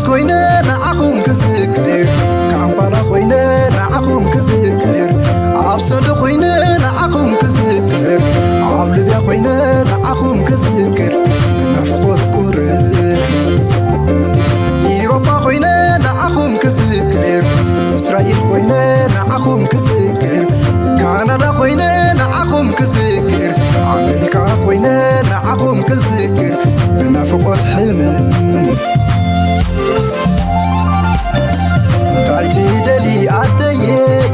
ኮይነ ንዓኹም ክዝክር፣ ካምፓላ ኮይነ ንዓኹም ክዝክር፣ ኣብ ስዑዲ ኮይነ ንዓኹም ክዝክር፣ ኣብ ሊብያ ኮይነ ንዓኹም ክዝክር፣ ናፍቆት ቁር ኢሮፓ ኮይነ ንዓኹም ክዝክር፣ እስራኤል ኮይነ ንዓኹም ክዝክር፣ ካናዳ ኮይነ ንዓኹም ክዝክር፣ ኣሜሪካ ኮይነ ንዓኹም ክዝክር፣ ብናፍቆት ሕልምን እንታይ ትደሊ ኣደየ?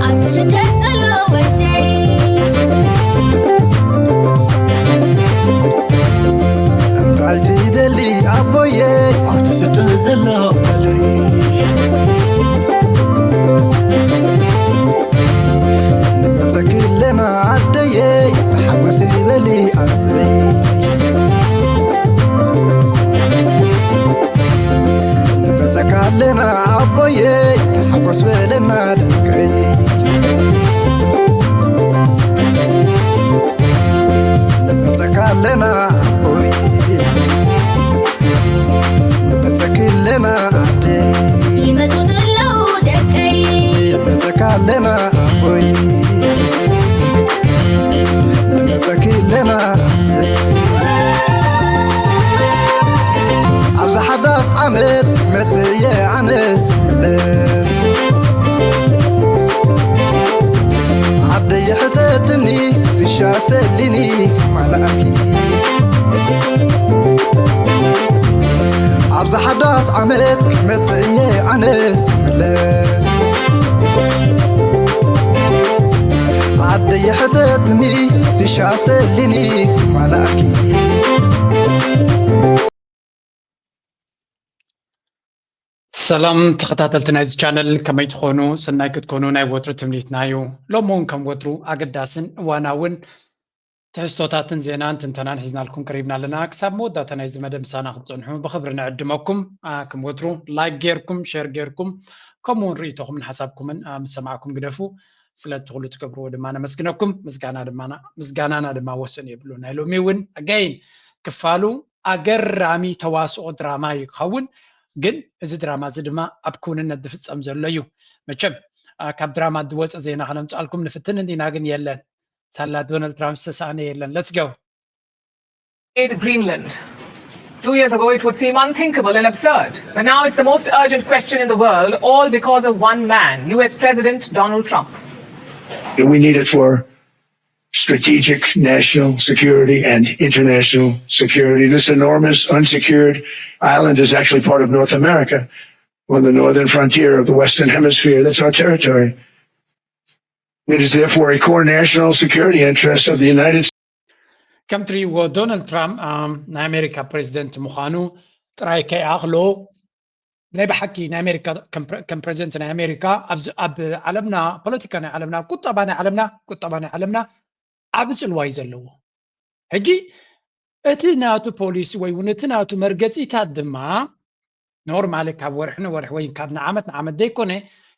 ኣብ ስደት ዘሎ ወደይ። እንታይ ትደሊ ኣቦየ? ኣብቲ ስደት ዘሎ ጓለይ። ንመጸኪ ኣለና ኣደየ፣ ተሓጎሲ በሊ ኣሰይ። ንመጸካ ኣለና ኣቦየ፣ ተሓጎስ በለና ደቀይ። ንመጸካ ኣለና ኣቦይ፣ ንመጸኪ ኣለና ኣደይ። ይመጹ ኣለዉ ደቀይ። ንመጸካ ኣለና ኣቦይ፣ ንመጸኪ ኣለና ኣደይ። ኣብዚ ሓዳስ ዓመት መጽየ ኣነስ መለስ፣ ዓደይ ሕተትኒ ትሻሰሊኒ ማላኪ። ኣብዚ ሓዳስ ዓመት መጽየ ኣነስ መለስ፣ ዓደይ ሕተትኒ ትሻሰሊኒ ማላኪ። ሰላም ተኸታተልቲ ናይዚ ቻነል፣ ከመይ ትኾኑ? ሰናይ ክትኮኑ ናይ ወትሩ ትምኒትና እዩ። ሎሚ እውን ከም ወትሩ ኣገዳስን እዋናውን ትሕዝቶታትን ዜናን ትንተናን ሒዝናልኩም ቀሪብና ኣለና። ክሳብ መወዳእታ ናይዚ መደብ ምሳና ክትጸንሑ ብኽብሪ ንዕድመኩም። ኣ፣ ከም ወትሩ ላይክ ጌርኩም፣ ሼር ጌርኩም፣ ከምኡ እውን ርእይቶኹምን ሓሳብኩምን፣ ኣ፣ ምስ ሰማዕኩም ግደፉ። ስለቲ ኩሉ ትገብርዎ ድማ ነመስግነኩም። ምስጋና ድማ፣ ምስጋናና ድማ ወሰን የብሉ። ናይ ሎሚ እውን ኣጋይን ክፋሉ ኣገራሚ ተዋስኦ ድራማ ይኸውን። ግን እዚ ድራማ እዚ ድማ ኣብ ክውንነት ዝፍጸም ዘሎ እዩ። መቸም፣ ኣ፣ ካብ ድራማ ዝወጸ ዜና ከነምጻልኩም ንፍትን እንዲና፣ ግን የለን። ሳላ ዶናልድ ትራምፕ ዝተሳእነ የለን። Let's go። Greenland. Two years ago, it would seem unthinkable and absurd. But now it's the most urgent question in the world, all because of one man, U S President Donald Trump. We need it for strategic national security and international security. This enormous unsecured island is actually part of North America, on the northern frontier of the Western Hemisphere. That's our territory. It is therefore a core national security interest of the United States. ከም ትርእይዎ ዶናልድ ትራምፕ፣ ኣም፣ ናይ ኣሜሪካ ፕሬዚደንት ምዃኑ ጥራይ ከይኣኽሎ፣ ናይ ብሓቂ ናይ ኣሜሪካ ከም ፕረ-፣ ከም ፕሬዚደንት ናይ ኣሜሪካ ኣብዚ ኣብ ዓለምና፣ ፖለቲካ ናይ ዓለምና፣ ቁጠባ ናይ ዓለምና፣ ቁጠባ ናይ ዓለምና ዓቢ ጽልዋ እዩ ዘለዎ። ሕጂ እቲ ናቱ ፖሊሲ ወይ እውን እቲ ናቱ መርገጺታት ድማ ኖርማሊ ካብ ወርሒ ንወርሒ ወይ ካብ ንዓመት ንዓመት ዘይኮነ፣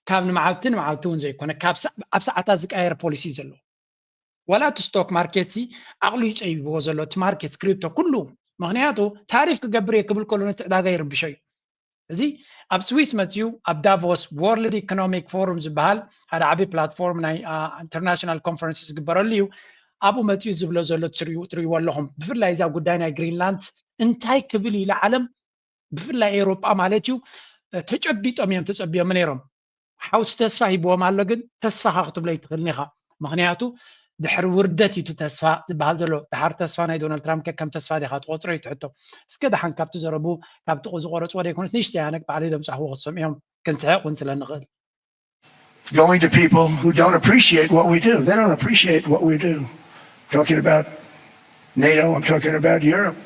ካብ ንመዓልቲ ንመዓልቲ እውን ዘይኮነ፣ ካብ ሰ-፣ ኣብ ሰዓታት ዝቀያየር ፖሊሲ እዩ ዘለዎ። ዋላ እቲ ስቶክ ማርኬት ሲ ዓቕሉ እዩ ጸቢብዎ ዘሎ፣ እቲ ማርኬት ክሪፕቶ ኩሉ። ምኽንያቱ ታሪፍ ክገብር እየ ክብል ከሎ ነቲ ዕዳጋ ይርብሾ እዩ። እዚ ኣብ ስዊስ መጺኡ ኣብ ዳቮስ ወርልድ ኢኮኖሚክ ፎሩም ዝበሃል ሓደ ዓቢ ፕላትፎርም ናይ፣ ኣ፣ ኢንተርናሽናል ኮንፈረንስ ዝግበረሉ እዩ። ኣብኡ መጺኡ ዝብሎ ዘሎ ትርእዩ-፣ ትርእይዎ ኣለኹም። ብፍላይ እዛ ጉዳይ ናይ ግሪንላንድ እንታይ ክብል እዩ ንዓለም፣ ብፍላይ ኤውሮጳ ማለት እዩ፣ ተጨቢጦም እዮም ተጸቢዮም ነይሮም። ሓውሲ ተስፋ ሂብዎም ኣሎ፣ ግን ተስፋኻ ክትብሎ ኣይትኽእልን ኢኻ። ምኽንያቱ ድሕሪ ውርደት እዩ እቲ ተስፋ ዝበሃል ዘሎ። ደሓር ተስፋ ናይ ዶናልድ ትራምፕ ከ ከም ተስፋ ዲኻ ትቖጽሮ እዩ እቲ ሕቶ። እስከ ደሓን ካብቲ ዘረቡ፣ ካብቲ ዝቖረጽዎ ደይኮነስ ንእሽተይ ኣነ ባዕለይ ዘምጻእኽዎ ክትሰምዑ እዮም፣ ክንስሕቕ እውን ስለ ንኽእል። Going to people who don't appreciate what we do. They don't appreciate what we do. Talking about NATO, I'm talking about Europe.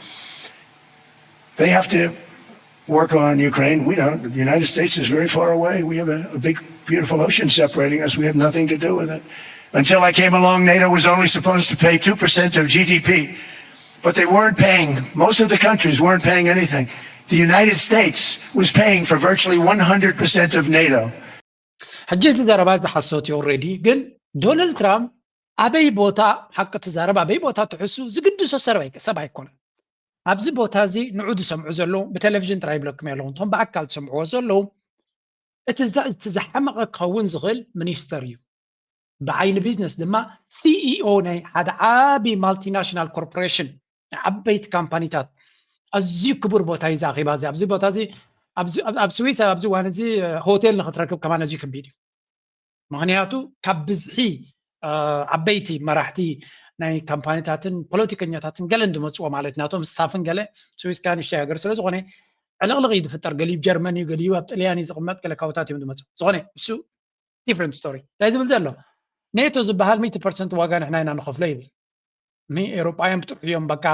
They have to work on Ukraine. We don't. The United States is very far away. We have a, a big, beautiful ocean separating us. We have nothing to do with it. Until I came along, NATO was only supposed to pay two percent of G D P. But they weren't paying, most of the countries weren't paying anything. The United States was paying for virtually one hundred percent of NATO. ሕጂ እዚ ዘረባ እዚ ሓሶት እዩ ኦልሬዲ። ግን ዶናልድ ትራምፕ ኣበይ ቦታ ሓቂ ትዛረብ፣ ኣበይ ቦታ ትሕሱ ዝግድሶ ሰብ ኣይ-፣ ሰብ ኣይኮነን። ኣብዚ ቦታ እዚ ንዑ ዝሰምዑ ዘለዉ ብቴሌቪዥን ጥራይ ይብለኩም ኣለኹ፣ እንቶም ብኣካል ዝሰምዕዎ ዘለዉ እቲ ዝሓመቐ ክኸውን ዝኽእል ሚኒስተር እዩ። ብዓይኒ ቢዝነስ ድማ ሲኢኦ ናይ ሓደ ዓቢ ማልቲናሽናል ኮርፖሬሽን፣ ናይ ዓበይቲ ካምፓኒታት ኣዝዩ ክቡር ቦታ እዩ። ዛኺባ እዚ ኣብዚ ቦታ እዚ ኣብ ስዊስ ኣብዚ እዋን እዚ ሆቴል ንክትረክብ ከማን ኣዝዩ ከቢድ እዩ። ምክንያቱ ካብ ብዝሒ ዓበይቲ መራሕቲ ናይ ካምፓኒታትን ፖለቲከኛታትን ገለን ዝመፅዎ ማለት ናቶም ስታፍን ገለ ስዊስ ከኣ ንእሽተይ ሃገር ስለዝኾነ ዕልቕልቕ እዩ ዝፍጠር። ገሊኡ ጀርመን እዩ፣ ገሊኡ ኣብ ጥልያን እዩ ዝቕመጥ፣ ገለ ካብታት እዮም ዝመፁ። ዝኾነ እሱ ዲፍረንት ስቶሪ። እንታይ ዝብል ዘሎ ኔቶ ዝበሃል ሚእቲ ፐርሰንት ዋጋ ንሕና ኢና ንኸፍሎ ይብል። ኤሮጳውያን ብጥርሑ እዮም በቃ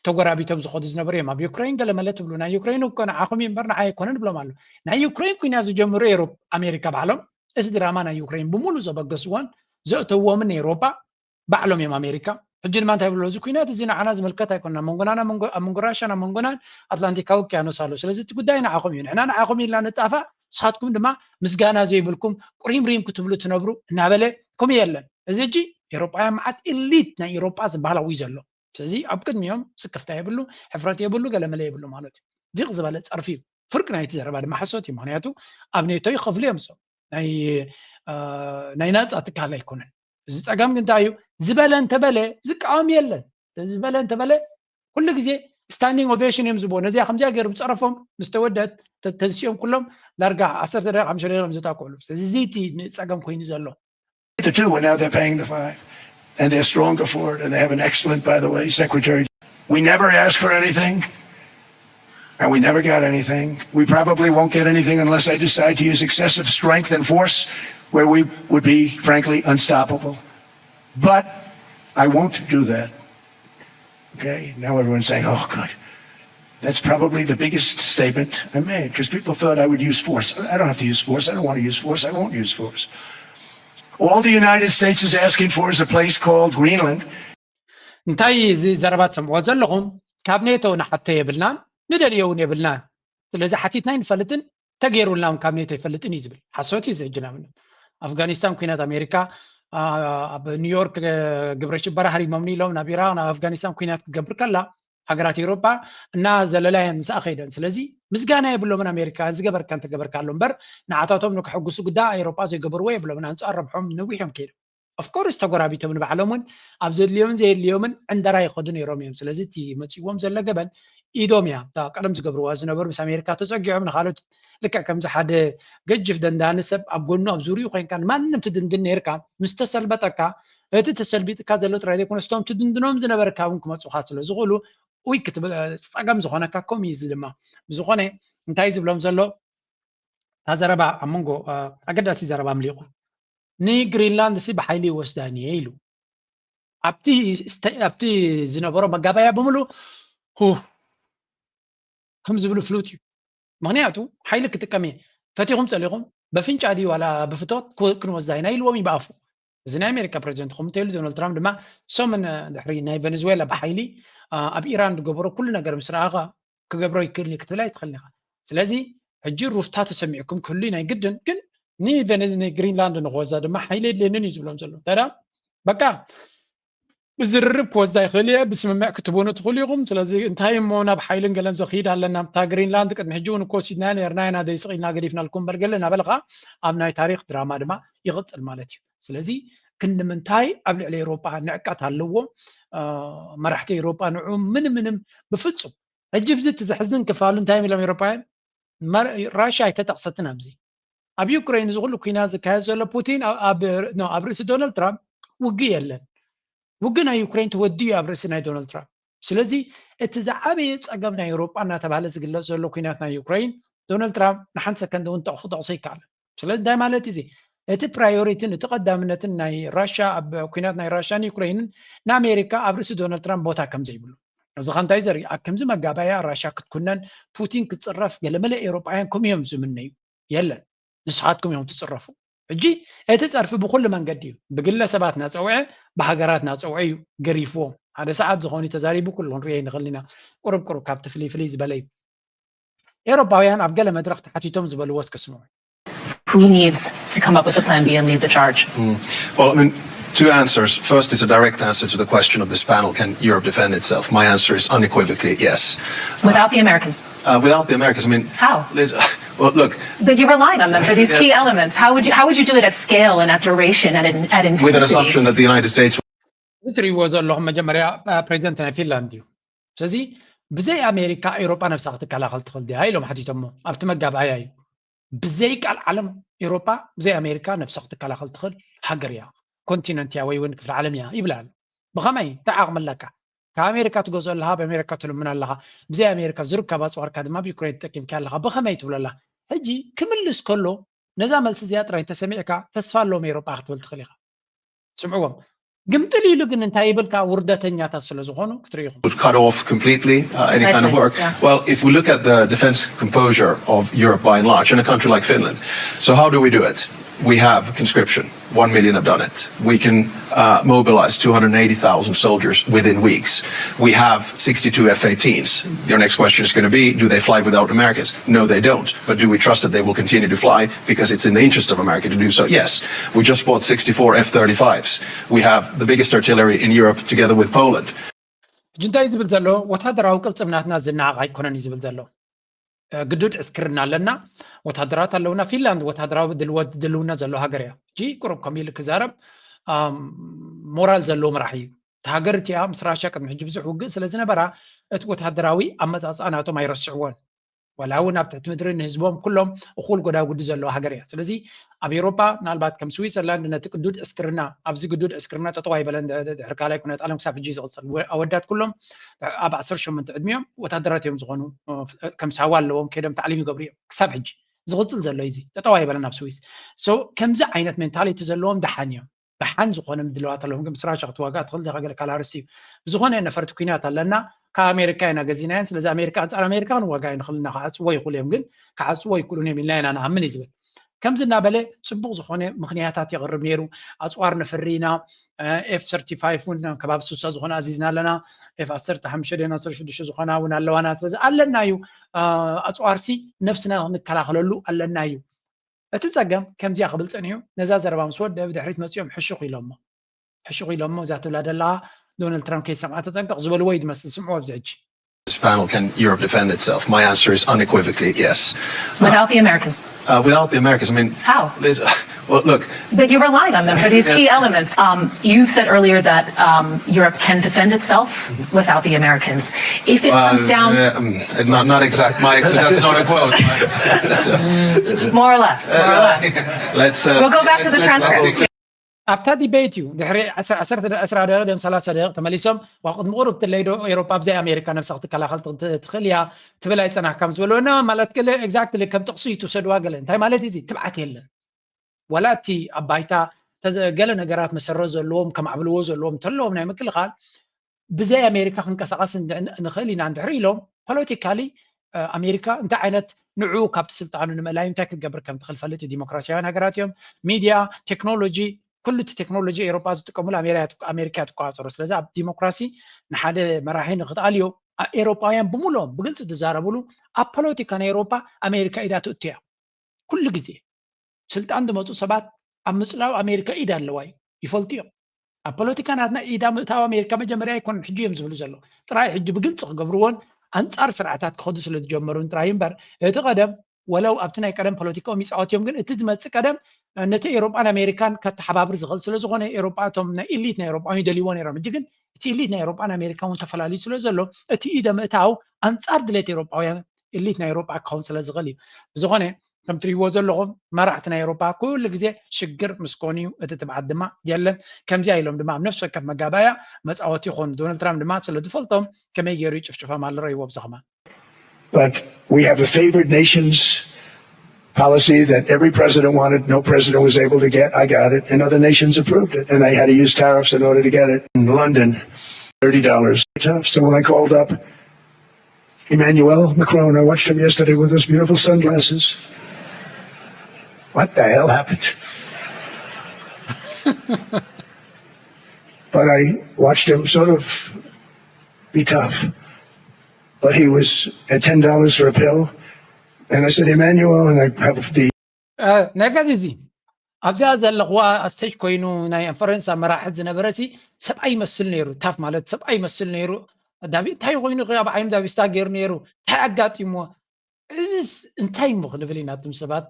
ተጎራቢቶም ዝኸዱ ዝነበሩ እዮም። ኣብ ዩክሬን ገለ መለ ትብሉ፣ ናይ ዩክሬን እኮ ንዓኹም እዩ እምበር ንዓይ ኣይኮነን ብሎም ኣሎ። ናይ ዩክሬን ኩናት ዝጀምሩ ኤሮፕ ኣሜሪካ ባዕሎም። እዚ ድራማ ናይ ዩክሬን ብምሉ ዘበገስዎን ዘእተዎምን ኤሮጳ ባዕሎም እዮም ኣሜሪካ። ሕጂ ድማ እንታይ ብሎ፣ እዚ ኩናት እዚ ንዓና ዝምልከት ኣይኮና፣ መንጎናና ኣብ መንጎ ራሻን ኣብ መንጎናን ኣትላንቲካዊ ውቅያኖስ ኣሎ። ስለዚ እቲ ጉዳይ ንዓኹም እዩ። ንሕና ንዓኹም ኢልና ንጣፋእ፣ ንስኻትኩም ድማ ምስጋና ዘይብልኩም ቁሪምሪም ክትብሉ ትነብሩ እናበለ ከምኡ የለን። እዚ ሕጂ ኤሮጳውያን መዓት ኤሊት ናይ ኤሮጳ ዝበሃል ኣብኡ እዩ ዘሎ። ስለዚ ኣብ ቅድሚኦም ስክፍታ የብሉ፣ ሕፍረት የብሉ፣ ገለመለ የብሉ ማለት እዩ። ዲቕ ዝበለ ጸርፊ እዩ። ፍርቂ ናይቲ ዘረባ ድማ ሓሶት እዩ። ምክንያቱ ኣብ ኔቶ ይኸፍሉ እዮም። ሰው ናይ ናጻ ትካል ኣይኮነን። እዚ ጸገም ግን እንታይ እዩ? ዝበለ እንተበለ ዝቃወም የለን። ዝበለ እንተበለ ኩሉ ግዜ ስታንዲንግ ኦቬሽን እዮም ዝብዎ። ነዚኣ ከምዚኣ ገይሩ ዝጸረፎም ምስ ተወደት ተንሲኦም ኩሎም ዳርጋ ዓሰርተ ደቂቕ ሓሙሽተ ደቂቕ እዮም ዘታክዕሉ። ስለዚ እዚ እቲ ጸገም ኮይኑ ዘሎ። The two, and now they're paying the five. And they're stronger for it, and they have an excellent, by the way, secretary. We never asked for anything, and we never got anything. We probably won't get anything unless I decide to use excessive strength and force where we would be, frankly, unstoppable. But I won't do that. Okay, now everyone's saying, oh, good. That's probably the biggest statement I made because people thought I would use force. I don't have to use force. I don't want to use force. I won't use force. All the United States is asking for is a place called Greenland. እንታይ እዚ ዘረባ ትሰምዕዎ ዘለኹም? ካብ ኔቶ ንሓቶ የብልናን ንደልዮ እውን የብልናን። ስለዚ ሓቲትና ኣይንፈልጥን፣ ተገይሩልና እውን ካብ ኔቶ ኣይፈልጥን እዩ ዝብል ሓሶት እዩ። እዚ ሕጂ ንኣብነት ኣፍጋኒስታን ኩናት ኣሜሪካ ኣብ ኒውዮርክ ግብረ ሽበራ ሃሪሞምኒ ኢሎም ናብ ኢራቅ ናብ ኣፍጋኒስታን ኩናት ክትገብር ከላ ሃገራት ኤውሮጳ እና ዘለላየን ምስኣ ከይደን። ስለዚ ምስጋና የብሎምን ኣሜሪካ ዝገበርካ እንተገበርካ ኣሎ እምበር ንዓታቶም ንክሕጉሱ ግዳ ኤውሮጳ ዘይገበርዎ የብሎምን። ኣንጻር ረብሖም ነዊሕ እዮም ከይዶም። ኦፍኮርስ ተጎራቢቶም ንባዕሎም እውን ኣብ ዘድልዮምን ዘየድልዮምን ዕንደራ ይኸዱ ነይሮም እዮም። ስለዚ እቲ መፂዎም ዘሎ ገበን ኢዶም እያ እታ ቀደም ዝገብርዋ ዝነበሩ ምስ ኣሜሪካ ተፀጊዖም ንካልኦት ልክዕ ከምዚ ሓደ ገጅፍ ደንዳኒ ሰብ ኣብ ጎኑ ኣብ ዙሪኡ ኮይንካ ንማንም ትድንድን ነይርካ ምስ ተሰልበጠካ እቲ ተሰልቢጥካ ዘሎ ጥራይ ዘይኮነስ እቶም ትድንድኖም ዝነበርካ እውን ክመፁካ ስለ ዝኽእሉ ውይ ክትብል ፀገም ዝኾነካ ከምኡ እዩ እዚ ድማ ብዝኾነ እንታይ ዝብሎም ዘሎ እታ ዘረባ ኣብ መንጎ ኣገዳሲ ዘረባ ኣምሊቑ ንግሪንላንድ ሲ ብሓይሊ ይወስዳን እየ ኢሉ ኣብቲ ዝነበሮ መጋባያ ብምሉ ከም ዝብሉ ፍሉጥ እዩ። ምክንያቱ ሓይሊ ክጥቀም እየ ፈቲኹም ፀሊኹም በፍንጫ ድዩ ዋላ ብፍቶት ክንወስዳ ኢና ኢልዎም እዩ ብኣፉ። እዚ ናይ ኣሜሪካ ፕሬዚደንት ከምኡ እንተኢሉ ዶናልድ ትራምፕ ድማ ሰሙን ድሕሪ ናይ ቨነዝዌላ ብሓይሊ ኣብ ኢራን ዝገበሮ ኩሉ ነገር ምስ ረኣኻ ክገብሮ ይክእል ክትብል ኣይትኽእልን ኢኻ። ስለዚ ሕጂ ሩፍታ ተሰሚዕኩም ክህሉ ናይ ግድን ግን ንግሪንላንድ ንክወዛ ድማ ሓይሊ የድልየንን እዩ ዝብሎም ዘሎ። እንታይ በቃ ብዝርርብ ክወስዳ ይኽእል እየ፣ ብስምምዕ ክትቡኑ ትኽእሉ ኢኹም። ስለዚ እንታይ እሞ ናብ ሓይልን ገለን ዘኽይድ ኣለና። እታ ግሪንላንድ ቅድሚ ሕጂ እውን እኮ ወሲድናያ ነርና ኢና፣ ደይስቕ ኢልና ገዲፍናልኩም እምበር ገለ እናበለ ከዓ ኣብ ናይ ታሪክ ድራማ ድማ ይቕፅል ማለት እዩ። ስለዚ ክንዲ ምንታይ ኣብ ልዕሊ ኤውሮጳ ንዕቀት ኣለዎ? መራሕቲ ኤውሮጳ ንዑ ምን ምንም ብፍፁም ሕጂ ብዚ እቲ ዘሕዝን ክፋሉ እንታይ ኢሎም ኤውሮጳውያን ራሽያ ኣይተጠቕሰትን ኣብዚ ኣብ ዩክሬን እዚ ኩሉ ኩናት ዝካየድ ዘሎ ፑቲን ኣብ ርእሲ ዶናልድ ትራምፕ ውግእ የለን። ውግእ ናይ ዩክሬን ተወዲኡ ኣብ ርእሲ ናይ ዶናልድ ትራምፕ። ስለዚ እቲ ዝዓበየ ፀገም ናይ ኤውሮጳ እናተባህለ ዝግለፅ ዘሎ ኩናት ናይ ዩክሬን ዶናልድ ትራምፕ ንሓንቲ ሰከንድ እውን ክጠቕሶ ኣይከኣለን። ስለዚ እንታይ ማለት እዚ እቲ ፕራዮሪቲን እቲ ቀዳምነትን ናይ ራሽያ ኣብ ኩናት ናይ ራሽያን ዩክሬንን ንኣሜሪካ ኣብ ርእሲ ዶናልድ ትራምፕ ቦታ ከም ዘይብሉ እዚ ከ እንታይ ዘርኢ ኣብ ከምዚ መጋባያ ራሽያ ክትኩነን ፑቲን ክትፅረፍ ገለመለ ኤውሮጳውያን ከምኡ እዮም ዝምነዩ። የለን ንስኻትኩም እዮም ትፅረፉ። ሕጂ እቲ ፀርፊ ብኩሉ መንገዲ እዩ። ብግለሰባት ናፀውዐ ብሃገራት ናፀውዐ እዩ ገሪፍዎም። ሓደ ሰዓት ዝኾኑ ተዛሪቡ ኩሉ ክንሪኦ ይንኽእል ኢና። ቁሩብ ቁሩብ ካብቲ ፍልይ ፍልይ ዝበለ እዩ። ኤውሮጳውያን ኣብ ገለ መድረኽ ተሓቲቶም ዝበልዎ እስከ ስምዑ። Who needs to come up with a plan B and lead the charge? Well, I mean, Two answers. First is a direct answer to the question of this panel: can Europe defend itself? My answer is unequivocally yes. Without the Americans. Uh, without the Americans, I mean, How? Liz, well, look, But you're relying on them for these key elements. How would you how would you do it at scale and at duration and at, at with an intensity? Assumption that the United States እዚ ትሪእዎ ዘለኹም መጀመርያ ፕሬዚደንት ናይ ፊንላንድ እዩ። ስለዚ ብዘይ ኣሜሪካ ኤውሮጳ ነብሳ ክትከላኸል ትኽእል ድያ ኢሎም ሓቲቶሞ ኣብቲ መጋባእያ እዩ። ብዘይ ቃል ዓለም ኤውሮጳ ብዘይ ኣሜሪካ ነብሳ ክትከላኸል ትኽእል ሃገር እያ፣ ኮንቲነንት እያ ወይ እውን ክፍለ ዓለም እያ ይብል ኣሎ። ብኸመይ እንታይ ዓቕሚ ኣለካ? ካብ ኣሜሪካ ትገዝኦ ኣለኻ፣ ብኣሜሪካ ትልምኖ ኣለኻ። ብዘይ ኣሜሪካ ዝርከብ ኣፅዋርካ ድማ ብዩክሬን ተጠቂምካ ኣለኻ። ብኸመይ ትብሎ ኣለኻ? ሕጂ ክምልስ ከሎ ነዛ መልሲ እዚኣ ጥራይ እንተሰሚዕካ ተስፋ ኣለዎም ኤውሮጳ ክትብል ትኽእል ኢኻ። ስምዕዎም። ግምጥል ኢሉ ግን እንታይ ይብል? ከዓ ውርደተኛታት ስለ ዝኾኑ ክትርኢ ኢኹም። Would cut off completely uh, any kind of Precisely, work. Yeah. Well, if we look at the defense composure of Europe by and large, in a country like Finland, so how do we do it? We have conscription. One million have done it. We can uh, mobilize two hundred eighty thousand soldiers within weeks. We have sixty-two F eighteens. Your next question is going to be, do they fly without Americans? No, they don't. But do we trust that they will continue to fly because it's in the interest of America to do so? Yes. We just bought sixty-four F thirty-fives. We have the biggest artillery in Europe together with Poland. ሕጂ እንታይ ዝብል ዘሎ? ወታደራዊ ቅልፅም ናትና ዝነዓቕ ኣይኮነን እዩ ዝብል ዘሎ። ግዱድ ዕስክርና ኣለና፣ ወታደራት ኣለውና። ፊንላንድ ወታደራዊ ድልውና ዘሎ ሃገር እያ። ሕጂ ቁሩብ ከም ኢሉ ክዛረብ ሞራል ዘለዎ መራሒ እዩ። እቲ ሃገር እቲኣ ምስ ራሽያ ቅድሚ ሕጂ ብዙሕ ውግእ ስለ ዝነበራ እቲ ወታደራዊ ኣመፃፅኣ ናቶም ኣይረስዕዎን። ዋላ እውን ኣብ ትሕቲ ምድሪ ንህዝቦም ኩሎም እኹል ጎዳጉዲ ዘለዎ ሃገር እያ። ስለዚ ኣብ ኤውሮጳ ምናልባት ከም ስዊዘርላንድ ነቲ ግዱድ ዕስክርና ኣብዚ ግዱድ ዕስክርና ጠጠው ኣይበለን። ድሕሪ ካልኣይ ኩነት ዓለም ክሳብ ሕጂ ዝቕፅል ኣወዳት ኩሎም ኣብ ዓሰርተ ሸሞንተ ዕድሚኦም ወታደራት እዮም ዝኾኑ። ከም ሳዋ ኣለዎም ከይዶም ታዕሊም ይገብሩ እዮም። ክሳብ ሕጂ ዝቕፅል ዘሎ እዚ ጠጠው ኣይበለን ኣብ ስዊስ። ከምዚ ዓይነት ሜንታሊቲ ዘለዎም ደሓን እዮም። ደሓን ዝኾነ ምድልዋት ኣለዎም። ግን ምስ ራሻ ክትዋጋእ ትኽእል ዲኻ? ገለ ካልእ ኣርእስቲ እዩ። ብዝኾነ ነፈርቲ ኲናት ኣለና። ካብ ኣሜሪካ ኢና ገዚናየን። ስለዚ ኣሜሪካ ኣንፃር ኣሜሪካ ክንዋጋእ ኣይንኽእል ኢና። ክዓፅዎ ይኽእሉ እዮም፣ ግን ክዓፅዎ ኣይክእሉን እዮም ኢልና ኢና ንኣምን እዩ ዝብል። ከምዚ እናበለ ፅቡቕ ዝኾነ ምኽንያታት የቕርብ ነይሩ። ኣፅዋር ነፍሪ ኢና፣ ኤፍ ሰርቲፋይቭ እውን ከባቢ ስሳ ዝኾነ ኣዚዝና ኣለና። ኤፍ ዓሰርተ ሓሙሽተ ድና ዓሰርተ ሽዱሽተ ዝኾና እውን ኣለዋና። ስለዚ ኣለና እዩ። ኣፅዋርሲ ነብስና ክንከላኸለሉ ኣለና እዩ። እቲ ጸገም ከምዚኣ ክብል ጸኒሑ ነዛ ዘረባ ምስ ወደ ብድሕሪት መጺኦም ሕሹኽ ኢሎሞ ሕሹኽ ኢሎሞ እዛ ትብላ ደላ ዶናልድ ትራምፕ ከይሰምዓ ተጠንቀቕ ዝበልዎ እዩ ዝመስል። ስምዕዎ ኣብዚ ሕጂ። This panel, can Europe defend itself? My answer is unequivocally yes. Without the Americans. Uh, without the Americans, I mean, How? Liz, well, look, But you're relying on them for these key elements. Um, you said earlier that um, Europe can defend itself without the Americans. If it comes uh, down, uh, um, not, not exact, Mike, so that's not a quote. more or less, more or less. Let's. Uh, We'll go back to the let's- let's- transcript. ኣብታ ዲቤት እዩ ድሕሪ ዕስራ ደቂቕ ድም ሰላሳ ደቂቕ ተመሊሶም ዋ ቅድሚ ቁሩብ ትለይ ዶ ኤሮፓ ኣብዘይ ኣሜሪካ ነብሳ ክትከላኸል ትኽእል እያ ትብል ኣይፀናሕካም ዝበልዎ እና ማለት ገለ ኤግዛክትሊ ከም ጥቕሲ እዩ ትውሰድዋ። ገለ እንታይ ማለት እዚ ትብዓት የለን። ወላ እቲ ኣብ ባይታ ተዘ- ገለ ነገራት መሰረት ዘለዎም ከማዕብልዎ ዘለዎም እንተለዎም ናይ ምክልኻል ብዘይ ኣሜሪካ ክንቀሳቐስ እንድ- ንኽእል ኢና እንድሕር ኢሎም ፖለቲካሊ ኣሜሪካ እንታይ ዓይነት ንዑ ካብቲ ስልጣኑ ንምእላይ እንታይ ክትገብር ከም ትኽእል ፈልጥ እዩ። ዲሞክራሲያውያን ሃገራት እዮም። ሚድያ፣ ቴክኖሎጂ፣ ኩሉ እቲ ቴክኖሎጂ ኤሮጳ ዝጥቀሙሉ ኣሜሪካ ትቆ- ኣሜሪካ እያ ትቆፃፀሮ። ስለዚ ኣብ ዲሞክራሲ ንሓደ መራሒ ንክትኣልዮ ኣ- ኤሮጳውያን ብምሉኦም ብግልፂ ዝዛረብሉ ኣብ ፖለቲካ ናይ ኤሮጳ ኣሜሪካ ኢዳ ትእቱ እያ። ኩሉ ግዜ ስልጣን ዝመፁ ሰባት ኣብ ምፅላው ኣሜሪካ ኢድ ኣለዋ እዩ ይፈልጡ እዮም። ኣብ ፖለቲካ ናትና ኢዳ ምእታው ኣሜሪካ መጀመርያ ኣይኮነን ሕጂ እዮም ዝብሉ ዘሎ። ጥራይ ሕጂ ብግልፂ ክገብርዎን ኣንፃር ስርዓታት ክኸዱ ስለ ዝጀመሩን ጥራይ እምበር እቲ ቀደም ወለው ኣብቲ ናይ ቀደም ፖለቲካኦም ይፃወት እዮም፣ ግን እቲ ዝመፅእ ቀደም ነቲ ኤሮጳን ኣሜሪካን ከተሓባብር ዝኽእል ስለ ዝኾነ ኤሮጳ እቶም ናይ ኢሊት ናይ ኤሮጳ ይደልይዎ ነይሮም። ሕጂ ግን እቲ ኢሊት ናይ ኤሮጳን ኣሜሪካን እውን ተፈላለዩ ስለ ዘሎ እቲ ኢደ ምእታው ኣንፃር ድሌት ኤሮጳውያን ኢሊት ናይ ኤሮጳ ክኸውን ስለ ዝኽእል እዩ። ብዝኾነ ከም ትሪእዎ ዘለኹም መራሕቲ ናይ ኤሮጳ ኩሉ ግዜ ሽግር ምስ ኮኑ እዩ፣ እቲ ትብዓት ድማ የለን። ከምዚኣ ኢሎም ድማ ኣብ ነፍሲ ወከፍ መጋባእያ መፃወቲ ይኾኑ። ዶናልድ ትራምፕ ድማ ስለ ዝፈልጦም ከመይ ገይሩ ይጭፍጭፎም ኣሎ ረይዎ ብዚ ከማን But we have a favored nations policy that every president wanted, no president was able to get. I got it, and other nations approved it. And I had to use tariffs in order to get it. In London, thirty dollars. Tough. So when I called up Emmanuel Macron, I watched him yesterday with those beautiful sunglasses. What the hell happened? But I watched him sort of be tough. But he was at ten dollars for a pill. And I said, Emmanuel, and I have the ነገ እዚ ኣብዚኣ ዘለኽዋ ስቴጅ ኮይኑ ናይ ኮንፈረንስ ኣብ መራሕት ዝነበረ ሲ ሰብኣይ ይመስል ነይሩ። ታፍ ማለት ሰብኣይ ይመስል ነይሩ። ዳቪ እንታይ ኮይኑ ኣብ ዓይኑ ዳቪስታ ገይሩ ነይሩ? እንታይ ኣጋጢሞ? እዚስ እንታይ እሞ ክንብል ኢና? እቶም ሰባት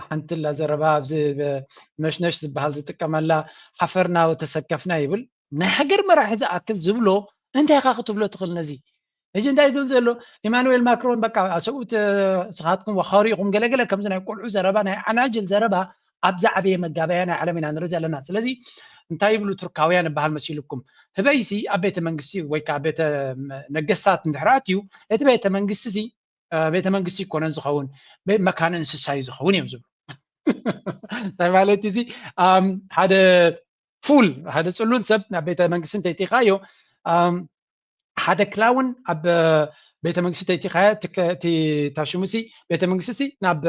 ሓንቲ ላ ዘረባ ኣብዚ ነሽነሽ ዝበሃል ዝጥቀመላ ሓፈርና ተሰከፍና ይብል። ናይ ሃገር መራሒ ዝኣክል ዝብሎ እንታይ ኢኻ ክትብሎ ትኽእል ነዚ? ሕጂ እንታይ ዝብል ዘሎ ኢማኑኤል ማክሮን በቃ ሰብኡት ስኻትኩም ወኸሪ ኢኹም ገለገለ ከምዚ ናይ ቆልዑ ዘረባ ናይ ዓናጅል ዘረባ ኣብ ዝዓበየ መጋበያ ናይ ዓለም ኢና ንርኢ ዘለና። ስለዚ እንታይ ይብሉ ቱርካውያን ይበሃል መሲልኩም? ህበይሲ ኣብ ቤተ መንግስቲ ወይ ከዓ ቤተ ነገስታት እንድሕር ኣትዩ እቲ ቤተ መንግስቲ ሲ ቤተ መንግስቲ ይኮነን ዝኸውን መካነ እንስሳ እዩ ዝኸውን እዮም ዝብሉ። እንታይ ማለት እዚ ሓደ ፉል ሓደ ፅሉል ሰብ ናብ ቤተ መንግስቲ እንተይቲኻዮ ሓደ ክላውን ኣብ ቤተ መንግስቲ ተይቲኻዮ እቲ ታሽሙሲ ቤተ መንግስቲ ናብ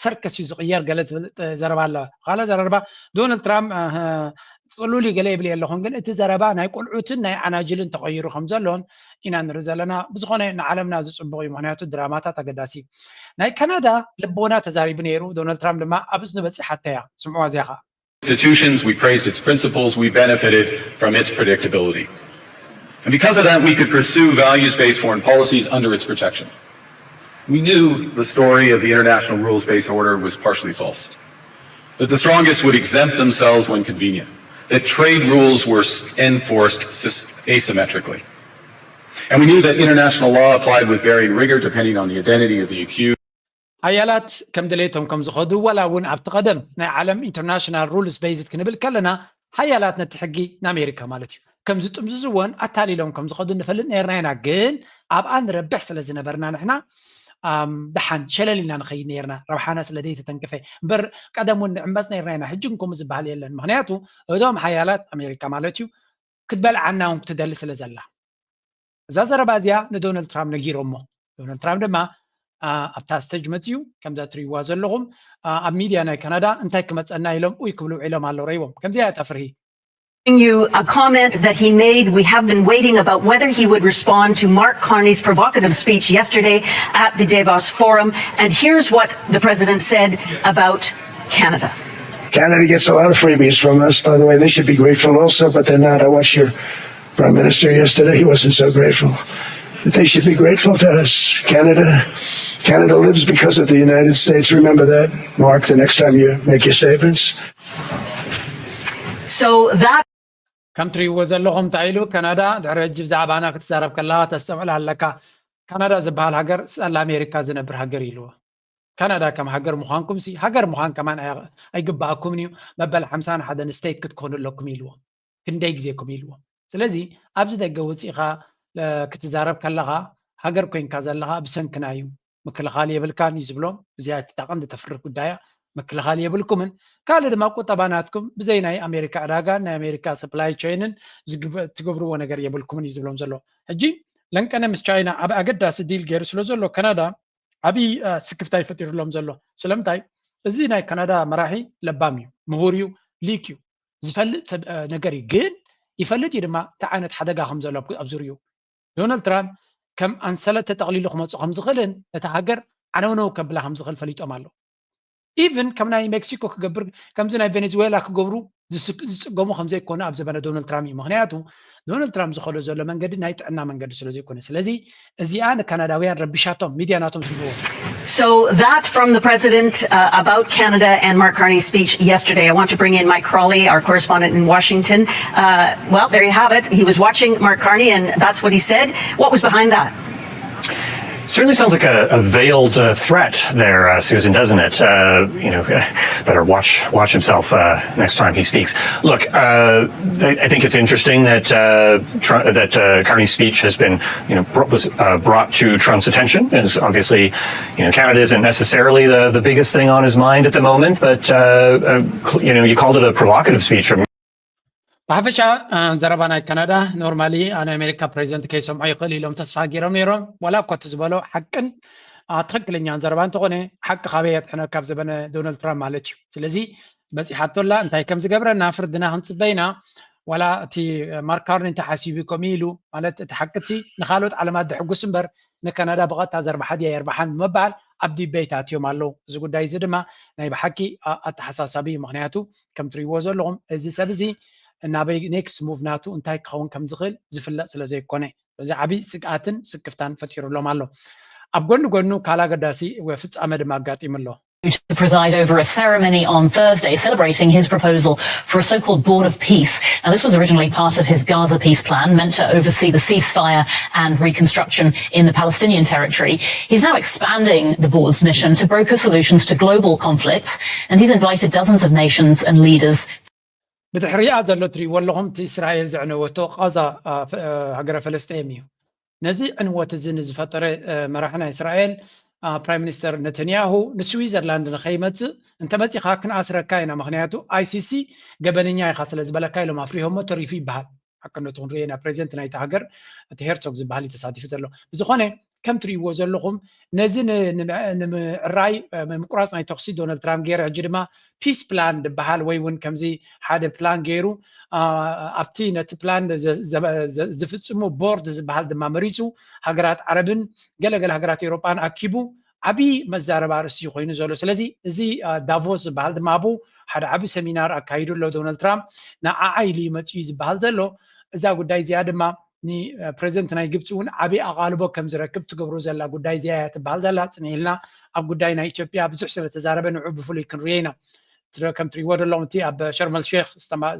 ሰርከስ እዩ ዝቕየር ገለ ዝብል ዘረባ ኣለ። ካልእ ዘረባ ዶናልድ ትራምፕ ፅሉል ገለ ይብል ኣለኹን ግን እቲ ዘረባ ናይ ቆልዑትን ናይ ዓናጅልን ተቐይሩ ከም ዘሎን ኢና ንርኢ ዘለና። ብዝኾነ ንዓለምና ዝፅቡቕ እዩ፣ ምክንያቱ ድራማታት ኣገዳሲ እዩ። ናይ ካናዳ ልቦና ተዛሪቡ ነይሩ። ዶናልድ ትራምፕ ድማ ኣብ እዝኑ በፂሓታ እያ። ስምዕዋ እዚኣ ኸዓ። Institutions, we praised its principles, we benefited from its predictability. And because of that, we could pursue values-based foreign policies under its protection. We knew the story of the international rules-based order was partially false, that the strongest would exempt themselves when convenient, that trade rules were enforced asymmetrically. And we knew that international law applied with varying rigor depending on the identity of the accused. ሓያላት ከም ድሌቶም ከም ዝኸዱ ዋላ እውን ኣብቲ ቀደም ናይ ዓለም international rules based ክንብል ከለና ሓያላት ነቲ ሕጊ ንኣሜሪካ ማለት እዩ ከም ዝጥምዝዝዎን ኣታሊሎም ከም ዝኸዱ ንፈልጥ ነርና ኢና። ግን ኣብኣ ንረብሕ ስለ ዝነበርና ንሕና ደሓን ሸለል ኢልና ንኸይድ ነርና ረብሓና ስለ ዘይተተንከፈ እምበር ቀደም እውን ንዕመፅ ነርና ኢና። ሕጂ እንኮም ዝበሃል የለን። ምክንያቱ እቶም ሓያላት ኣሜሪካ ማለት እዩ ክትበልዓና እውን ክትደሊ ስለ ዘላ እዛ ዘረባ እዚኣ ንዶናልድ ትራምፕ ነጊሮሞ። ዶናልድ ትራምፕ ድማ ኣብታ ስተጅ መፅዩ ከምዛ ትሪዋ ዘለኹም ኣብ ሚድያ ናይ ካናዳ እንታይ ክመፀና ኢሎም ኡይ ክብሉ ውዒሎም ኣለዉ ረይዎም ከምዚኣ እያ ፍርሂ you a comment that he made. We have been waiting about whether he would respond to Mark Carney's provocative speech yesterday at the Davos Forum. And here's what the president said about Canada. Canada gets a lot of freebies from us, by the way. They should be grateful also, but they're not. I watched your prime minister yesterday. He wasn't so grateful. But they should be grateful to us. Canada, Canada lives because of the United States. Remember that, Mark, the next time you make your statements. So that ከም ትሪእዎ ዘለኹም እንታይ ኢሉ ካናዳ ድሕሪ ሕጂ ብዛዕባና ክትዛረብ ከለኻ ተስተውዕል ኣለካ። ካናዳ ዝበሃል ሃገር ስኣል ኣሜሪካ ዝነብር ሃገር ኢልዎ። ካናዳ ከም ሃገር ምዃንኩም ሲ ሃገር ምዃን ከማን ኣይግባኣኩምን እዩ። መበል ሓምሳን ሓደን ስቴት ክትኮኑ ኣለኩም ኢልዎ። ክንደይ ግዜኩም ኢልዎ። ስለዚ ኣብዚ ደገ ወፂእኻ ክትዛረብ ከለኻ ሃገር ኮይንካ ዘለኻ ብሰንክና እዩ። ምክልኻል የብልካን እዩ ዝብሎም። እዚኣ እቲ ቀንዲ ተፍርድ ጉዳያ ምክልኻል የብልኩምን። ካልእ ድማ ቁጠባ ናትኩም ብዘይ ናይ ኣሜሪካ ዕዳጋን ናይ ኣሜሪካ ሰፕላይ ቸይንን ትገብርዎ ነገር የብልኩምን እዩ ዝብሎም ዘሎ። ሕጂ ለንቀነ ምስ ቻይና ኣብ ኣገዳሲ ዲል ገይሩ ስለ ዘሎ ካናዳ ዓብዪ ስክፍታ ይፈጢሩሎም ዘሎ። ስለምንታይ እዚ ናይ ካናዳ መራሒ ለባም እዩ፣ ምሁር እዩ፣ ሊቅ እዩ፣ ዝፈልጥ ነገር እዩ። ግን ይፈልጥ እዩ ድማ እንታይ ዓይነት ሓደጋ ከም ዘሎ ኣብ ዙርዩ ዶናልድ ትራምፕ ከም ኣንሰለት ተጠቕሊሉ ክመፁ ከም ዝኽእልን ነታ ሃገር ዓነውነው ከብላ ከም ዝኽእል ፈሊጦም ኣለዉ። ኢቭን ከም ናይ ሜክሲኮ ክገብር ከምዚ ናይ ቬኔዙዌላ ክገብሩ ዝፅገሙ ከም ዘይኮነ ኣብ ዘበነ ዶናልድ ትራምፕ እዩ። ምክንያቱ ዶናልድ ትራምፕ ዝኸዶ ዘሎ መንገዲ ናይ ጥዕና መንገዲ ስለ ዘይኮነ። ስለዚ እዚኣ ንካናዳውያን ረቢሻቶም፣ ሚድያ ናቶም ዝርብዎ። So that from the president uh, about Canada and Mark Carney's speech yesterday. I want to bring in Mike Crawley, our correspondent in Washington. Uh, well, there you have it. He was watching Mark Carney, and that's what he said. What was behind that? Certainly sounds like a, a veiled uh, threat there, uh, Susan, doesn't it? Uh, you know, better watch watch himself uh, next time he speaks. Look, uh, I, I, think it's interesting that uh, Trump, that uh, Carney's speech has been, you know, brought, was uh, brought to Trump's attention. As obviously, you know, Canada isn't necessarily the, the biggest thing on his mind at the moment, but uh, uh, you know, you called it a provocative speech from ብሓፈሻ ዘረባ ናይ ካናዳ ኖርማሊ ናይ ኣሜሪካ ፕሬዚደንት ከይሰምዖ ይኽእል ኢሎም ተስፋ ገይሮም ነይሮም። ዋላ እኳ እቲ ዝበሎ ሓቅን ትኽክለኛን ዘረባ እንተኾነ ሓቂ ካበይ የጥሕነ ካብ ዘበነ ዶናልድ ትራምፕ ማለት እዩ። ስለዚ በፂሓቶላ እንታይ ከም ዝገብረና ፍርድና ክንፅበ ኢና። ዋላ እቲ ማርክ ካርኒ እንታይ ሓሲቡ ከምኡ ኢሉ ማለት እቲ ሓቂ እቲ ንካልኦት ዓለማት ደሕጉስ እምበር ንካናዳ ብቐጥታ ዘርብሓ ድያ የርብሓን ብምባል ኣብ ዲቤት ኣትዮም ኣለዉ። እዚ ጉዳይ እዚ ድማ ናይ ብሓቂ ኣተሓሳሳቢ እዩ። ምክንያቱ ከም ትሪእዎ ዘለኹም እዚ ሰብ እዚ ናበይ ኔክስት ሙቭ ናቱ እንታይ ክኸውን ከም ዝኽእል ዝፍለጥ ስለ ዘይኮነ እዚ ዓብዪ ስግኣትን ስክፍታን ፈጢሩሎም ኣሎ። ኣብ ጎኒ ጎኑ ካልእ ኣገዳሲ ፍጻመ ድማ ኣጋጢሙ ኣሎ። To preside over a ceremony on Thursday celebrating his proposal for a so-called Board of Peace. Now, this was originally part of his Gaza peace plan, meant to oversee the ceasefire and reconstruction in the Palestinian territory. He's now expanding the board's mission to broker solutions to global conflicts, and he's invited dozens of nations and leaders. ብድሕሪኣ ዘሎ ትሪእዎ ኣለኹም እቲ እስራኤል ዘዕነወቶ ቃዛ ሃገረ ፈለስጤም እዩ። ነዚ ዕንወት እዚ ንዝፈጠረ መራሒ ናይ እስራኤል ፕራይም ሚኒስተር ነተንያሁ ንስዊዘርላንድ ንኸይመፅእ እንተመፂኻ ክንኣስረካ ኢና፣ ምክንያቱ ኣይሲሲ ገበነኛ ኢኻ ስለ ዝበለካ ኢሎም ኣፍሪሆሞ ተሪፉ ይበሃል። ሓቅነቱ ክንርኢ ኢና። ፕሬዚደንት ናይቲ ሃገር እቲ ሄርሶግ ዝበሃል እዩ ተሳቲፉ ዘሎ። ብዝኾነ ከም ትሪእዎ ዘለኹም ነዚ ንምዕራይ ምቁራፅ ናይ ተኽሲ ዶናልድ ትራምፕ ገይሩ ሕጂ ድማ ፒስ ፕላን ዝበሃል ወይ እውን ከምዚ ሓደ ፕላን ገይሩ ኣብቲ ነቲ ፕላን ዝፍፅሙ ቦርድ ዝበሃል ድማ መሪፁ ሃገራት ዓረብን ገለገለ ሃገራት ኤውሮጳን ኣኪቡ ዓብዪ መዛረቢ ኣርእስቲ እዩ ኮይኑ ዘሎ። ስለዚ እዚ ዳቮስ ዝበሃል ድማ ኣብኡ ሓደ ዓቢ ሰሚናር ኣካይዱ ኣሎ ዶናልድ ትራምፕ። ንዓዓ ኢሉ እዩ መፂኡ ዝበሃል ዘሎ። እዛ ጉዳይ እዚኣ ድማ ንፕሬዚደንት ናይ ግብፂ እውን ዓብዪ ኣቓልቦ ከም ዝረክብ ትገብሮ ዘላ ጉዳይ እዚኣ እያ ትበሃል ዘላ። ፅንሕ ኢልና ኣብ ጉዳይ ናይ ኢትዮጵያ ብዙሕ ስለተዛረበ ንዑ ብፍሉይ ክንሪኦ ኢና። ከም ትሪእዎ ዘለኹም እቲ ኣብ ሸርመል ሼክ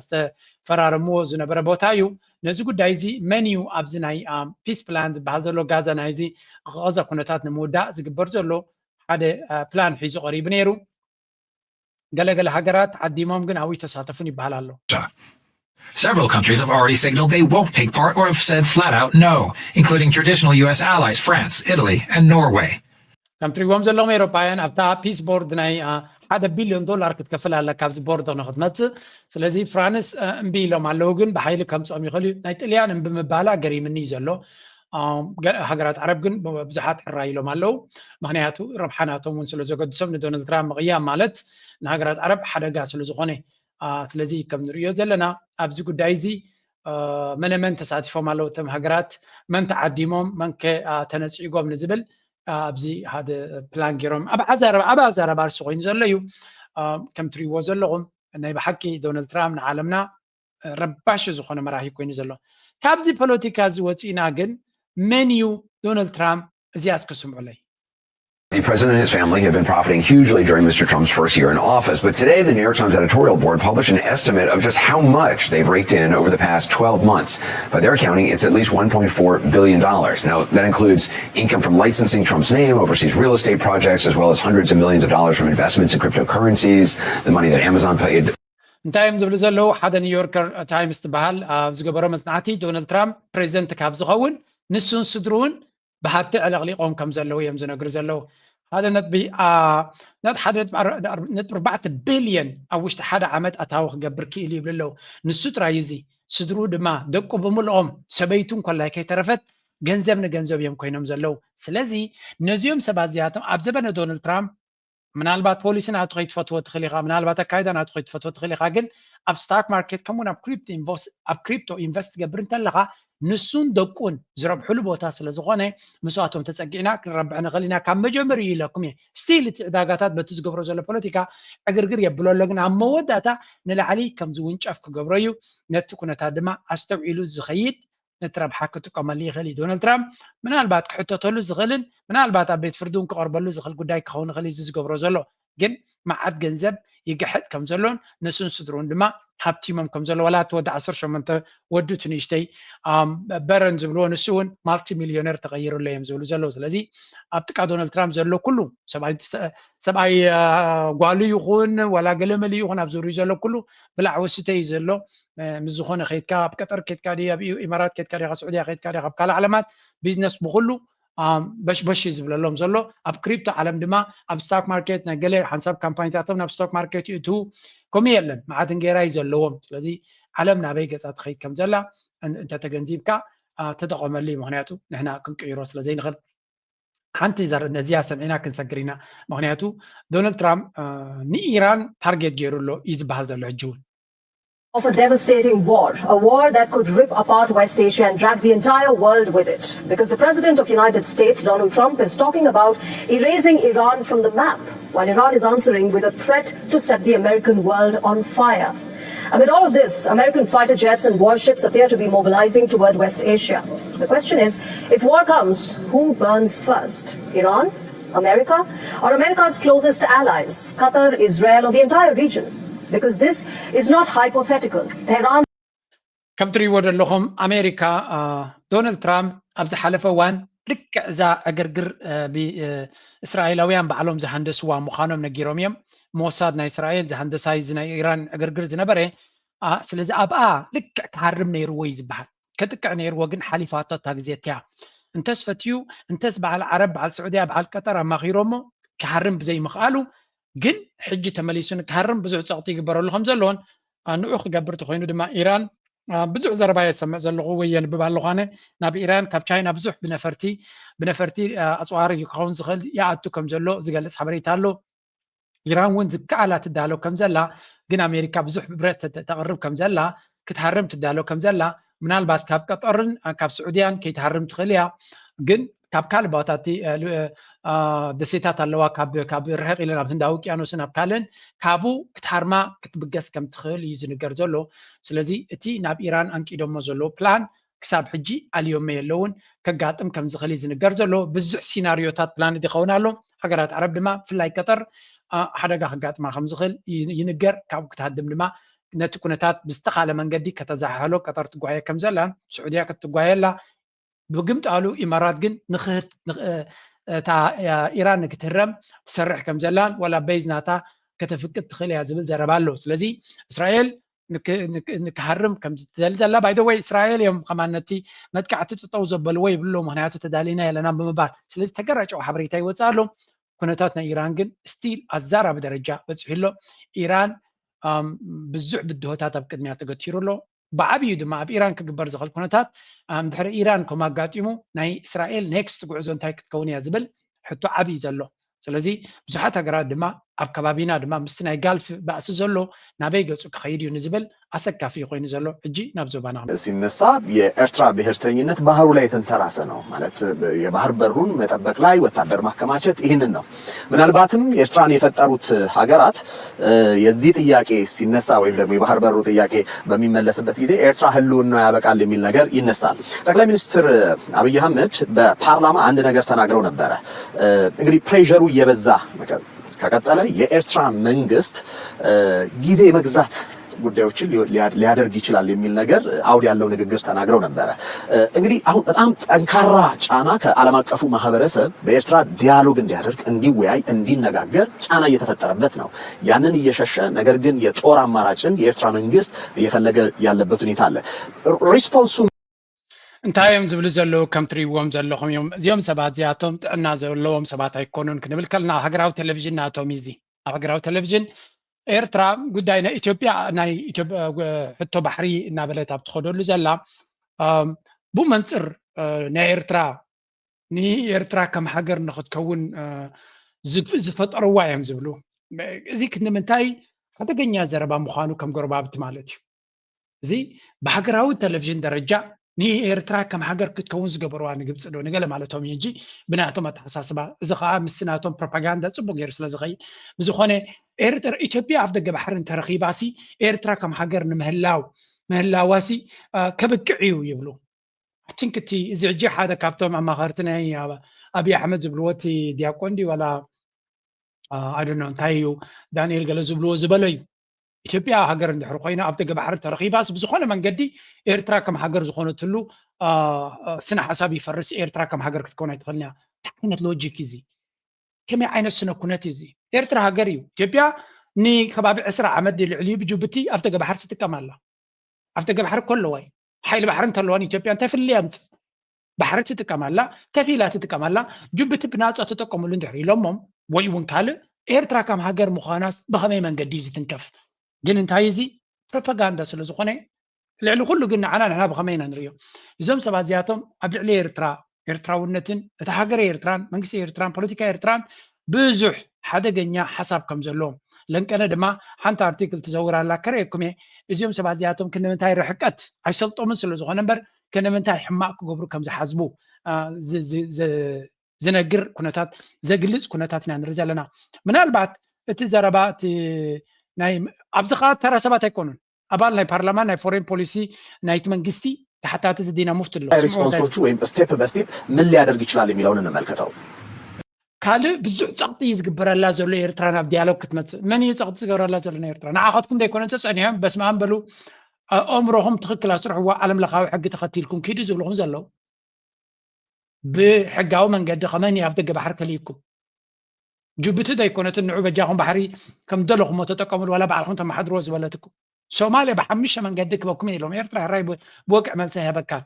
ዝተፈራረምዎ ዝነበረ ቦታ እዩ። ነዚ ጉዳይ እዚ መን እዩ ኣብዚ ናይ ፒስ ፕላን ዝበሃል ዘሎ ጋዛ ናይዚ ቐዘ ኩነታት ንምውዳእ ዝግበር ዘሎ ሓደ ፕላን ሒዙ ቀሪቡ ነይሩ። ገለገለ ሃገራት ዓዲሞም ግን ኣብኡ ተሳተፉን ይበሃል ኣሎ። Several countries have already signaled they won't take part or have said flat out no, including traditional U S allies France, Italy, and Norway. ከም ትሪእዎም ዘለኹም ኤውሮፓውያን ኣብታ ፒስ ቦርድ ናይ ሓደ ቢልዮን ዶላር ክትከፍል ኣለካ ኣብዚ ቦርድ ንክትመፅእ። ስለዚ ፍራንስ እምቢ ኢሎም ኣለዉ፣ ግን ብሓይሊ ከምፅኦም ይኽእል እዩ። ናይ ጥልያን እምቢ ምባላ ገሪምኒ እዩ ዘሎ። ሃገራት ዓረብ ግን ብዙሓት ሕራይ ኢሎም ኣለዉ። ምክንያቱ ረብሓ ናቶም እውን ስለ ዘገድሶም ንዶናልድ ትራምፕ ምቕያም ማለት ንሃገራት ዓረብ ሓደጋ ስለ ዝኾነ። ስለዚ ከም ንሪኦ ዘለና ኣብዚ ጉዳይ እዚ መነመን ተሳቲፎም ኣለዉ እቶም ሃገራት፣ መን ተዓዲሞም፣ መን ከ ተነፂጎም ንዝብል ኣብዚ ሓደ ፕላን ገይሮም ኣብ ኣዛረባ ኣብ ኣዛረባ ኣርሲ ኮይኑ ዘሎ እዩ። ከም ትሪእዎ ዘለኹም ናይ ብሓቂ ዶናልድ ትራምፕ ንዓለምና ረባሺ ዝኾነ መራሒ ኮይኑ ዘሎ። ካብዚ ፖለቲካ እዚ ወፂእና ግን መን እዩ ዶናልድ ትራምፕ? እዚኣ እስከ ስምዑለይ። The president and his family have been profiting hugely during Mister Trump's first year in office, but today the New York Times editorial board published an estimate of just how much they've raked in over the past twelve months. By their counting, it's at least one point four billion dollars. Now, that includes income from licensing Trump's name, overseas real estate projects, as well as hundreds of millions of dollars from investments in cryptocurrencies, the money that Amazon paid. እንታይ እዮም ዝብሉ ዘለዉ? ሓደ ኒውዮርከር ታይምስ ትበሃል ኣብ ዝገበሮ መፅናዕቲ ዶናልድ ትራምፕ ፕሬዚደንት ካብ ዝኸውን ንሱን ስድርኡን ብሃብቲ ዕለቕሊቖም ከም ዘለዉ እዮም ዝነግሩ ዘለዉ። ሓደ ነጥቢ ነጥቢ ኣርባዕተ ቢልዮን ኣብ ውሽጢ ሓደ ዓመት ኣታዊ ክገብር ክኢሉ ይብሉ ኣለዉ። ንሱ ጥራይ እዚ ስድርኡ ድማ ደቁ ብምልኦም ሰበይቱ እንኮላይ ከይተረፈት ገንዘብ ንገንዘብ እዮም ኮይኖም ዘለዉ። ስለዚ ነዚኦም ሰባት እዚኣቶም ኣብ ዘበነ ዶናልድ ትራምፕ ምናልባት ፖሊሲ ናቱ ከይትፈትዎ ትኽእል ኢኻ፣ ምናልባት ኣካይዳ ናቱ ከይትፈትዎ ትኽእል ኢኻ፣ ግን ኣብ ስታክ ማርኬት ከምኡውን ኣብ ክሪፕቶ ኢንቨስት ኣብ ክሪፕቶ ኢንቨስት ትገብር እንተለኻ ንሱን ደቁን ዝረብሕሉ ቦታ ስለ ዝኾነ ምስኣቶም ተፀጊዕና ክንረብሕ ንኽእል ኢና። ካብ መጀመሪኡ ኢለኩም እየ። ስቲል እቲ ዕዳጋታት በቲ ዝገብሮ ዘሎ ፖለቲካ ዕግርግር የብሎ ኣሎ፣ ግን ኣብ መወዳእታ ንላዕሊ ከም ዝውንጨፍ ክገብሮ እዩ። ነቲ ኩነታት ድማ ኣስተውዒሉ ዝኸይድ ነቲ ረብሓ ክጥቀመሉ ይኽእል እዩ። ዶናልድ ትራምፕ ምናልባት ክሕተተሉ ዝኽእልን ምናልባት ኣብ ቤት ፍርዲ እውን ክቐርበሉ ዝኽእል ጉዳይ ክኸውን ይኽእል እዩ እዚ ዝገብሮ ዘሎ። ግን መዓት ገንዘብ ይግሕጥ ከም ዘሎን ንሱን ስድርኡን ድማ ሃብቲሞም ከም ዘሎ ዋላ እቲ ወዲ ዓሰርተ ሸሞንተ ወዱ እቲ ንእሽተይ በረን ዝብልዎ ንሱ እውን ማልቲ ሚልዮነር ተቐይሩ ኣሎ እዮም ዝብሉ ዘለዉ። ስለዚ ኣብ ጥቃ ዶናልድ ትራምፕ ዘሎ ኩሉ ሰብኣይ ጓሉ ይኹን ዋላ ገለመሊ ይኹን ኣብ ዙርዩ ዘሎ ኩሉ ብላዕ ወስተ እዩ ዘሎ። ምስ ዝኾነ ከይድካ ኣብ ቀጠር ከይድካ ድዩ ኣብ ኢማራት ከይድካ ዲኻ ስዑድያ ከይድካ ዲኻ ኣብ ካልእ ዓለማት ቢዝነስ ብኩሉ በሽበሽ እዩ ዝብለሎም ዘሎ። ኣብ ክሪፕቶ ዓለም ድማ ኣብ ስታክ ማርኬት ናይ ገለ ሓንሳብ ካምፓኒታቶም ናብ ስቶክ ማርኬት ይእትዉ ከምኡ የለን። መዓት እንጌራ እዩ ዘለዎም። ስለዚ ዓለም ናበይ ገፃ ትኸይድ ከም ዘላ እንተተገንዚብካ ተጠቐመሉ እዩ። ምክንያቱ ንሕና ክንቅይሮ ስለ ዘይንኽእል። ሓንቲ ነዚኣ ሰምዒና ክንሰግር ኢና። ምክንያቱ ዶናልድ ትራምፕ ንኢራን ታርጌት ገይሩ ኣሎ እዩ ዝበሃል ዘሎ ሕጂ እውን። of a devastating war, a war that could rip apart West Asia and drag the entire world with it. Because the president of United States, Donald Trump, is talking about erasing Iran from the map, while Iran is answering with a threat to set the American world on fire. Amid all of this, American fighter jets and warships appear to be mobilizing toward West Asia. The question is, if war comes, who burns first? Iran? America? Or America's closest allies, Qatar, Israel, or the entire region? Because this is not hypothetical. Tehran ከም ትሪእዎ ዘለኹም ኣሜሪካ፣ ዶናልድ ትራምፕ ኣብ ዝሓለፈ እዋን ልክዕ እዛ ዕግርግር እስራኤላውያን ባዕሎም ዝሃንደስዋ ምዃኖም ነጊሮም እዮም። ሞሳድ ናይ እስራኤል ዝሃንደሳይ ናይ ኢራን ዕግርግር ዝነበረ፣ ስለዚ ኣብኣ ልክዕ ክሃርም ነይርዎ እዩ ዝበሃል። ከጥቅዕ ነይርዎ ግን ሓሊፋቶ እታ ግዜ እቲያ። እንተስ ፈትዩ እንተስ በዓል ዓረብ፣ በዓል ስዑድያ፣ በዓል ቀጠር ኣማኺሮሞ ክሃርም ብዘይምኽኣሉ ግን ሕጂ ተመሊሱ ንክሃርም ብዙሕ ፀቕጢ ይግበረሉ ከም ዘለዎን ንዑ ክገብር ተኮይኑ ድማ ኢራን ብዙሕ ዘረባ የሰምዕ ዘለኹ ወይ የንብብ ኣለኳነ ናብ ኢራን ካብ ቻይና ብዙሕ ብነፈርቲ ብነፈርቲ ኣፅዋር ክኸውን ዝኽእል ይኣቱ ከም ዘሎ ዝገልፅ ሓበሬታ ኣሎ። ኢራን እውን ዝከኣላ ትዳሎ ከም ዘላ ግን ኣሜሪካ ብዙሕ ብረት ተቕርብ ከም ዘላ ክትሃርም ትዳሎ ከም ዘላ ምናልባት ካብ ቀጠርን ካብ ስዑድያን ከይትሃርም ትኽእል እያ ግን ካብ ካልእ ባታቲ ደሴታት ኣለዋ ካብ ርሕቕ ኢለን ኣብ ህንዳዊ ውቅያኖስን ኣብ ካልእን ካብኡ ክትሃርማ ክትብገስ ከም ትኽእል እዩ ዝንገር ዘሎ። ስለዚ እቲ ናብ ኢራን ኣንቂዶሞ ዘለዉ ፕላን ክሳብ ሕጂ ኣልዮመ የለውን። ከጋጥም ከም ዝኽእል እዩ ዝንገር ዘሎ። ብዙሕ ሲናሪዮታት ፕላን ይኸውን ኣሎ። ሃገራት ዓረብ ድማ ብፍላይ ቀጠር ሓደጋ ከጋጥማ ከም ዝኽእል ይንገር። ካብኡ ክትሃድም ድማ ነቲ ኩነታት ብዝተኻለ መንገዲ ከተዘሓሕሎ ቀጠር ትጓየ ከም ዘላን ስዑድያ ክትጓየ ኣላ። ብግምጣሉ ኢማራት ግን ንክህት እታ ኢራን ንክትህረም ትሰርሕ ከም ዘላን ዋላ በይዝ ናታ ከተፍቅድ ትኽእል እያ ዝብል ዘረባ ኣሎ። ስለዚ እስራኤል ንክሃርም ከም ዝትደሊ ዘላ ባይደወይ እስራኤል እዮም ከማን ነቲ መጥቃዕቲ ጥጠው ዘበልዎ ይብሉ። ምክንያቱ ተዳሊና የለና ብምባል ስለዚ ተገራጨው ሓበሬታ ይወፅእ ኣሎ። ኩነታት ናይ ኢራን ግን ስቲል ኣዛራቢ ደረጃ በፂሑ ኣሎ። ኢራን ብዙሕ ብድሆታት ኣብ ቅድሚያ ተገቲሩ ኣሎ። ብዓብዩ ድማ ኣብ ኢራን ክግበር ዝኽእል ኩነታት ድሕሪ ኢራን ከም ኣጋጢሙ ናይ እስራኤል ኔክስት ጉዕዞ እንታይ ክትከውን እያ ዝብል ሕቶ ዓብይ ዘሎ። ስለዚ ብዙሓት ሃገራት ድማ ኣብ ከባቢና ድማ ምስቲ ናይ ጋልፍ ባእሲ ዘሎ ናበይ ገፁ ክኸይድ እዩ ንዝብል ኣሰካፊ ኮይኑ ዘሎ ሕጂ ናብ ዞባና ሲነሳ የኤርትራ ብሔርተኝነት ባህሩ ላይ የተንተራሰ ነው ማለት የባህር በሩን መጠበቅ ላይ ወታደር ማከማቸት ይህንን ነው። ምናልባትም ኤርትራን የፈጠሩት ሀገራት የዚህ ጥያቄ ሲነሳ ወይም ደግሞ የባህር በሩ ጥያቄ በሚመለስበት ጊዜ ኤርትራ ህልውና ያበቃል የሚል ነገር ይነሳል። ጠቅላይ ሚኒስትር አብይ አህመድ በፓርላማ አንድ ነገር ተናግረው ነበረ። እንግዲህ ፕሬሩ እየበዛ ከቀጠለ የኤርትራ መንግስት ጊዜ መግዛት ጉዳዮችን ሊያደርግ ይችላል የሚል ነገር አውድ ያለው ንግግር ተናግረው ነበረ። እንግዲህ አሁን በጣም ጠንካራ ጫና ከዓለም አቀፉ ማህበረሰብ በኤርትራ ዲያሎግ እንዲያደርግ፣ እንዲወያይ፣ እንዲነጋገር ጫና እየተፈጠረበት ነው። ያንን እየሸሸ ነገር ግን የጦር አማራጭን የኤርትራ መንግስት እየፈለገ ያለበት ሁኔታ አለ። ሪስፖንሱ እንታይ እዮም ዝብሉ ዘለዉ ከም ትሪእዎም ዘለኹም እዮም። እዚኦም ሰባት እዚኣቶም ጥዕና ዘለዎም ሰባት ኣይኮኑን ክንብል ከለና ኣብ ሃገራዊ ቴሌቪዥን ናቶም እዚ ኣብ ሃገራዊ ቴሌቪዥን ኤርትራ ጉዳይ ናይ ኢትዮጵያ ናይ ሕቶ ባሕሪ እናበለት ኣብ ትኸደሉ ዘላ ብመንፅር ናይ ኤርትራ ንኤርትራ ከም ሃገር ንክትከውን ዝፈጠርዋ እዮም ዝብሉ። እዚ ክንምንታይ ሓደገኛ ዘረባ ምዃኑ ከም ጎረባብቲ ማለት እዩ። እዚ ብሃገራዊ ቴሌቪዥን ደረጃ ንኤርትራ ከም ሃገር ክትከውን ዝገበርዋ ንግብፂ ዶ ንገለ ማለቶም እዩ እንጂ ብናቶም ኣተሓሳስባ እዚ ከዓ ምስቲ ናቶም ፕሮፓጋንዳ ፅቡቅ ገይሩ ስለ ዝኸይድ ብዝኾነ ኤርትራ ኢትዮጵያ ኣብ ደገ ባሕሪ እንተረኺባሲ ኤርትራ ከም ሃገር ንምህላው ምህላዋሲ ከብቅዕ እዩ ይብሉ። ኣቲንክ እቲ እዚ ሕጂ ሓደ ካብቶም ኣማኸርቲ ናይ ኣብይ ኣሕመድ ዝብልዎ እቲ ዲያቆን ድዩ ዋላ ኣደኖ እንታይ እዩ ዳንኤል ገለ ዝብልዎ ዝበሎ እዩ። ኢትዮጵያ ሃገር እንድሕር ኮይና ኣብ ደገ ባሕሪ ተረኺባስ ብዝኾነ መንገዲ ኤርትራ ከም ሃገር ዝኾነትሉ ስነ ሓሳብ ይፈርስ። ኤርትራ ከም ሃገር ክትከውን ኣይትኽእልን እያ። እንታይ ዓይነት ሎጂክ እዚ? ከመይ ዓይነት ስነ ኩነት እዚ? ኤርትራ ሃገር እዩ። ኢትዮጵያ ንከባቢ ዕስራ ዓመት ልዕሊ ብጅቡቲ ኣብ ደገ ባሕሪ ትጥቀም ኣላ። ኣብ ደገ ባሕሪ እኮ ኣለዋ እዩ። ሓይሊ ባሕሪ እንተለዋን ኢትዮጵያ እንታይ ፍልልይ ኣምፅእ? ባሕሪ ትጥቀም ኣላ፣ ከፊላ ትጥቀም ኣላ። ጅቡቲ ብናፃ ትጥቀምሉ እንድሕር ኢሎሞም ወይ እውን ካልእ ኤርትራ ከም ሃገር ምዃናስ ብኸመይ መንገዲ እዩ ዝትንከፍ? ግን እንታይ እዚ ፕሮፓጋንዳ ስለ ዝኾነ ልዕሊ ኩሉ ግን ንዓና ንሕና ብኸመይ ኢና ንርእዮ? እዞም ሰባት እዚኣቶም ኣብ ልዕሊ ኤርትራ ኤርትራውነትን እታ ሃገረ ኤርትራን መንግስቲ ኤርትራን ፖለቲካ ኤርትራን ብዙሕ ሓደገኛ ሓሳብ ከም ዘለዎም ለንቀነ ድማ ሓንቲ ኣርቲክል ትዘውር ኣላ፣ ከርእየኩም እየ። እዚኦም ሰባት እዚኣቶም ክንምንታይ ርሕቀት ኣይሰልጦምን ስለ ዝኾነ እምበር፣ ክንምንታይ ሕማቕ ክገብሩ ከም ዝሓስቡ፣ አ፣ ዝ-፣ ዝ-፣ ዝ-፣ ዝነግር ኩነታት፣ ዘግልጽ ኩነታት ኢና ንርኢ ዘለና። ምናልባት እቲ ዘረባ፣ እቲ ናይ፣ ኣብዚ ኸኣ ተራ ሰባት ኣይኮኑን። ኣባል ናይ ፓርላማ ናይ ፎሬን ፖሊሲ ናይቲ መንግስቲ ተሓታቲ እዚ ዲና ሙፍቲ ኣሎ። ስምዑ እንታይ ሪስፖንሶቹ ወይም ስቴፕ በስቴፕ ምን ሊያደርግ ይችላል የሚለውን እንመልከተው። ካልእ ብዙሕ ጸቕጢ እዩ ዝግበረላ ዘሎ ኤርትራ ናብ ዲያሎግ ክትመጽእ። መን እዩ ጸቕጢ ዝገብረላ ዘሎ ንኤርትራ? ንዓኻትኩም ዘይኮነ ተጸኒሖም፣ በስመ ኣብ በሉ፣ ኣእምሮኹም ትኽክል ኣስርሕዎ፣ ዓለም ለኻዊ ሕጊ ተኸቲልኩም ኪዱ ዝብልኹም ዘለዉ። ብሕጋዊ መንገዲ ከመይ ኣብ ደገ ባሕሪ ከልይኩም? ጅቡቲ ዘይኮነትን ንዑ በጃኹም ባሕሪ ከም ደለኹሞ ተጠቀምሉ፣ ዋላ ባዕልኹም ተመሓድርዎ ዝበለትኩም። ሶማልያ ብሓሙሽተ መንገዲ ክበኩም ኢሎም። ኤርትራ ሕራይ ብ-፣ ብወግዒ መልሲ ኣይሃበካን፣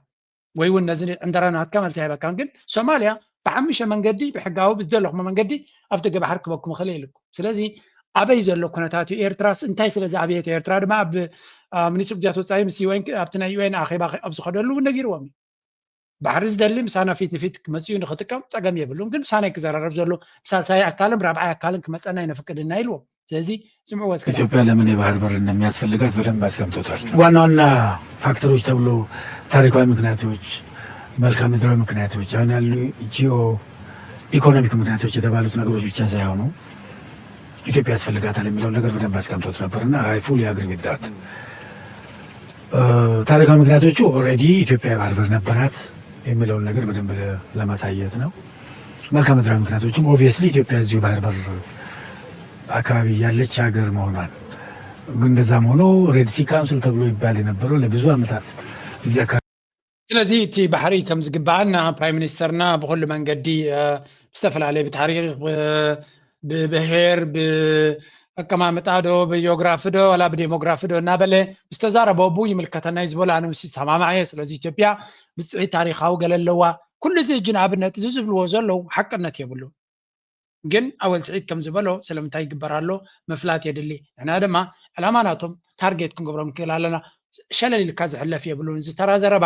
ወይ እውን ነዚ ዕንደራ ናትካ መልሲ ኣይሃበካን። ግን ሶማልያ ብሓሙሽተ መንገዲ ብሕጋዊ ብዝደለኹሞ መንገዲ ኣብ ደገ ባሕሪ ክበኩም ይኽእል ኢልኩም። ስለዚ ኣበይ ዘሎ ኩነታት እዩ? ኤርትራስ እንታይ ስለ ዝኣበየት? ኤርትራ ድማ ኣብ፣ ኣብ ሚኒስትሪ ጉዳያት ወጻኢ ምስ ዩ ኤን ኣብቲ ናይ ዩ ኤን ኣኼባ ኣብ ዝኸደሉ እውን ነጊርዎም እዩ። ባሕሪ ዝደሊ ምሳና ፊት ንፊት መጺኡ ንኽጥቀም ጸገም የብሉን፣ ግን ምሳና ክዘራረብ ዘሎ ብሳልሳይ ኣካልን ብራብዓይ ኣካልን ክመጸና ኣይነፍቅድና ኢልዎም። ስለዚ ስምዕዎ እስከ። ኢትዮጵያ ለምን የባህር በር እንደሚያስፈልጋት በደንብ አስቀምጦታል። ዋና ዋና ፋክተሮች ተብሎ ታሪካዊ ምክንያቶች፣ መልክዓ ምድራዊ ምክንያቶች፣ አሁን ያሉ ጂኦ ኢኮኖሚክ ምክንያቶች የተባሉት ነገሮች ብቻ ሳይሆኑ ኢትዮጵያ ያስፈልጋታል የሚለውን ነገር በደንብ አስቀምጦት ነበር እና I fully agree with that። እ፣ ታሪካዊ ምክንያቶቹ ኦልሬዲ ኢትዮጵያ የባህር በር ነበራት የሚለውን ነገር በደንብ ለ-፣ ለማሳየት ነው። መልክዓ ምድራዊ ምክንያቶችም ኦብቪየስሊ ኢትዮጵያ እዚሁ ባህር በር አካባቢ ያለች ሀገር መሆኗን፣ ግን እንደዛም ሆኖ ሬድ ሲ ካውንስል ተብሎ ይባል የነበረው ለብዙ ዓመታት እዚህ አካባቢ ስለዚ እቲ ባሕሪ ከም ዝግባኣና ፕራይም ሚኒስተርና ብኹሉ መንገዲ፣ እ፣ ብዝተፈላለየ ብታሪኽ፣ ብ-፣ ብብሄር፣ ብኣቀማምጣ ዶ፣ ብጂኦግራፊ ዶ፣ ዋላ ብዴሞግራፊ ዶ እናበለ ዝተዛረበ፣ "ቡ ይምልከተና እዩ" ዝበሎ፣ ኣነ ምስ ይሰማማዕ እየ። ስለዚ ኢትዮጵያ ብፅዒት ታሪኻዊ ገለ ኣለዋ። ኩሉ እዚ ሕጂ ንኣብነት እዚ ዝብልዎ ዘለዉ ሓቅነት የብሉን። ግን ኣወል ስዒድ ከም ዝበሎ ስለምንታይ ይግበር ኣሎ ምፍላጥ የድሊ። ንሕና ድማ ዕላማ ናቶም ታርጌት ክንገብሮም ንክእል ኣለና። ሸለል ኢልካ ዝሕለፍ የብሉን። እዚ ተራ ዘረባ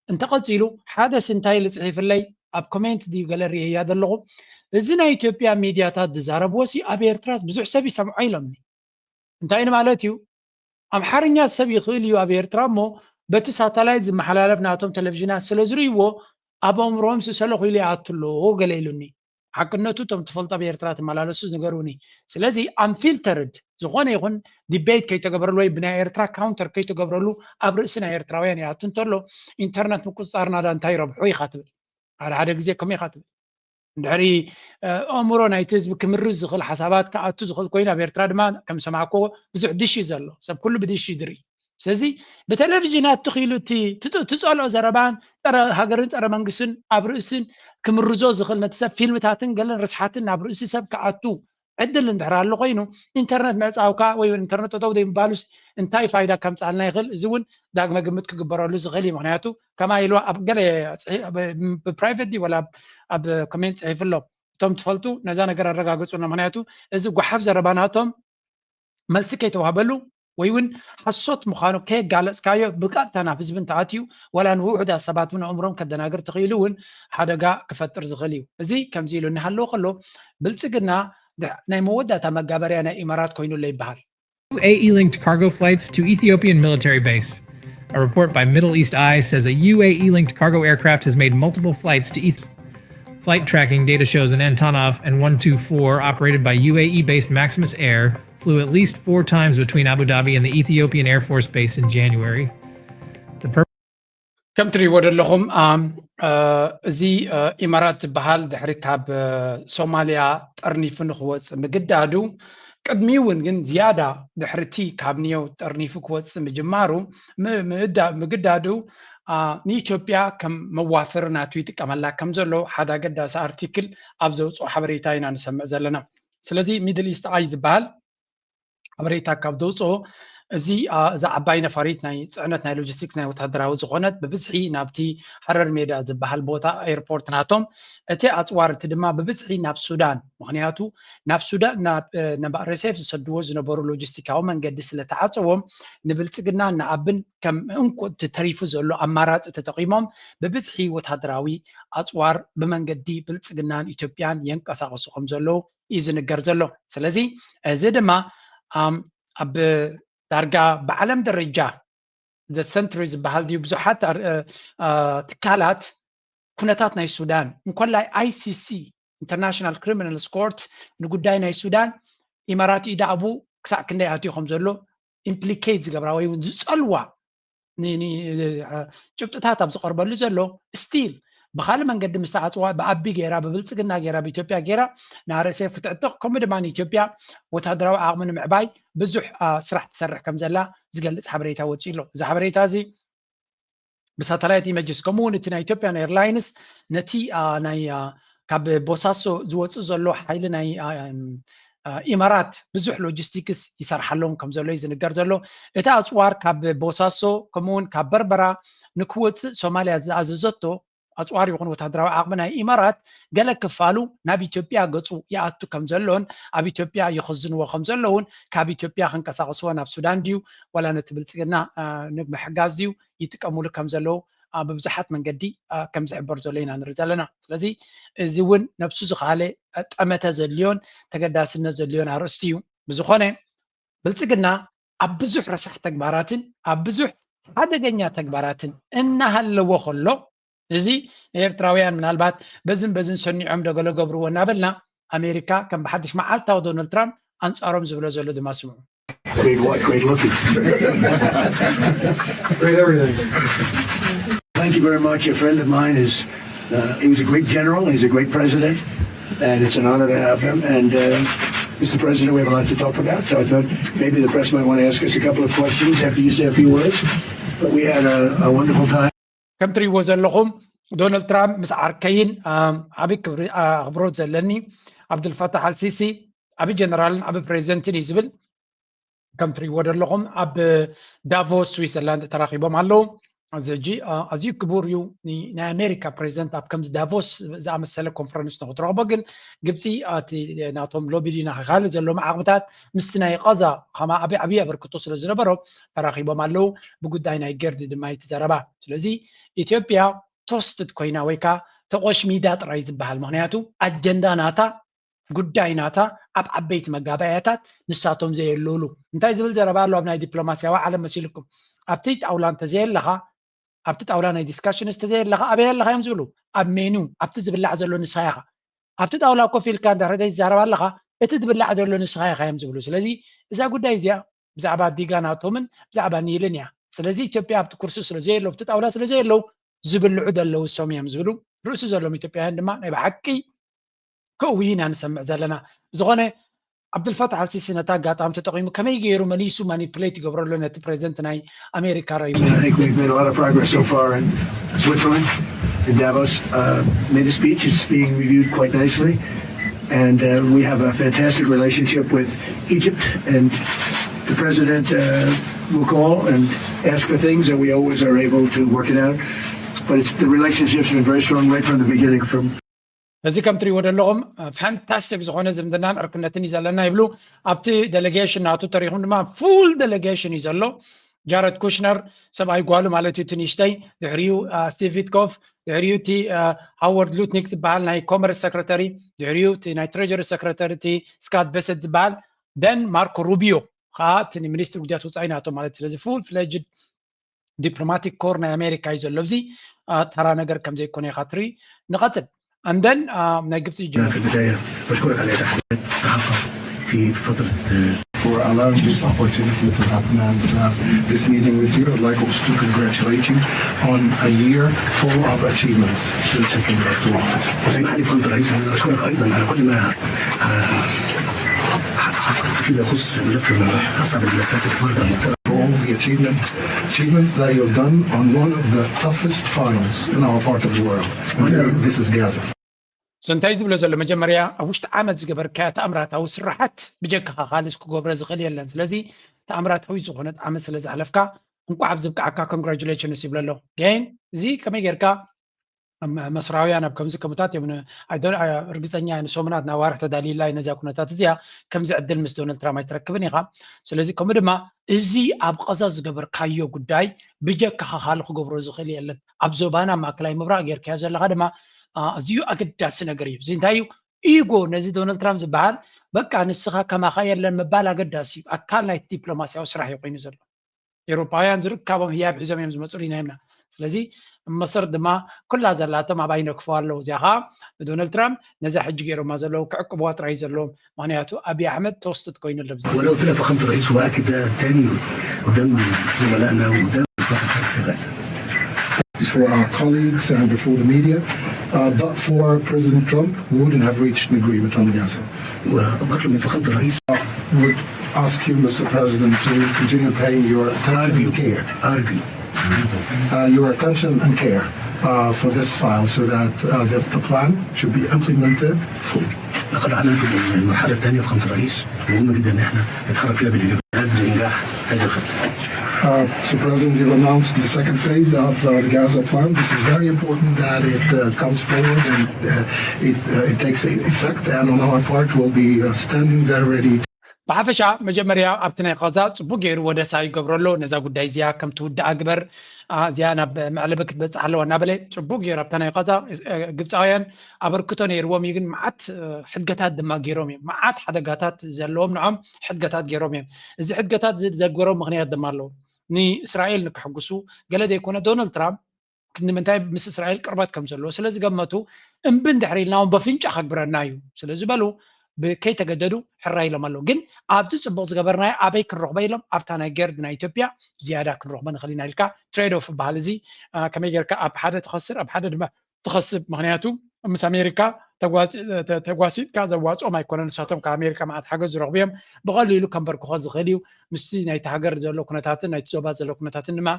እንተቐጺሉ፣ ሓደስ እንታይ ኢሉ ጽሒፍለይ ኣብ ኮሜንት ድዩ ገለ ርእየያ ዘለኹ። እዚ ናይ ኢትዮጵያ ሚድያታት ዝዛረብዎ ሲ ኣብ ኤርትራስ ብዙሕ ሰብ ይሰምዖ ኢሎምኒ። እንታይ ንማለት እዩ? ኣምሓርኛ ሰብ ይኽእል እዩ ኣብ ኤርትራ፣ እሞ በቲ ሳተላይት ዝመሓላለፍ ናቶም ቴሌቪዥናት ስለ ዝርእይዎ ኣብ ኣእምሮኦም ስሰለ ኹኢሉ ይኣቱ ኣሎ ገለ ኢሉኒ። ሓቅነቱ እቶም ትፈልጡ ኣብ ኤርትራ ትመላለሱ ንገሩኒ። ስለዚ ኣንፊልተርድ ዝኾነ ይኹን ዲቤት ከይተገብረሉ ወይ ብናይ ኤርትራ ካውንተር ከይተገብረሉ ኣብ ርእሲ ናይ ኤርትራውያን ይኣቱ እንተሎ ኢንተርነት ምቁጽጻር ናዳ እንታይ ይረብሖ ኢኻ ትብል። ሓደ ሓደ ግዜ ከምኡ ኢኻ ትብል። እንድሕሪ፣ እ፣ ኣእምሮ ናይቲ ህዝቢ ክምርዝ ዝኽእል ሓሳባት ክኣቱ ዝኽእል ኮይኑ ኣብ ኤርትራ ድማ ከም ዝሰማዕክዎ ብዙሕ ድሽ እዩ ዘሎ። ሰብ ኩሉ ብድሽ እዩ ዝርኢ። ስለዚ ብቴሌቪዥናት ትኽኢሉ እቲ ትጥ-፣ ትጸልኦ ዘረባን ጸረ ሃገርን ጸረ መንግስትን ኣብ ርእስን ክምርዞ ዝኽእል ነቲ ሰብ ፊልምታትን ገለን ርስሓትን ናብ ርእሲ ሰብ ክኣቱ ዕድል እንድሕር ኣሎ ኮይኑ ኢንተርነት ምዕጻውካ ወይ እውን ኢንተርነት ጠጠው ዘይምባሉስ እንታይ ፋይዳ ከምጽኣልና ይኽእል? እዚ እውን ዳግመ ግምት ክግበረሉ ዝኽእል እዩ። ምኽንያቱ ከማ ኢልዋ ኣብ ገለ ጽሒ-፣ ኣብ፣ ብፕራይቬት ድዩ ወላ ኣብ፣ ኣብ ኮሜንት ጽሒፉ ኣሎ። እቶም ትፈልጡ ነዛ ነገር ኣረጋግጹና። ምኽንያቱ እዚ ጓሓፍ ዘረባ ናቶም መልሲ ከይተዋህበሉ ወይ እውን ሓሶት ምዃኑ ከየጋለጽካዮ ብቀጥታ ናብ ህዝቢ እንተኣትዩ፣ ዋላ ንውሑዳት ሰባት እውን ኣእምሮም ከደናግር ተኽኢሉ እውን ሓደጋ ክፈጥር ዝኽእል እዩ። እዚ ከምዚ ኢሉ እናሃለወ ከሎ፣ ብልጽግና ድሕ-፣ ናይ መወዳእታ መጋበርያ ናይ ኢማራት ኮይኑሎ ይበሃል። U A E linked cargo flights to Ethiopian military base. A report by Middle East Eye says a U A E linked cargo aircraft has made multiple flights to Eth-, flight tracking data shows an Antonov and one two four operated by U A E based Maximus Air flew at least four times between Abu Dhabi and the Ethiopian Air Force Base in January. The pur- ከም ትርእይዎ ዘለኹም፣ ኣም፣ እ፣ እዚ፣ እ፣ ኢማራት ዝበሃል ድሕሪ ካብ፣ እ፣ ሶማልያ ጠርኒፉ ንክወፅእ ምግዳዱ፣ ቅድሚ እውን ግን ዝያዳ ድሕርቲ ካብ ኒዮው ጠርኒፉ ክወፅእ ምጅማሩ፣ ም-፣ ምእዳ-፣ ምግዳዱ፣ ኣ፣ ንኢትዮጵያ ከም መዋፈሪ ናቱ ይጥቀመላ ከም ዘሎ ሓደ ኣገዳሲ ኣርቲክል ኣብ ዘውፅኦ ሓበሬታ ኢና ንሰምዕ ዘለና። ስለዚ ሚድል ኢስት ኣይ ዝበሃል ሓበሬታ ካብ ዘውፅኦ፣ እዚ፣ ኣ፣ እዛ ዓባይ ነፋሪት ናይ ፅዕነት ናይ ሎጂስቲክስ ናይ ወታደራዊ ዝኾነት ብብዝሒ ናብቲ ሃረር ሜዳ ዝበሃል ቦታ ኤርፖርት ናቶም፣ እቲ ኣፅዋር እቲ ድማ ብብዝሒ ናብ ሱዳን፣ ምኽንያቱ ናብ ሱዳን፣ ናብ፣ እ፣ ናብ ኣር ኤስ ኤፍ ዝሰድዎ ዝነበሩ ሎጂስቲካዊ መንገዲ ስለተዓፀዎም ንብልፅግና ንኣብን ከም እንኮ እቲ ተሪፉ ዘሎ ኣማራፂ ተጠቒሞም ብብዝሒ ወታደራዊ ኣፅዋር ብመንገዲ ብልፅግናን ኢትዮጵያን የንቀሳቐሱ ከም ዘለዉ እዩ ዝንገር ዘሎ። ስለዚ እዚ ድማ ኣብ ዳርጋ ብዓለም ደረጃ ዘሰንትሪ ዝበሃል ድዩ ብዙሓት ትካላት ኩነታት ናይ ሱዳን እንኮላይ I C C International Criminal Court ንጉዳይ ናይ ሱዳን ኢማራት ኢዳኣቡ ክሳዕ ክንደይ ኣትዩ ከም ዘሎ ኢምፕሊኬት ዝገብራ ወይ እውን ዝፀልዋ ጭብጥታት ኣብ ዝቐርበሉ ዘሎ ስቲል ብካልእ መንገዲ ምስ ተዓፅዋ ብኣቢ ገይራ ብብልፅግና ገይራ ብኢትዮጵያ ገይራ ንኣርኤስኤፍ ክትዕጥቕ ከምኡ ድማ ንኢትዮጵያ ወታደራዊ ዓቕሚ ንምዕባይ ብዙሕ ስራሕ ትሰርሕ ከም ዘላ ዝገልፅ ሓበሬታ ወፂኡ ኣሎ። እዚ ሓበሬታ እዚ ብሳተላይት ኢመጅስ ከምኡ እውን እቲ ናይ ኢትዮጵያን ኤርላይንስ ነቲ ናይ ካብ ቦሳሶ ዝወፅእ ዘሎ ሓይሊ ናይ ኢማራት ብዙሕ ሎጂስቲክስ ይሰርሓሎም ከም ዘሎ እዩ ዝንገር ዘሎ። እቲ ኣፅዋር ካብ ቦሳሶ ከምኡ እውን ካብ በርበራ ንክወፅእ ሶማልያ ዝኣዘዘቶ ኣፅዋር ይኹን ወታደራዊ ዓቕሚ ናይ ኢማራት ገለ ክፋሉ ናብ ኢትዮጵያ ገፁ ይኣቱ ከም ዘሎን ኣብ ኢትዮጵያ ይኽዝንዎ ከም ዘለውን ካብ ኢትዮጵያ ከንቀሳቐስዎ ናብ ሱዳን ድዩ ዋላ ነቲ ብልፅግና ንምሕጋዝ ድዩ ይጥቀሙሉ ከም ዘለዉ ብብዙሓት መንገዲ ከም ዝሕበር ዘሎ ኢና ንርኢ ዘለና። ስለዚ እዚ እውን ነብሱ ዝኸኣለ ጠመተ ዘድልዮን ተገዳስነት ዘድልዮን ኣርእስቲ እዩ። ብዝኾነ ብልፅግና ኣብ ብዙሕ ረሳሕ ተግባራትን ኣብ ብዙሕ ሓደገኛ ተግባራትን እናሃለዎ ከሎ እዚ ንኤርትራውያን ምናልባት በዝን በዝን ሰኒዖም ደገለ ገብርዎ እናበልና ኣሜሪካ ከም ብሓድሽ መዓልታዊ ዶናልድ ትራምፕ ኣንፃሮም ዝብሎ ዘሎ ድማ ስምዑ። Great wife, great looking. Great everything. Thank you very much. A friend of mine is, uh, he was a great general, he's a great president, and it's an honor to have him. And uh, Mister President, we have a lot to talk about, so I thought maybe the press might want to ask us a couple of questions after you say a few words. But we had a, a wonderful time. ከም ትሪእዎ ዘለኹም ዶናልድ ትራምፕ ምስ ዓርከይን ዓብዪ ክብሪ ኣኽብሮት ዘለኒ ዓብዱልፈታሕ ኣልሲሲ ዓብዪ ጀነራልን ዓብዪ ፕሬዚደንትን እዩ ዝብል። ከም ትሪእዎ ዘለኹም ኣብ ዳቮስ ስዊዘርላንድ ተራኺቦም ኣለዉ። እዚ ሕጂ ኣዝዩ ክቡር እዩ። ናይ ኣሜሪካ ፕሬዚደንት ኣብ ከምዚ ዳቮስ ዝኣመሰለ ኮንፈረንስ ንክትረኽቦ ግን ግብፂ እቲ ናቶም ሎቢ ድዩ ካልእ ዘለዎም ዓቕምታት ምስቲ ናይ ቐዛ ከማ ዓብዪ ዓብዪ ኣበርክቶ ስለ ዝነበሮ ተራኺቦም ኣለዉ። ብጉዳይ ናይ ገርዲ ድማ እቲ ዘረባ። ስለዚ ኢትዮጵያ ቶስትድ ኮይና ወይ ከዓ ተቆሽሚዳ ጥራይ ዝበሃል ምክንያቱ ኣጀንዳ ናታ ጉዳይ ናታ ኣብ ዓበይቲ መጋባእያታት ንሳቶም ዘየለውሉ እንታይ ዝብል ዘረባ ኣሎ ኣብ ናይ ዲፕሎማስያዊ ዓለም መሲልኩም ኣብቲ ጣውላ እንተዘየለኻ ኣብቲ ጣውላ ናይ ዲስካሽን እንተዘየለኻ ኣበይ ኣለኻ እዮም ዝብሉ ኣብ ሜኑ ኣብቲ ዝብላዕ ዘሎ ንስኻ ኢኻ ኣብቲ ጣውላ ኮፍ ኢልካ እንድሕር ዘይትዛረብ ኣለኻ እቲ ዝብላዕ ዘሎ ንስኻ ኢኻ እዮም ዝብሉ ስለዚ እዛ ጉዳይ እዚኣ ብዛዕባ ዲጋ ናቶምን ብዛዕባ ኒልን እያ ስለዚ ኢትዮጵያ ኣብቲ ኩርሲ ስለ ዘየለው ኣብቲ ጣውላ ስለ ዘየለው ዝብልዑ ዘለዉ እሶም እዮም ዝብሉ ርእሲ ዘለዎም ኢትዮጵያውያን ድማ ናይ ብሓቂ ከእዊ ኢና ንሰምዕ ዘለና ብዝኾነ ዓብዱልፈታሕ ኣልሲሲ ነታ ኣጋጣሚ ተጠቂሙ ከመይ ገይሩ መሊሱ ማኒፕሌት ይገብረሉ ነቲ ፕሬዚደንት ናይ ኣሜሪካ ረዩ I think we've made a lot of progress so far in Switzerland, in Davos. Uh, made a speech. It's being reviewed quite nicely. And uh, we have a fantastic relationship with Egypt. And the president uh, will call and ask for things, and we always are able to work it out. But it's, the relationship's been very strong right from the beginning. From እዚ ከም ትሪእዎ ዘለኹም ፋንታስቲክ ዝኾነ ዝምድናን ዕርክነትን እዩ ዘለና ይብሉ ኣብቲ ዴሌጌሽን ናቱ ተሪኹም ድማ ፉል ዴሌጌሽን እዩ ዘሎ ጃረድ ኩሽነር ሰብኣይ ጓሉ ማለት እዩ እቲ ንእሽተይ ድሕሪኡ ስቲቭ ዊትኮፍ ድሕሪኡ እቲ ሃዋርድ ሉትኒክ ዝበሃል ናይ ኮመርስ ሰክረተሪ ድሕሪኡ እቲ ናይ ትሬጀሪ ሰክረተሪ እቲ ስካት ቤሰት ዝበሃል ደን ማርኮ ሩቢዮ ከዓ እቲ ሚኒስትሪ ጉዳያት ወፃኢ ናቶ ማለት ስለዚ ፉል ፍሌጅድ ዲፕሎማቲክ ኮር ናይ ኣሜሪካ እዩ ዘሎ እዚ ተራ ነገር ከም ዘይኮነ ኢካ ትርኢ ንቐፅል ኣምደን ናይ ግብፂ ይጅምር في البداية بشكرك على إتاحة التخصص في فترة for allowing this opportunity to happen and uh, this meeting with you. I'd like also to congratulate you on a year full of achievements since you came back to office. اسمح لي كنت رئيس أنا أشكرك أيضا على كل ما آه، فيما يخص ملف أصعب الملفات اللي واردة for all the achievement, achievements that you've done on one of the toughest files in our part of the world. This is Gaza. So እንታይ ዝብሎ ዘሎ መጀመርያ ኣብ ውሽጢ ዓመት ዝገበርካዮ ተኣምራታዊ ስራሓት ብጀካኻ ካልስ ክገብሮ ዝኽእል የለን ስለዚ ተኣምራታዊ ዝኾነት ዓመት ስለ ዝሓለፍካ እንቋዕ ኣብ ዝብቃዓካ ኮንግራጁሌሽንስ ይብሎ ኣሎ ግን እዚ ከመይ ጌርካ መስራውያን ኣብ ከምዚ ከምታት እዮም ርግፀኛ ንሰሙናት ናብ ዋርሕ ተዳልዩላ ነዚያ ኩነታት እዚኣ ከምዚ ዕድል ምስ ዶናልድ ትራምፕ ኣይትረክብን ኢኻ ስለዚ ከምኡ ድማ እዚ ኣብ ቐዛ ዝገበርካዮ ጉዳይ ብጀካኻ ካልእ ክገብሮ ዝኽእል የለን ኣብ ዞባና ማእከላይ ምብራቕ ጌርካዮ ዘለኻ ድማ ኣዝዩ ኣገዳሲ ነገር እዩ እዚ እንታይ እዩ ኢጎ ነዚ ዶናልድ ትራምፕ ዝበሃል በቃ ንስኻ ከማኻ የለን ምባል ኣገዳሲ እዩ። ኣካል ናይ ዲፕሎማስያዊ ስራሕ እዩ ኮይኑ ዘሎ። ኤውሮፓውያን ዝርከቦም ህያብ ሒዞም እዮም ዝመፁ ኢና ኢልና። ስለዚ መሰር ድማ ኩላ ዘላቶም ኣባይ ነክፈዋ ኣለዉ። እዚኣ ከዓ ንዶናልድ ትራምፕ ነዛ ሕጂ ገይሮማ ዘለዉ ክዕቅብዋ ጥራይ ዘለዎም። ምክንያቱ ኣብይ ኣሕመድ ተወስጥት ኮይኑ ኣሎ ብዛ ولو تلف خمسة رئيس واكد تاني قدام زملائنا وقدام في غزه. for our colleagues and before the media, uh, but for President Trump, we wouldn't have reached an agreement on Gaza. وبطلب من فخامه الرئيس We would ask you, Mister President, to continue paying your attention and care, argue uh, your attention and care uh, for this file, so that uh, the, the plan should be implemented fully. لقد اعلنت المرحله الثانيه فخامه الرئيس، مهم جدا ان احنا نتحرك فيها بالايجابيات لانجاح هذا الخط. Uh, Mister President, you've announced the second phase of uh, the Gaza plan. This is very important that it uh, comes forward and uh, it, uh, it takes effect. And on our part, we'll be uh, standing very ready. ብሓፈሻ መጀመርያ ኣብቲ ናይ ቃዛ ፅቡቅ ገይሩ ወደሳ ይገብረሎ። ነዛ ጉዳይ እዚኣ ከም ትውዳእ ግበር፣ እዚኣ ናብ መዕለቢ ክትበፅሕ ኣለዋ እናበለ ፅቡቅ ገይሩ ኣብታ ናይ ቃዛ ግብፃውያን ኣበርክቶ ነይርዎም እዩ። ግን መዓት ሕድገታት ድማ ገይሮም እዮም። መዓት ሓደጋታት ዘለዎም ንዖም ሕድገታት ገይሮም እዮም። እዚ ሕድገታት ዘግበሮም ምክንያት ድማ ኣለዉ። ንእስራኤል ንክሕጉሱ ገለ ዘይኮነ ዶናልድ ትራምፕ ንምንታይ ምስ እስራኤል ቅርበት ከም ዘለዎ ስለ ዝገመቱ እምቢ እንድሕር ኢልና እውን በፍንጫ ከግብረና እዩ ስለ ዝበሉ ከይተገደዱ ሕራ ኢሎም ኣለዉ። ግን ኣብዚ ፅቡቅ ዝገበርናዮ ኣበይ ክንረኽቦ ኢሎም ኣብታ ናይ ገርድ ናይ ኢትዮጵያ ዝያዳ ክንረኽቦ ንኽእል ኢና ኢልካ ትሬድ ኦፍ በሃል። እዚ ከመይ ጌርካ ኣብ ሓደ ትኸስር ኣብ ሓደ ድማ ትኸስብ። ምክንያቱ ምስ ኣሜሪካ ተጓሲጥካ ዘዋፅኦም ኣይኮነን። ንሳቶም ካብ ኣሜሪካ መዓት ሓገዝ ዝረኽቡ እዮም። ብቐሊሉ ከንበርክኾ ዝኽእል እዩ። ምስቲ ናይቲ ሃገር ዘሎ ኩነታትን ናይቲ ዞባ ዘሎ ኩነታትን ድማ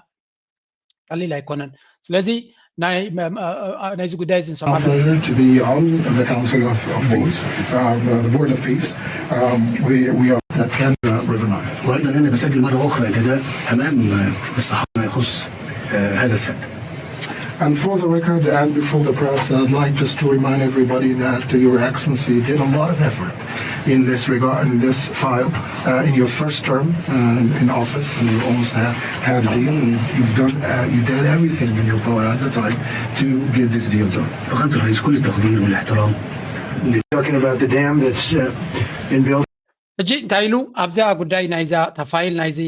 ቀሊል ኣይኮነን። ስለዚ ናይዚ ጉዳይ እዚ ንሰማዕ pleasure to be on the Council of, of Peace, uh, the Board of Peace. Um, we, we are at the River Nile. وايضا انا بسجل مره اخرى ان ده امام الصحافه ما يخص هذا السد. And for the record and before the press, I'd like just to remind everybody that Your Excellency did a lot of effort in this regard, in this file, uh, in your first term uh, in office, and you almost had, had a deal, and you've done, uh, you did everything in your power at the time to get this deal done. فخامة الرئيس، كل التقدير والاحترام. Talking about the dam that's uh, been built. ሕጂ እንታይ ኢሉ ኣብዛ ጉዳይ ናይዛ ተፋይል ናይዚ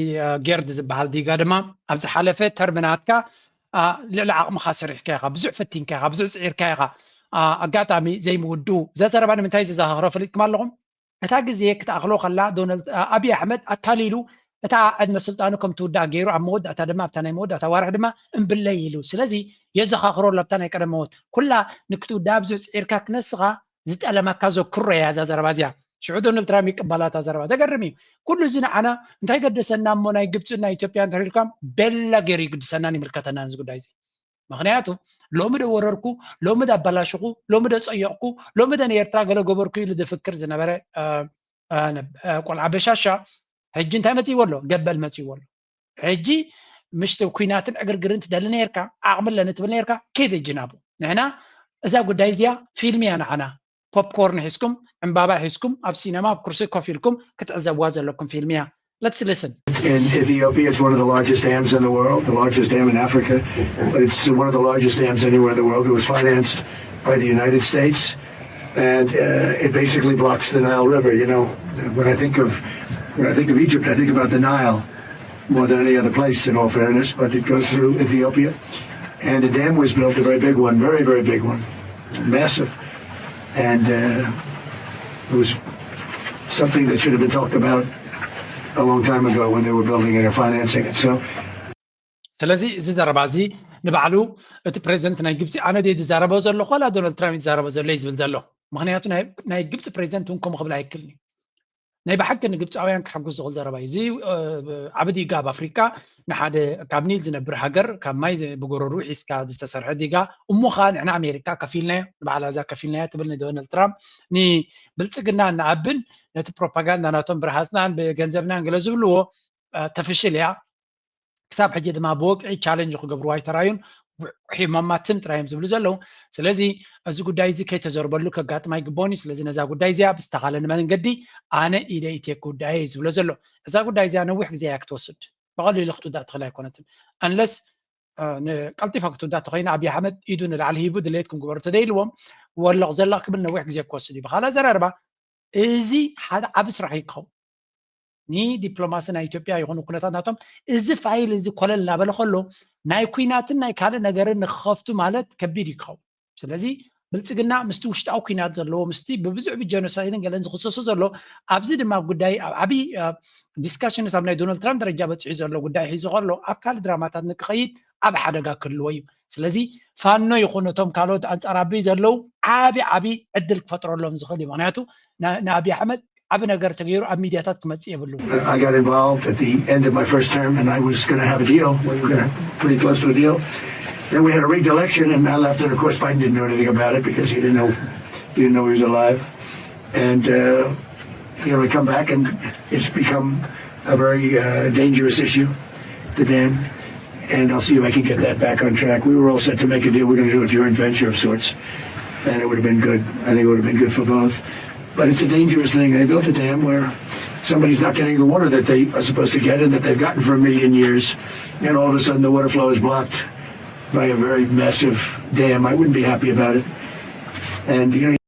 ገርድ ዝበሃል ዲጋ ድማ ኣብ ዝሓለፈ ተርም ናትካ ልዕሊ ዓቕምኻ ሰሪሕካ ኢኻ፣ ብዙሕ ፈቲንካ ኢኻ፣ ብዙሕ ፅዒርካ ኢኻ፣ ኣጋጣሚ ዘይምውድኡ። እዛ ዘረባ ንምንታይ ዘዘኻኽሮ ፈሊጥኩም ኣለኹም? እታ ግዜ ክትኣኽሎ ከላ ዶናልድ ኣብይ ኣሕመድ ኣታሊሉ እታ ዕድመ ስልጣኑ ከም ትውዳእ ገይሩ ኣብ መወዳእታ ድማ ኣብታ ናይ መወዳእታ ዋርሒ ድማ እምብለይ ኢሉ። ስለዚ የዘኻኽሮ ለብታ ናይ ቀደም መወት ኩላ ንክትውዳእ ብዙሕ ፅዒርካ ክነስኻ ዝጠለመካ ዘክሮ እያ እዛ ዘረባ እዚኣ። ሽዑ ዶናልድ ትራምፕ ይቅበላ እታ ዘረባ። ዘገርም እዩ። ኩሉ እዚ ንዓና እንታይ ገደሰና እሞ ናይ ግብፅን ናይ ኢትዮጵያ እንተሪልካም ቤላ ገይሩ ይግድሰናን ይምልከተናን እዚ ጉዳይ እዚ። ምክንያቱ ሎሚ ዶ ወረርኩ፣ ሎሚ ዶ ኣባላሽኹ፣ ሎሚ ዶ ፀየቕኩ፣ ሎሚ ዶ ንኤርትራ ገለ ገበርኩ ኢሉ ዝፍክር ዝነበረ ቆልዓ በሻሻ ሕጂ እንታይ መፅእዎ ኣሎ? ገበል መፅእዎ ኣሎ። ሕጂ ምሽቲ ኩናትን ዕግርግርን ትደሊ ነርካ፣ ዓቕሚ ኣለኒ ትብል ነርካ፣ ኪድ ሕጂ ናብኡ። ንሕና እዛ ጉዳይ እዚኣ ፊልም እያ ንዓና። ፖፕኮርን ሒዝኩም፣ ዕምባባ ሒዝኩም፣ ኣብ ሲነማ ኣብ ኩርሲ ኮፍ ኢልኩም ክትዕዘብዋ ዘለኩም ፊልም እያ። Let's listen. In Ethiopia, it's one of the largest dams in the world, the largest dam in Africa, but it's one of the largest dams anywhere in the world. It was financed by the United States, and uh, it basically blocks the Nile River. You know, when I think of when I think of Egypt, I think about the Nile more than any other place, in all fairness. But it goes through Ethiopia, and a dam was built, a very big one, very very big one, massive, and uh, it was something that should have been talked about a long time ago when they were building it or financing it. So. ስለዚ እዚ ዘረባ እዚ ንባዕሉ እቲ ፕሬዚደንት ናይ ግብፂ ኣነ ድየ ዝዛረቦ ዘለኹ ዋላ ዶናልድ ትራምፕ ዝዛረቦ ዘሎ እዩ ዝብል ዘሎ። ምክንያቱ ናይ ግብፂ ፕሬዚደንት እውን ከምኡ ክብል ኣይክልን እዩ። ናይ ብሓቂ ንግብፃውያን ክሕጉስ ዝኽእል ዘረባ እዩ። እዚ ዓቢ ዲጋ ኣብ ኣፍሪቃ ንሓደ ካብ ኒል ዝነብር ሃገር ካብ ማይ ብጎረሩ ሒዝካ ዝተሰርሐ ዲጋ እሞ ከዓ ንሕና ኣሜሪካ ከፊልናዮ ንባዕላ እዛ ከፊልናዮ ትብል ንዶናልድ ትራምፕ ንብልፅግና ንኣብን ነቲ ፕሮፓጋንዳ ናቶም ብረሃፅናን ብገንዘብናን ገለ ዝብልዎ ተፍሽል እያ። ክሳብ ሕጂ ድማ ብወግዒ ቻለንጅ ክገብርዋ ኣይተራዩን። ሒሞማት ስም ጥራይ እዮም ዝብሉ ዘለዉ። ስለዚ እዚ ጉዳይ እዚ ከይተዘርበሉ ከጋጥም ኣይግበኦን እዩ። ስለዚ ነዛ ጉዳይ እዚኣ ብዝተኻለኒ መንገዲ ኣነ ኢደ ኢትየ ክውዳእ እየ እዩ ዝብሎ ዘሎ። እዛ ጉዳይ እዚኣ ነዊሕ ግዜ እያ ክትወስድ። ብቐሊሉ ክትውዳእ ትኽእል ኣይኮነትን። ኣንለስ ቀልጢፋ ክትውዳእ ተኾይና ኣብይ ኣሕመድ ኢዱ ንላዕሊ ሂቡ ድሌትኩም ግበሩ ተደይልዎም ወለቕ ዘለቕ ክብል ነዊሕ ግዜ ክወስድ እዩ። ብኻልእ ኣዘራርባ እዚ ሓደ ዓቢ ስራሕ እዩ ክኸውን። ንዲፕሎማሲ ናይ ኢትዮጵያ ይኹን ኩነታት ናቶም እዚ ፋይል እዚ ኮለል እናበለ ከሎ ናይ ኩናትን ናይ ካልእ ነገርን ንክኸፍቱ ማለት ከቢድ እዩ ክኸውን። ስለዚ ብልፅግና ምስቲ ውሽጣዊ ኩናት ዘለዎ ምስቲ ብብዙሕ ብጀኖሳይድን ገለን ዝክሰሱ ዘሎ ኣብዚ ድማ ጉዳይ ኣብ ዓብዪ ዲስካሽንስ ኣብ ናይ ዶናልድ ትራምፕ ደረጃ በፂሑ ዘሎ ጉዳይ ሒዙ ከሎ ኣብ ካልእ ድራማታት ንክኸይድ ዓብ ሓደጋ ክህልዎ እዩ። ስለዚ ፋኖ ይኹን እቶም ካልኦት ኣንፃር ኣቢ ዘለዉ ዓቢ ዓቢ ዕድል ክፈጥረሎም ዝኽእል እዩ። ምክንያቱ ንኣብይ ኣሕመድ ዓቢ ነገር ተገይሩ ኣብ ሚድያታት ክመፅእ የብሉ። I got involved at the end of my first term, and I was going to have a deal. We were going to pretty close to a deal. Then we had a rigged election, and I left. And of course, Biden didn't know anything about it because he didn't know he didn't know he was alive. And uh, you know, we come back, and it's become a very uh, dangerous issue, the dam. And I'll see if I can get that back on track. We were all set to make a deal. We we're going to do a joint venture of sorts, and it would have been good. I think it would have been good for both. But it's a dangerous thing. They built a dam where somebody's not getting the water that they are supposed to get and that they've gotten for a million years, and all of a sudden the water flow is blocked by a very massive dam. I wouldn't be happy about it. And you know,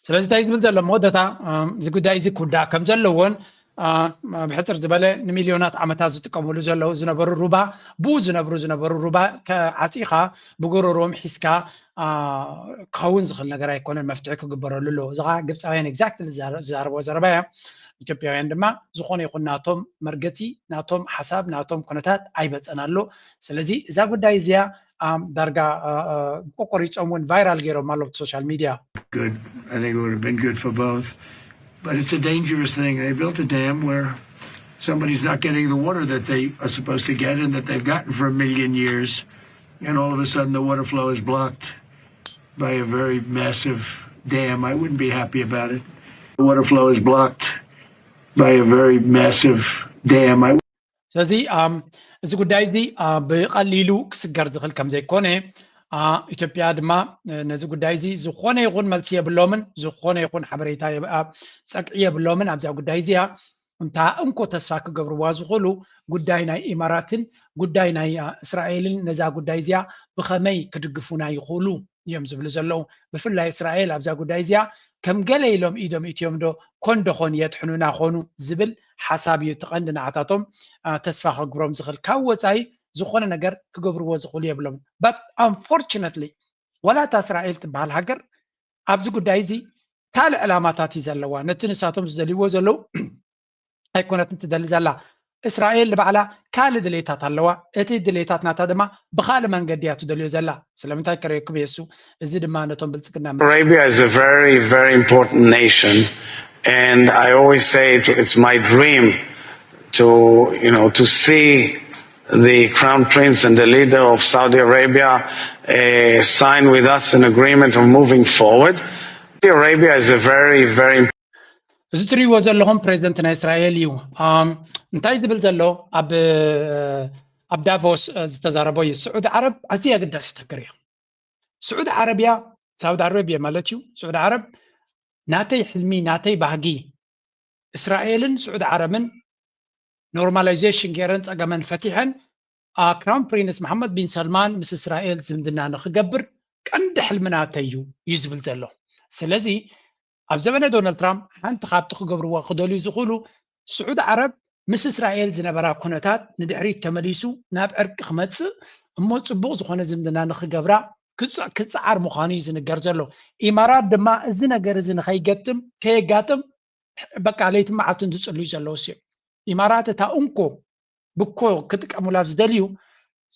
ስለዚ እንታይ ዝብል ዘሎ መወዳእታ እዚ ጉዳይ እዚ ክውዳእ ከም ዘለዎን ብሕፅር ዝበለ ንሚልዮናት ዓመታት ዝጥቀምሉ ዘለዉ ዝነበሩ ሩባ ብኡ ዝነብሩ ዝነበሩ ሩባ ዓፂኻ ብጎረሮም ሒዝካ ክኸውን ዝኽእል ነገር ኣይኮነን። መፍትሒ ክግበረሉ ኣለዎ። እዚ ከዓ ግብፃውያን exactly ዝዛረብዎ ዘረባ እያ። ኢትዮጵያውያን ድማ ዝኾነ ይኹን ናቶም መርገፂ ናቶም ሓሳብ ናቶም ኩነታት ኣይበፀን ኣሎ። ስለዚ እዛ ጉዳይ እዚኣ ዳርጋ ቆቆሪፆም እውን ቫይራል ገይሮም ኣለዉ social media። Good. I think it would have been good for both. But it's a dangerous thing. They built a dam where somebody's not getting the water that they are supposed to get and that they've gotten for a million years. And all of a sudden the water flow is blocked by a very massive dam. I wouldn't be happy about it. The water flow is blocked by a very massive dam. I ስለዚ እዚ ጉዳይ እዚ ብቐሊሉ ክስገር ዝኽእል ከም ዘይኮነ ኢትዮጵያ ድማ ነዚ ጉዳይ እዚ ዝኾነ ይኹን መልሲ የብሎምን፣ ዝኾነ ይኹን ሓበሬታ ጸግዒ የብሎምን ኣብዛ ጉዳይ እዚኣ። እንታ እንኮ ተስፋ ክገብርዋ ዝኽእሉ ጉዳይ ናይ ኢማራትን ጉዳይ ናይ እስራኤልን ነዛ ጉዳይ እዚኣ ብኸመይ ክድግፉና ይኽእሉ እዮም ዝብሉ ዘለዉ። ብፍላይ እስራኤል ኣብዛ ጉዳይ እዚኣ ከም ገለ ኢሎም ኢዶም እትዮም ዶ ኮን ዶ ኾን የድሕኑና ኾኑ ዝብል ሓሳብ እዩ እቲ ቀንዲ ንዓታቶም ተስፋ ከግብሮም ዝኽእል። ካብ ወፃኢ ዝኾነ ነገር ክገብርዎ ዝኽእሉ የብሎም። But unfortunately ዋላ እታ እስራኤል ትበሃል ሃገር ኣብዚ ጉዳይ እዚ ካልእ ዕላማታት እዩ ዘለዋ። ነቲ ንሳቶም ዝደልይዎ ዘለዉ ኣይኮነትን ትደሊ ዘላ። እስራኤል ንባዕላ ካልእ ድሌታት ኣለዋ። እቲ ድሌታት ናታ ድማ ብኻልእ መንገዲ እያ ትደልዮ ዘላ። ስለምንታይ ከርእየኩም እየ እሱ። እዚ ድማ ነቶም ብልጽግና Arabia is a very, very important nation, and I always say to, it's my dream to, you know, to see the Crown Prince and the leader of Saudi Arabia uh, sign with us an agreement of moving forward. Saudi Arabia is a very, very እዚ ትሪእዎ ዘለኹም ፕሬዚደንት ናይ እስራኤል እዩ። እንታይ ዝብል ዘሎ ኣብ ኣብ ዳቮስ ዝተዛረቦ እዩ። ስዑዲ ዓረብ ኣዝያ ኣገዳሲት ሃገር እያ። ስዑዲ ዓረብያ ሳውዲ ኣረብያ ማለት እዩ። ስዑዲ ዓረብ ናተይ ሕልሚ ናተይ ባህጊ እስራኤልን ስዑዲ ዓረብን ኖርማላይዜሽን ገይረን ፀገመን ፈቲሐን ክራውን ፕሪንስ መሓመድ ቢን ሰልማን ምስ እስራኤል ዝምድና ንክገብር ቀንዲ ሕልሚ ናተይ እዩ እዩ ዝብል ዘሎ። ስለዚ ኣብ ዘበነ ዶናልድ ትራምፕ ሓንቲ ካብቲ ክገብርዎ ክደልዩ ዝኽእሉ ስዑዲ ዓረብ ምስ እስራኤል ዝነበራ ኩነታት ንድሕሪት ተመሊሱ ናብ ዕርቂ ክመፅእ እሞ ፅቡቕ ዝኾነ ዝምድና ንክገብራ ክፅዓር ምዃኑ እዩ ዝንገር ዘሎ። ኢማራት ድማ እዚ ነገር እዚ ንከይገጥም ከየጋጥም በቃ ለይትን መዓልትን ዝፅልዩ ዘለዉ እዮም። ኢማራት እታ እንኮ ብኮ ክጥቀሙላ ዝደልዩ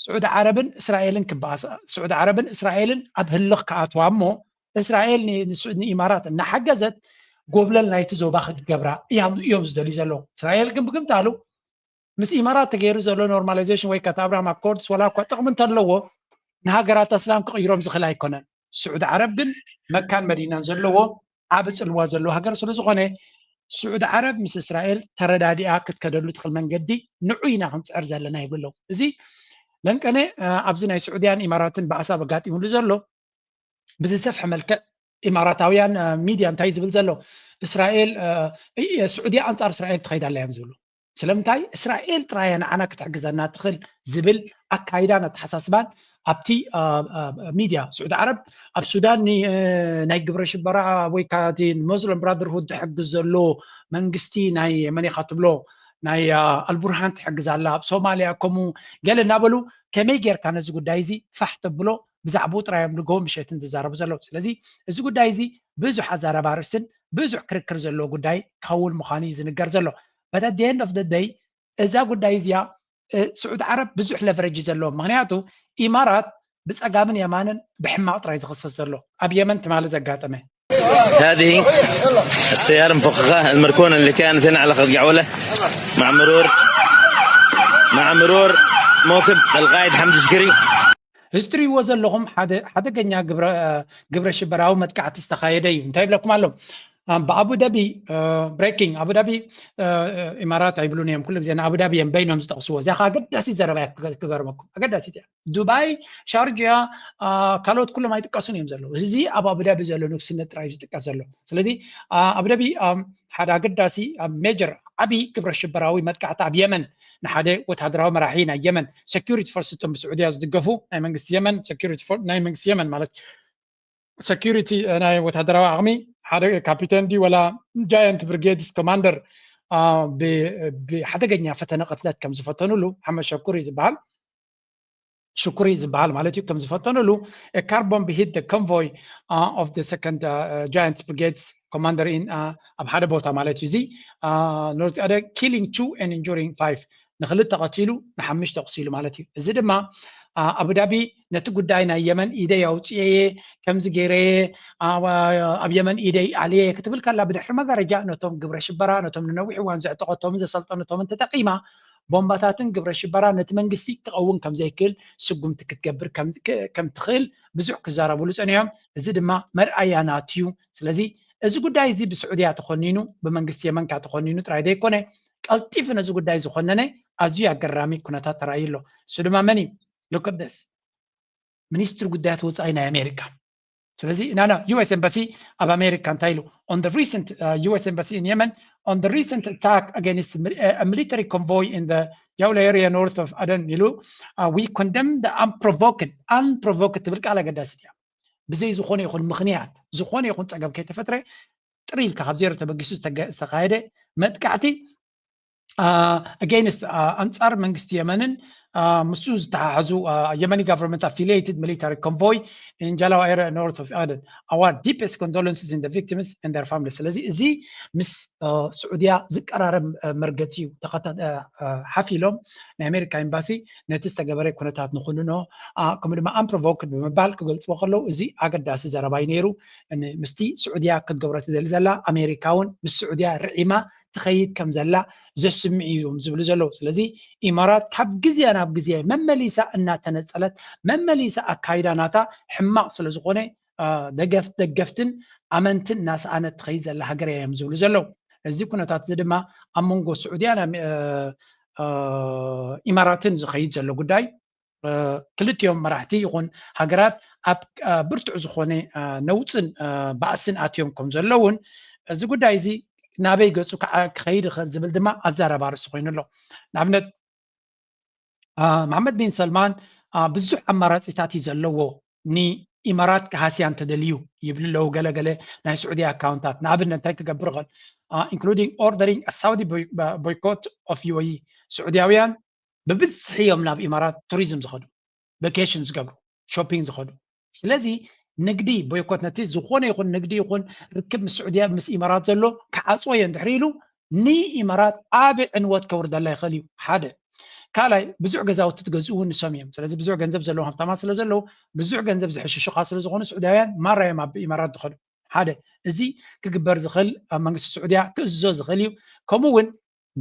ስዑዲ ዓረብን እስራኤልን ክበኣሳ ስዑዲ ዓረብን እስራኤልን ኣብ ህልኽ ክኣትዋ እሞ እስራኤል ንኢማራት እናሓገዘት ጎብለል ናይቲ ዞባ ክትገብራ እዮም ዝደልዩ ዘለዉ። እስራኤል ግን ብግምታሉ ምስ ኢማራት ተገይሩ ዘሎ ኖርማላይዜሽን ወይ ከታ ኣብርሃም ኣኮርድስ ወላ እኳ ጥቕሚ እንተለዎ ንሃገራት ኣስላም ክቕይሮም ዝኽእል ኣይኮነን። ስዑዲ ዓረብ ግን መካን መዲናን ዘለዎ ዓቢ ጽልዋ ዘለዎ ሃገር ስለ ዝኾነ ስዑዲ ዓረብ ምስ እስራኤል ተረዳዲኣ ክትከደሉ ትኽእል መንገዲ ንዑ ኢና ክንጽዕር ዘለና ይብሉ ኣለዉ። እዚ ለንቀነ ኣብዚ ናይ ስዑድያን ኢማራትን ባእሳ ኣጋጢሙሉ ዘሎ ብዝሰፍሐ መልክዕ ኢማራታውያን ሚድያ እንታይ ዝብል ዘሎ እስራኤል ስዑድያ ኣንጻር እስራኤል ትኸይድ ኣላ እዮም ዝብሉ። ስለምንታይ እስራኤል ጥራይ እያ ንዓና ክትሕግዘና ትኽእል ዝብል ኣካይዳን ኣተሓሳስባን ኣብቲ ሚድያ ስዑዲ ዓረብ ኣብ ሱዳን ናይ ግብረ ሽበራ ወይ ከዓ እቲ ሙስሊም ብራደርሁድ ዝሕግዝ ዘሎ መንግስቲ ናይ መን ኢኻ ትብሎ ናይ ኣልቡርሃን ትሕግዝ ኣላ ኣብ ሶማልያ ከምኡ ገለ እናበሉ ከመይ ጌርካ ነዚ ጉዳይ እዚ ፋሕ ተብሎ ብዛዕባኡ ጥራይ እዮም ንግሆ ምሸትን ዝዛረቡ ዘለዉ ስለዚ እዚ ጉዳይ እዚ ብዙሕ ኣዛረባ ርእስን ብዙሕ ክርክር ዘለዎ ጉዳይ ክኸውን ምዃኑ እዩ ዝንገር ዘሎ but at the end of the day እዛ ጉዳይ እዚኣ ስዑድ ዓረብ ብዙሕ ለቨረጅ እዩ ዘለዎም ምክንያቱ ኢማራት ብፀጋምን የማንን ብሕማቕ ጥራይ ዝኽሰስ ዘሎ ኣብ የመን ትማሊ ዘጋጠመ هذه السيارة مفخخة المركونة اللي كانت هنا على خط قعولة مع مرور مع مرور موكب القائد حمد شكري እዚ ትሪእዎ ዘለኹም ሓደ ሓደገኛ ግብረ ሽበራዊ መጥቃዕቲ ዝተኻየደ እዩ እንታይ ይብለኩም ኣሎ ብኣቡዳቢ ብሬኪንግ ኣቡዳቢ ኢማራት ኣይብሉን እዮም ኩሉ ግዜ ንኣቡዳቢ እዮም በይኖም ዝጠቕስዎ እዚኣ ከዓ ኣገዳሲ ዘረባ ክገርመኩም ኣገዳሲት እያ ዱባይ ሻርጅያ ካልኦት ኩሎም ኣይጥቀሱን እዮም ዘለዉ እዚ ኣብ ኣቡዳቢ ዘሎ ንግስነት ጥራይ ዝጥቀስ ዘሎ ስለዚ ኣቡዳቢ ሓደ ኣገዳሲ ኣብ ሜጀር ዓብዪ ግብረ ሽበራዊ መጥቃዕቲ ኣብ የመን ንሓደ ወታደራዊ መራሒ ናይ የመን security force እቶም ብስዑድያ ዝድገፉ ናይ መንግስቲ የመን ናይ መንግስቲ የመን ማለት security ናይ ወታደራዊ ዓቕሚ ሓደ ካፒተን ዲ ወላ giant brigades commander ብሓደገኛ ፈተነ ቅትለት ከም ዝፈተኑሉ ሓመድ ሸኩሪ ዝበሃል ሽኩሪ ዝበሃል ማለት እዩ ከም ዝፈተኑሉ carbon hit the convoy of the second giant brigades commander in ኣብ ሓደ ቦታ ማለት እዩ እዚ ኖርዝ ኣደ killing two and injuring five ንክልተ ቀቲሉ ንሓምሽተ ኣቑሲሉ ማለት እዩ እዚ ድማ ኣቡዳቢ ነቲ ጉዳይ ናይ የመን ኢደይ ኣውፅኤየ ከምዚ ገይረየ ኣብ የመን ኢደይ ኣልየ ክትብል ከላ ብድሕሪ መጋረጃ ነቶም ግብረ ሽበራ ነቶም ንነዊሕ እዋን ዘዕጠቐቶምን ዘሰልጠነቶምን ተጠቂማ ቦምባታትን ግብረ ሽበራ ነቲ መንግስቲ ክቐውም ከም ዘይክእል ስጉምቲ ክትገብር ከም ትኽእል ብዙሕ ክዛረብሉ ፀኒሖም። እዚ ድማ መርኣያ ናቱ እዩ። ስለዚ እዚ ጉዳይ እዚ ብስዑድያ ተኾኒኑ ብመንግስቲ የመን ከዓ ተኾኒኑ ጥራይ ዘይኮነ ቀልጢፉ ነዚ ጉዳይ ዝኾነነ ኣዝዩ ኣገራሚ ኩነታት ተራእዩ ኣሎ። እሱ ድማ መን እዩ? Look at this ሚኒስትሪ ጉዳያት ወፃኢ ናይ ኣሜሪካ ስለዚ ናና ዩ ኤስ ኤምባሲ ኣብ ኣሜሪካ እንታይ ኢሉ on the recent uh, U S embassy in Yemen on the recent attack against a military convoy in the Jawla area north of Aden ኢሉ uh, we condemn the unprovoked unprovoked ትብል ቃል ኣገዳሲት እያ ብዘይ ዝኾነ ይኹን ምኽንያት ዝኾነ ይኹን ፀገም ከይተፈጥረ ጥሪ ኢልካ ካብ ዜሮ ተበጊሱ ዝተካየደ መጥቃዕቲ against ኣንፃር መንግስቲ የመንን ምስኡ ዝተሓሓዙ Yemeni government affiliated military convoy in Jalawa area north of Aden. Our deepest condolences in the victims and their families. ስለዚ እዚ ምስ ስዑድያ ዝቀራረብ መርገፂ እዩ ሓፍ ኢሎም ናይ ኣሜሪካ ኤምባሲ ነቲ ዝተገበረ ኩነታት ንኩንኖ ከምኡ ድማ unprovoked ብምባል ክገልፅዎ ከለዉ እዚ ኣገዳሲ ዘረባ እዩ ነይሩ። ምስቲ ስዑድያ ክትገብሮ ትደሊ ዘላ ኣሜሪካ እውን ምስ ስዑድያ ርዒማ ትኸይድ ከም ዘላ ዘስምዕ እዩ እዮም ዝብሉ ዘለዉ። ስለዚ ኢማራት ካብ ግዜ ናብ ግዜ መመሊሳ እናተነፀለት መመሊሳ ኣካይዳ ናታ ሕማቕ ስለ ዝኾነ ደገፍ ደገፍትን ኣመንትን እናሰኣነት ትኸይድ ዘላ ሃገር እያ እዮም ዝብሉ ዘለዉ። እዚ ኩነታት እዚ ድማ ኣብ መንጎ ስዑድያን ኢማራትን ዝኸይድ ዘሎ ጉዳይ ክልቲኦም መራሕቲ ይኹን ሃገራት ኣብ ብርቱዕ ዝኾነ ነውፅን ባእስን ኣትዮም ከም ዘለውን እዚ ጉዳይ እዚ ናበይ ገፁ ክኸይድ ይኽእል ዝብል ድማ ኣዛራቢ ኣርእስቲ ኮይኑ ኣሎ። ንኣብነት መሓመድ ቢን ሰልማን ብዙሕ ኣማራፂታት እዩ ዘለዎ ንኢማራት ክሃስያ እንተደልዩ ይብሉ ኣለዉ ገለገለ ናይ ስዑዲ ኣካውንታት ንኣብነት እንታይ ክገብር ይኽእል including ordering Saudi boycott of U A E ስዑድያውያን ብብዝሒ እዮም ናብ ኢማራት ቱሪዝም ዝኸዱ ቨኬሽን ዝገብሩ ሾፒንግ ዝኸዱ ስለዚ ንግዲ ቦይኮት ነቲ ዝኾነ ይኹን ንግዲ ይኹን ርክብ ምስ ስዑድያ ምስ ኢማራት ዘሎ ክዓፅዎ እየ እንድሕሪ ኢሉ ንኢማራት ዓቢ ዕንወት ከውርደላ ይኽእል እዩ ሓደ ካልኣይ ብዙሕ ገዛውቲ ትገዝኡ እውን ንሶም እዮም ስለዚ ብዙሕ ገንዘብ ዘለዎም ሃብታማት ስለ ዘለዉ ብዙሕ ገንዘብ ዝሕሽሹኻ ስለ ዝኾኑ ስዑዳውያን ማራ እዮም ኣብ ኢማራት ዝኸዱ ሓደ እዚ ክግበር ዝኽእል ኣብ መንግስቲ ስዑድያ ክእዝዞ ዝኽእል እዩ ከምኡ እውን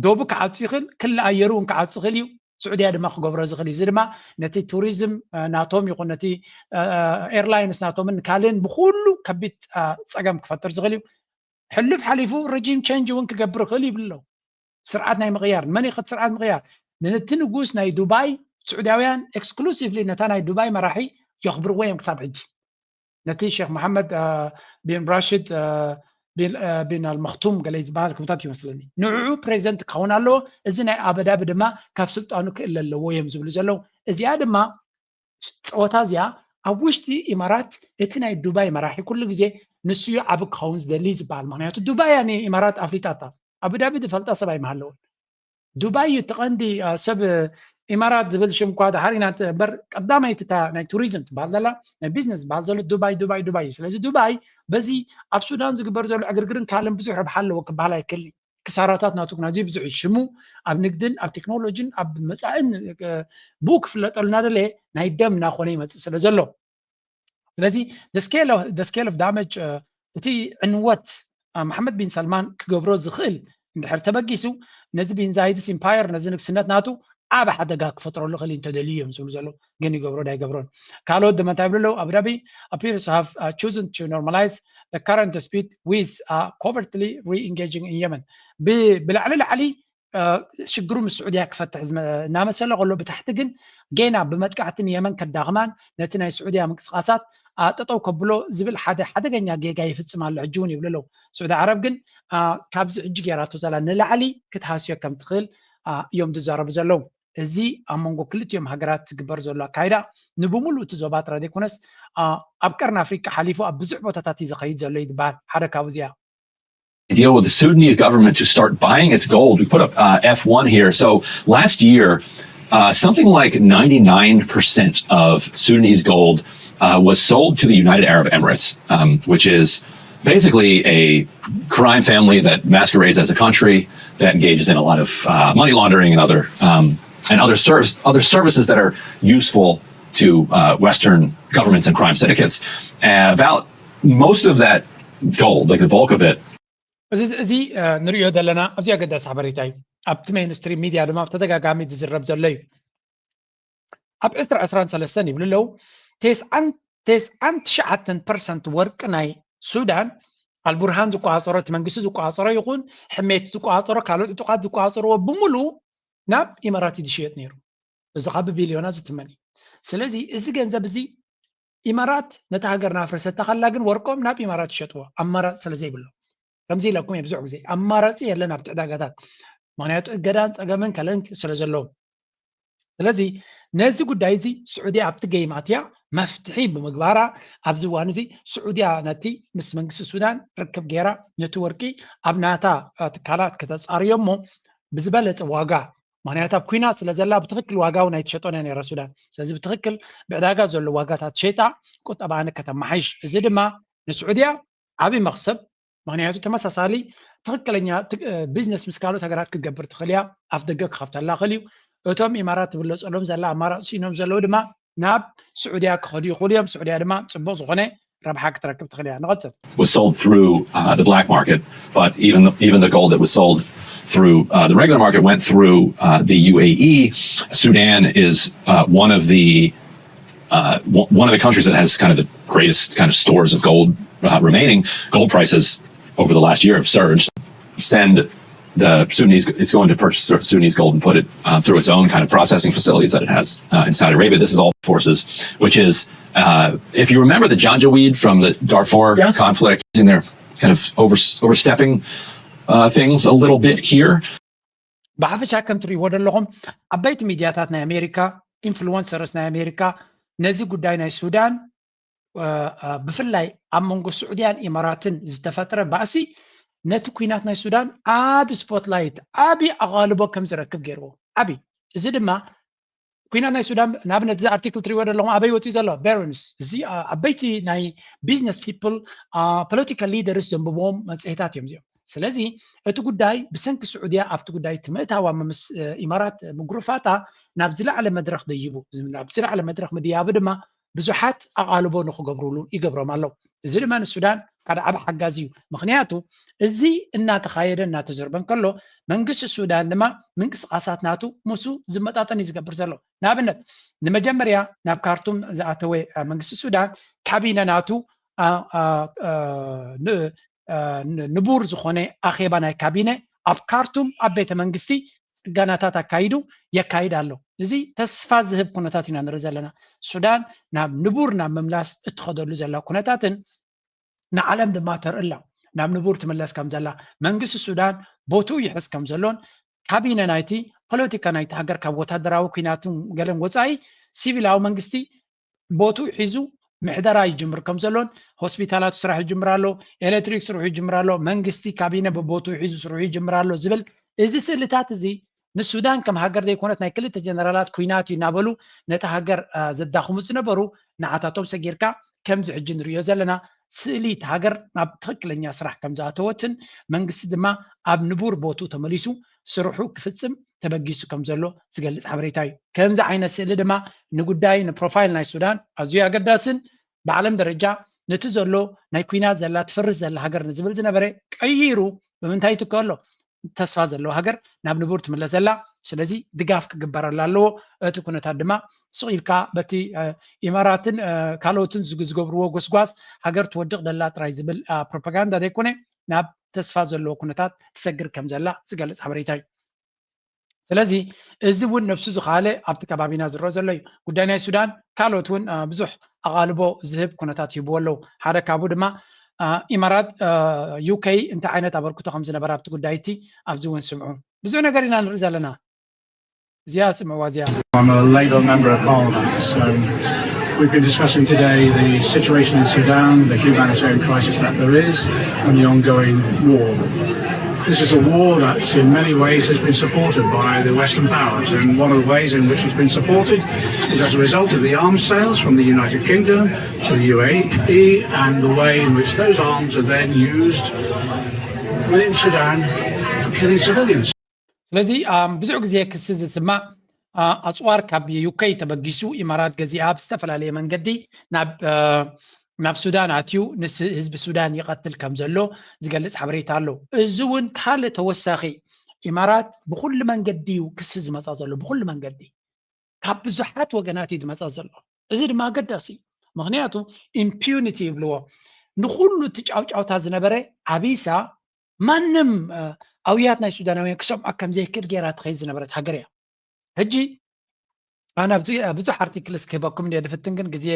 ዶቡ ክዓፂ ይኽእል ክሊ ኣየሩ እውን ክዓፂ ይኽእል እዩ ስዑድያ ድማ ክገብሮ ዝኽእል እዩ እዚ ድማ ነቲ ቱሪዝም ናቶም ይኹን ነቲ ኤርላይንስ ናቶምን ካልእን ብኩሉ ከቢድ ፀገም ክፈጥር ዝኽእል እዩ ሕልፍ ሓሊፉ regime change እውን ክገብር ይኽእል ይብል ኣለዉ ስርዓት ናይ ምቕያር መን ይኸት ስርዓት ምቕያር ነቲ ንጉስ ናይ ዱባይ ስዑዳውያን exclusively ነታ ናይ ዱባይ መራሒ የኽብርዎ እዮም ክሳብ ሕጂ ነቲ ሼክ መሓመድ ቢን ራሽድ ቢን ኣልመክቱም ገለ ዝበሃል ክብታት ይመስለኒ ንዕዑ ፕሬዚደንት ክኸውን ኣለዎ እዚ ናይ ኣበዳቢ ድማ ካብ ስልጣኑ ክእለ ኣለዎ እዮም ዝብሉ ዘለዉ እዚኣ ድማ ጸወታ እዚኣ ኣብ ውሽጢ ኢማራት እቲ ናይ ዱባይ መራሒ ኩሉ ግዜ ንሱ እዩ ዓቢ ክኸውን ዝደሊ ዝበሃል። ምክንያቱ ዱባይ እያ ንኢማራት ኣፍሊጣታ። ኣቡዳቢ ዝፈልጣ ሰብ ኣይምሃለውን። ዱባይ እዩ እቲ ቀንዲ፣ አ፣ ሰብ ኢማራት ዝብል ሽም እኳ ድሓር ኢና እምበር ቀዳመይቲ እታ ናይ ቱሪዝም ትበሃል ዘላ፣ ናይ ቢዝነስ ዝበሃል ዘሎ ዱባይ፣ ዱባይ፣ ዱባይ እዩ። ስለዚ ዱባይ በዚ ኣብ ሱዳን ዝግበር ዘሎ ዕግርግርን ካልእን ብዙሕ ረብሓ ኣለዎ ክበሃል ኣይክእልን። ክሳራታት ናቱ ግን ኣዝዩ ብዙሕ እዩ። ሽሙ ኣብ ንግድን ኣብ ቴክኖሎጂን ኣብ መጻእን፣ እ፣ ብኡ ክፍለጠሉ እናደለየ ናይ ደም እናኾነ ይመጽእ ስለ ዘሎ። ስለዚ the scale of, the scale of damage፣ እ፣ እቲ ዕንወት፣ እ፣ መሓመድ ቢን ሰልማን ክገብሮ ዝኽእል እንድሕር ተበጊሱ፣ ነዚ ቢን ዛይድስ ኢምፓየር፣ ነዚ ንግስነት ናቱ ዓብ ሓደጋ ክፈጥረሉ ክእል እንተደልዩ እዮም ዝብሉ ዘለዉ። ግን ይገብሮ ዶ ኣይገብሮን? ካልኦት ድማ እንታይ ይብሉ ኣለዉ? ኣቡዳቢ appears to have, uh, chosen to normalize the current dispute with, uh, covertly re-engaging in Yemen። ብ-፣ ብላዕሊ ላዕሊ፣ እ፣ ሽግሩ ምስ ስዑድያ ክፈትሕ ዝመ-፣ እናመሰለ ከሎ፣ ብታሕቲ ግን ጌና ብመጥቃዕቲ ንየመን ከዳኽማን ነቲ ናይ ስዑድያ ምንቅስቓሳት፣ አ፣ ጠጠው ከብሎ ዝብል ሓደ ሓደገኛ ጌጋ ይፍጽም ኣሎ ሕጂ እውን ይብሉ ኣለዉ። ስዑዲ ዓረብ ግን፣ አ፣ ካብዚ ሕጂ ጌራቶ ዘላ ንላዕሊ ክትሃስዮ ከም ትኽእል፣ አ፣ እዮም ዝዛረቡ ዘለዉ። እዚ ኣብ መንጎ ክልቲኦም ሃገራት ዝግበር ዘሎ ኣካይዳ ንብምሉእ እቲ ዞባ ጥራይ ዘይኮነስ፣ አ፣ ኣብ ቀርኒ ኣፍሪቃ ሓሊፉ ኣብ ብዙሕ ቦታታት እዩ ዝኸይድ ዘሎ እዩ ዝበሃል። ሓደ ካብኡ እዚኣ። Deal with the Sudanese government to start buying its gold. We put up, uh, F one here. So last year, uh, something like ninety-nine percent of Sudanese gold, uh, was sold to the United Arab Emirates, um, which is basically a crime family that masquerades as a country that engages in a lot of, uh, money laundering and other, um, and other service other services that are useful to, uh, Western governments and crime syndicates. Uh, about most of that gold, like the bulk of it, እዚ፣ እዚ፣ እ፣ ንሪኦ ዘለና ኣዝዩ ኣገዳሲ ሓበሬታ እዩ። ኣብቲ ሜይንስትሪም ሚድያ ድማ ብተደጋጋሚ ዝዝረብ ዘሎ እዩ። ኣብ ዕስራ ዕስራን ሰለስተን ይብሉ ኣለዉ፣ ተስዓን፣ ተስዓን ትሽዓተን ፐርሰንት ወርቂ ናይ ሱዳን ኣልቡርሃን ዝቆጻጸሮ፣ እቲ መንግስቲ ዝቆጻጸሮ ይኹን፣ ሕሜት ዝቆጻጸሮ፣ ካልኦት ዕጡቓት ዝቆጻጸርዎ ብምሉእ ናብ ኢማራት እዩ ዝሽየጥ ነይሩ። እዚ ኻብ ብቢልዮናት ዝትመን እዩ። ስለዚ እዚ ገንዘብ እዚ ኢማራት ነታ ሃገር እናፍረሰታ ከላ ግን ወርቆም ናብ ኢማራት ይሸጥዎ፣ ኣማራጺ ስለ ዘይብሎም። ከምዚ ኢለኩም እየ ብዙሕ ግዜ፣ ኣማራጺ የለን ኣብቲ ዕዳጋታት። ምክንያቱ እገዳን ጸገምን ከለን ስለ ዘለዎም። ስለዚ ነዚ ጉዳይ እዚ ስዑድያ ኣብቲ ገይም ኣትያ መፍትሒ ብምግባራ፣ ኣብዚ እዋን እዚ ስዑድያ ነቲ ምስ መንግስቲ ሱዳን ርክብ ገይራ ነቲ ወርቂ ኣብ ናታ፣ እ፣ ትካላት ከተጻርዮ እሞ ብዝበለጸ ዋጋ፣ ምክንያቱ ኣብ ኲናት ስለ ዘላ ብትኽክል ዋጋ እውን ኣይትሸጦን እያ ነይራ ሱዳን። ስለዚ ብትኽክል ብዕዳጋ ዘሎ ዋጋታት ሸይጣ ቁጠባኣን ከተማሓይሽ። እዚ ድማ ንስዑድያ ዓቢ መኽሰብ፣ ምክንያቱ ተመሳሳሊ ትኽክለኛ ት-፣ እ፣ ቢዝነስ ምስ ካልኦት ሃገራት ክትገብር ትኽእል እያ፣ ኣፍ ደገ ክኸፍተላ ክእል እዩ። እቶም ኢማራት ትብለጸሎም ዘላ ኣማራጺ ስኢኖም ዘለዉ ድማ ናብ ስዑድያ ክኸዱ ይኽእሉ እዮም። ስዑድያ ድማ ጽቡቕ ዝኾነ ረብሓ ክትረክብ ትኽእል እያ። ንቐጽል። Was sold through, uh, the black market, but even the, even the gold that was sold through, uh, the regular market went through, uh, the U A E. Sudan is, uh, one of the, uh, w- one of the countries that has kind of the greatest kind of stores of gold, uh, remaining. Gold prices over the last year have surged. Send the Sudanese, it's going to purchase Sudanese gold and put it, uh, through its own kind of processing facilities that it has, uh, in Saudi Arabia. This is all forces, which is, uh, if you remember the Janjaweed from the Darfur Yes. conflict, in there kind of over, overstepping, uh, things a little bit here. ብሓፈሻ ከም ትርእይዎ ዘለኹም፣ ዓበይቲ ሚድያታት ናይ ኣሜሪካ፣ ኢንፍሉወንሰርስ ናይ ኣሜሪካ ነዚ ጉዳይ ናይ ሱዳን፣ እ፣ እ፣ ብፍላይ ኣብ መንጎ ስዑድያን ኢማራትን ዝተፈጥረ ባእሲ ነቲ ኲናት ናይ ሱዳን ዓቢ ስፖትላይት፣ ዓቢ ኣቓልቦ ከም ዝረክብ ገይርዎ። ዓቢ። እዚ ድማ ኲናት ናይ ሱዳን፣ ንኣብነት እዚ ኣርቲክል ትርእይዎ ዘለኹም ኣበይ ወፂኡ ዘሎ? በርንስ። እዚ፣ አ፣ ዓበይቲ ናይ ቢዝነስ ፒፕል፣ አ፣ ፖለቲካል ሊደርስ ዘንብብዎም መጽሔታት እዮም እዚኦም። ስለዚ እቲ ጉዳይ ብሰንኪ ስዑድያ ኣብቲ ጉዳይ እቲ ምእታዋ፣ ምምስ-፣ እ፣ ኢማራት ምጉርፋታ ናብ ዝለዓለ መድረኽ ደይቡ። ናብ ዝለዓለ መድረኽ ምድያቡ ድማ ብዙሓት ኣቓልቦ ንኽገብሩሉ ይገብሮም ኣሎ። እዚ ድማ ንሱዳን ሓደ ዓቢ ሓጋዚ እዩ። ምኽንያቱ እዚ እናተኻየደ እናተዘርበ እንከሎ መንግስቲ ሱዳን ድማ ምንቅስቓሳት ናቱ ምስኡ ዝመጣጠን እዩ ዝገብር ዘሎ። ንኣብነት ንመጀመርያ ናብ ካርቱም ዝኣተወ፣ እ፣ መንግስቲ ሱዳን ካቢነ ናቱ፣ እ፣ እ፣ እ፣ ን-፣ እ፣ ን-፣ ንቡር ዝኾነ ኣኼባ ናይ ካቢነ ኣብ ካርቱም ኣብ ቤተ መንግስቲ ጽገናታት ኣካይዱ የካይድ ኣሎ። እዚ ተስፋ ዝህብ ኩነታት ኢና ንርኢ ዘለና። ሱዳን ናብ ንቡር ናብ ምምላስ እትኸደሉ ዘላ ኩነታትን ንዓለም ድማ ተርእላ ናብ ንቡር ትምለስ ከም ዘላ፣ መንግስቲ ሱዳን ቦትኡ ይሕዝ ከም ዘሎን ካቢነ ናይቲ ፖለቲካ ናይቲ ሃገር ካብ ወታደራዊ ኲናትን ገለን ወጻኢ ሲቪላዊ መንግስቲ ቦትኡ ሒዙ ምሕደራ ይጅምር ከም ዘሎን፣ ሆስፒታላት ስራሕ ይጅምር ኣሎ፣ ኤሌክትሪክ ስርሑ ይጅምር ኣሎ፣ መንግስቲ ካቢነ ብቦትኡ ሒዙ ስርሑ ይጅምር ኣሎ ዝብል፣ እዚ ስእልታት እዚ ንሱዳን ከም ሃገር ዘይኮነት ናይ ክልተ ጀነራላት ኩናት እዩ እናበሉ ነታ ሃገር ዘዳኽሙ ዝነበሩ፣ ንዓታቶም ሰጊርካ ከምዚ ሕጂ ንሪኦ ዘለና ስእሊ እቲ ሃገር ናብ ትኽክለኛ ስራሕ ከም ዝኣተወትን መንግስቲ ድማ ኣብ ንቡር ቦትኡ ተመሊሱ ስርሑ ክፍፅም ተበጊሱ ከም ዘሎ ዝገልፅ ሓበሬታ እዩ። ከምዚ ዓይነት ስእሊ ድማ ንጉዳይ ንፕሮፋይል ናይ ሱዳን ኣዝዩ ኣገዳስን ብዓለም ደረጃ ነቲ ዘሎ ናይ ኩናት ዘላ ትፈርስ ዘላ ሃገር ንዝብል ዝነበረ ቀይሩ ብምንታይ ይትከ ኣሎ? ተስፋ ዘለዎ ሃገር ናብ ንቡር ትምለስ ዘላ። ስለዚ ድጋፍ ክግበረላ ኣለዎ። እቲ ኩነታት ድማ ስቕ ኢልካ በቲ ኢማራትን ካልኦትን ዝገብርዎ ጎስጓስ ሃገር ትወድቕ ደላ ጥራይ ዝብል ፕሮፓጋንዳ ዘይኮነ ናብ ተስፋ ዘለዎ ኩነታት ትሰግር ከም ዘላ ዝገልፅ ሓበሬታ እዩ። ስለዚ እዚ እውን ነብሱ ዝኸኣለ ኣብቲ ከባቢና ዝረአ ዘሎ እዩ። ጉዳይ ናይ ሱዳን ካልኦት እውን ብዙሕ ኣቓልቦ ዝህብ ኩነታት ይህብዎ ኣለዉ። ሓደ ካብኡ ድማ ኢማራት ዩኬ እንታይ ዓይነት ኣበርክቶ ከም ዝነበረ ኣብቲ ጉዳይ እቲ ኣብዚ እውን ስምዑ። ብዙሕ ነገር ኢና ንርኢ ዘለና። እዚኣ ስምዕዋ እዚኣ። I'm a Labour Member of Parliament. So we've been discussing today the situation in Sudan, the humanitarian crisis that there is, and the ongoing war. This is a war that in many ways has been supported by the Western powers, and one of the ways in which it's been supported is as a result of the arms sales from the United Kingdom to the U A E and the way in which those arms are then used within Sudan for killing civilians. ስለዚ ብዙሕ ግዜ ክሲ ዝስማዕ ኣፅዋር ካብ ዩኬ ተበጊሱ ኢማራት ገዚኣ ብዝተፈላለየ መንገዲ ናብ ናብ ሱዳን ኣትዩ ንህዝቢ ሱዳን ይቐትል ከም ዘሎ ዝገልፅ ሓበሬታ ኣሎ። እዚ እውን ካልእ ተወሳኺ ኢማራት ብኩሉ መንገዲ እዩ ክሲ ዝመፃ ዘሎ፣ ብኩሉ መንገዲ ካብ ብዙሓት ወገናት እዩ ዝመፃ ዘሎ። እዚ ድማ ኣገዳሲ እዩ። ምክንያቱ ኢምፒዩኒቲ ይብልዎ። ንኩሉ እቲ ጫውጫውታ ዝነበረ ዓቢሳ ማንም ኣውያት ናይ ሱዳናውያን ክሰምዖ ከም ዘይክእል ገይራ ትኸይድ ዝነበረት ሃገር እያ። ሕጂ ኣነ ኣብዚ ብዙሕ ኣርቲክልስ ክህበኩም እንደ ድፍትን ግን ግዜ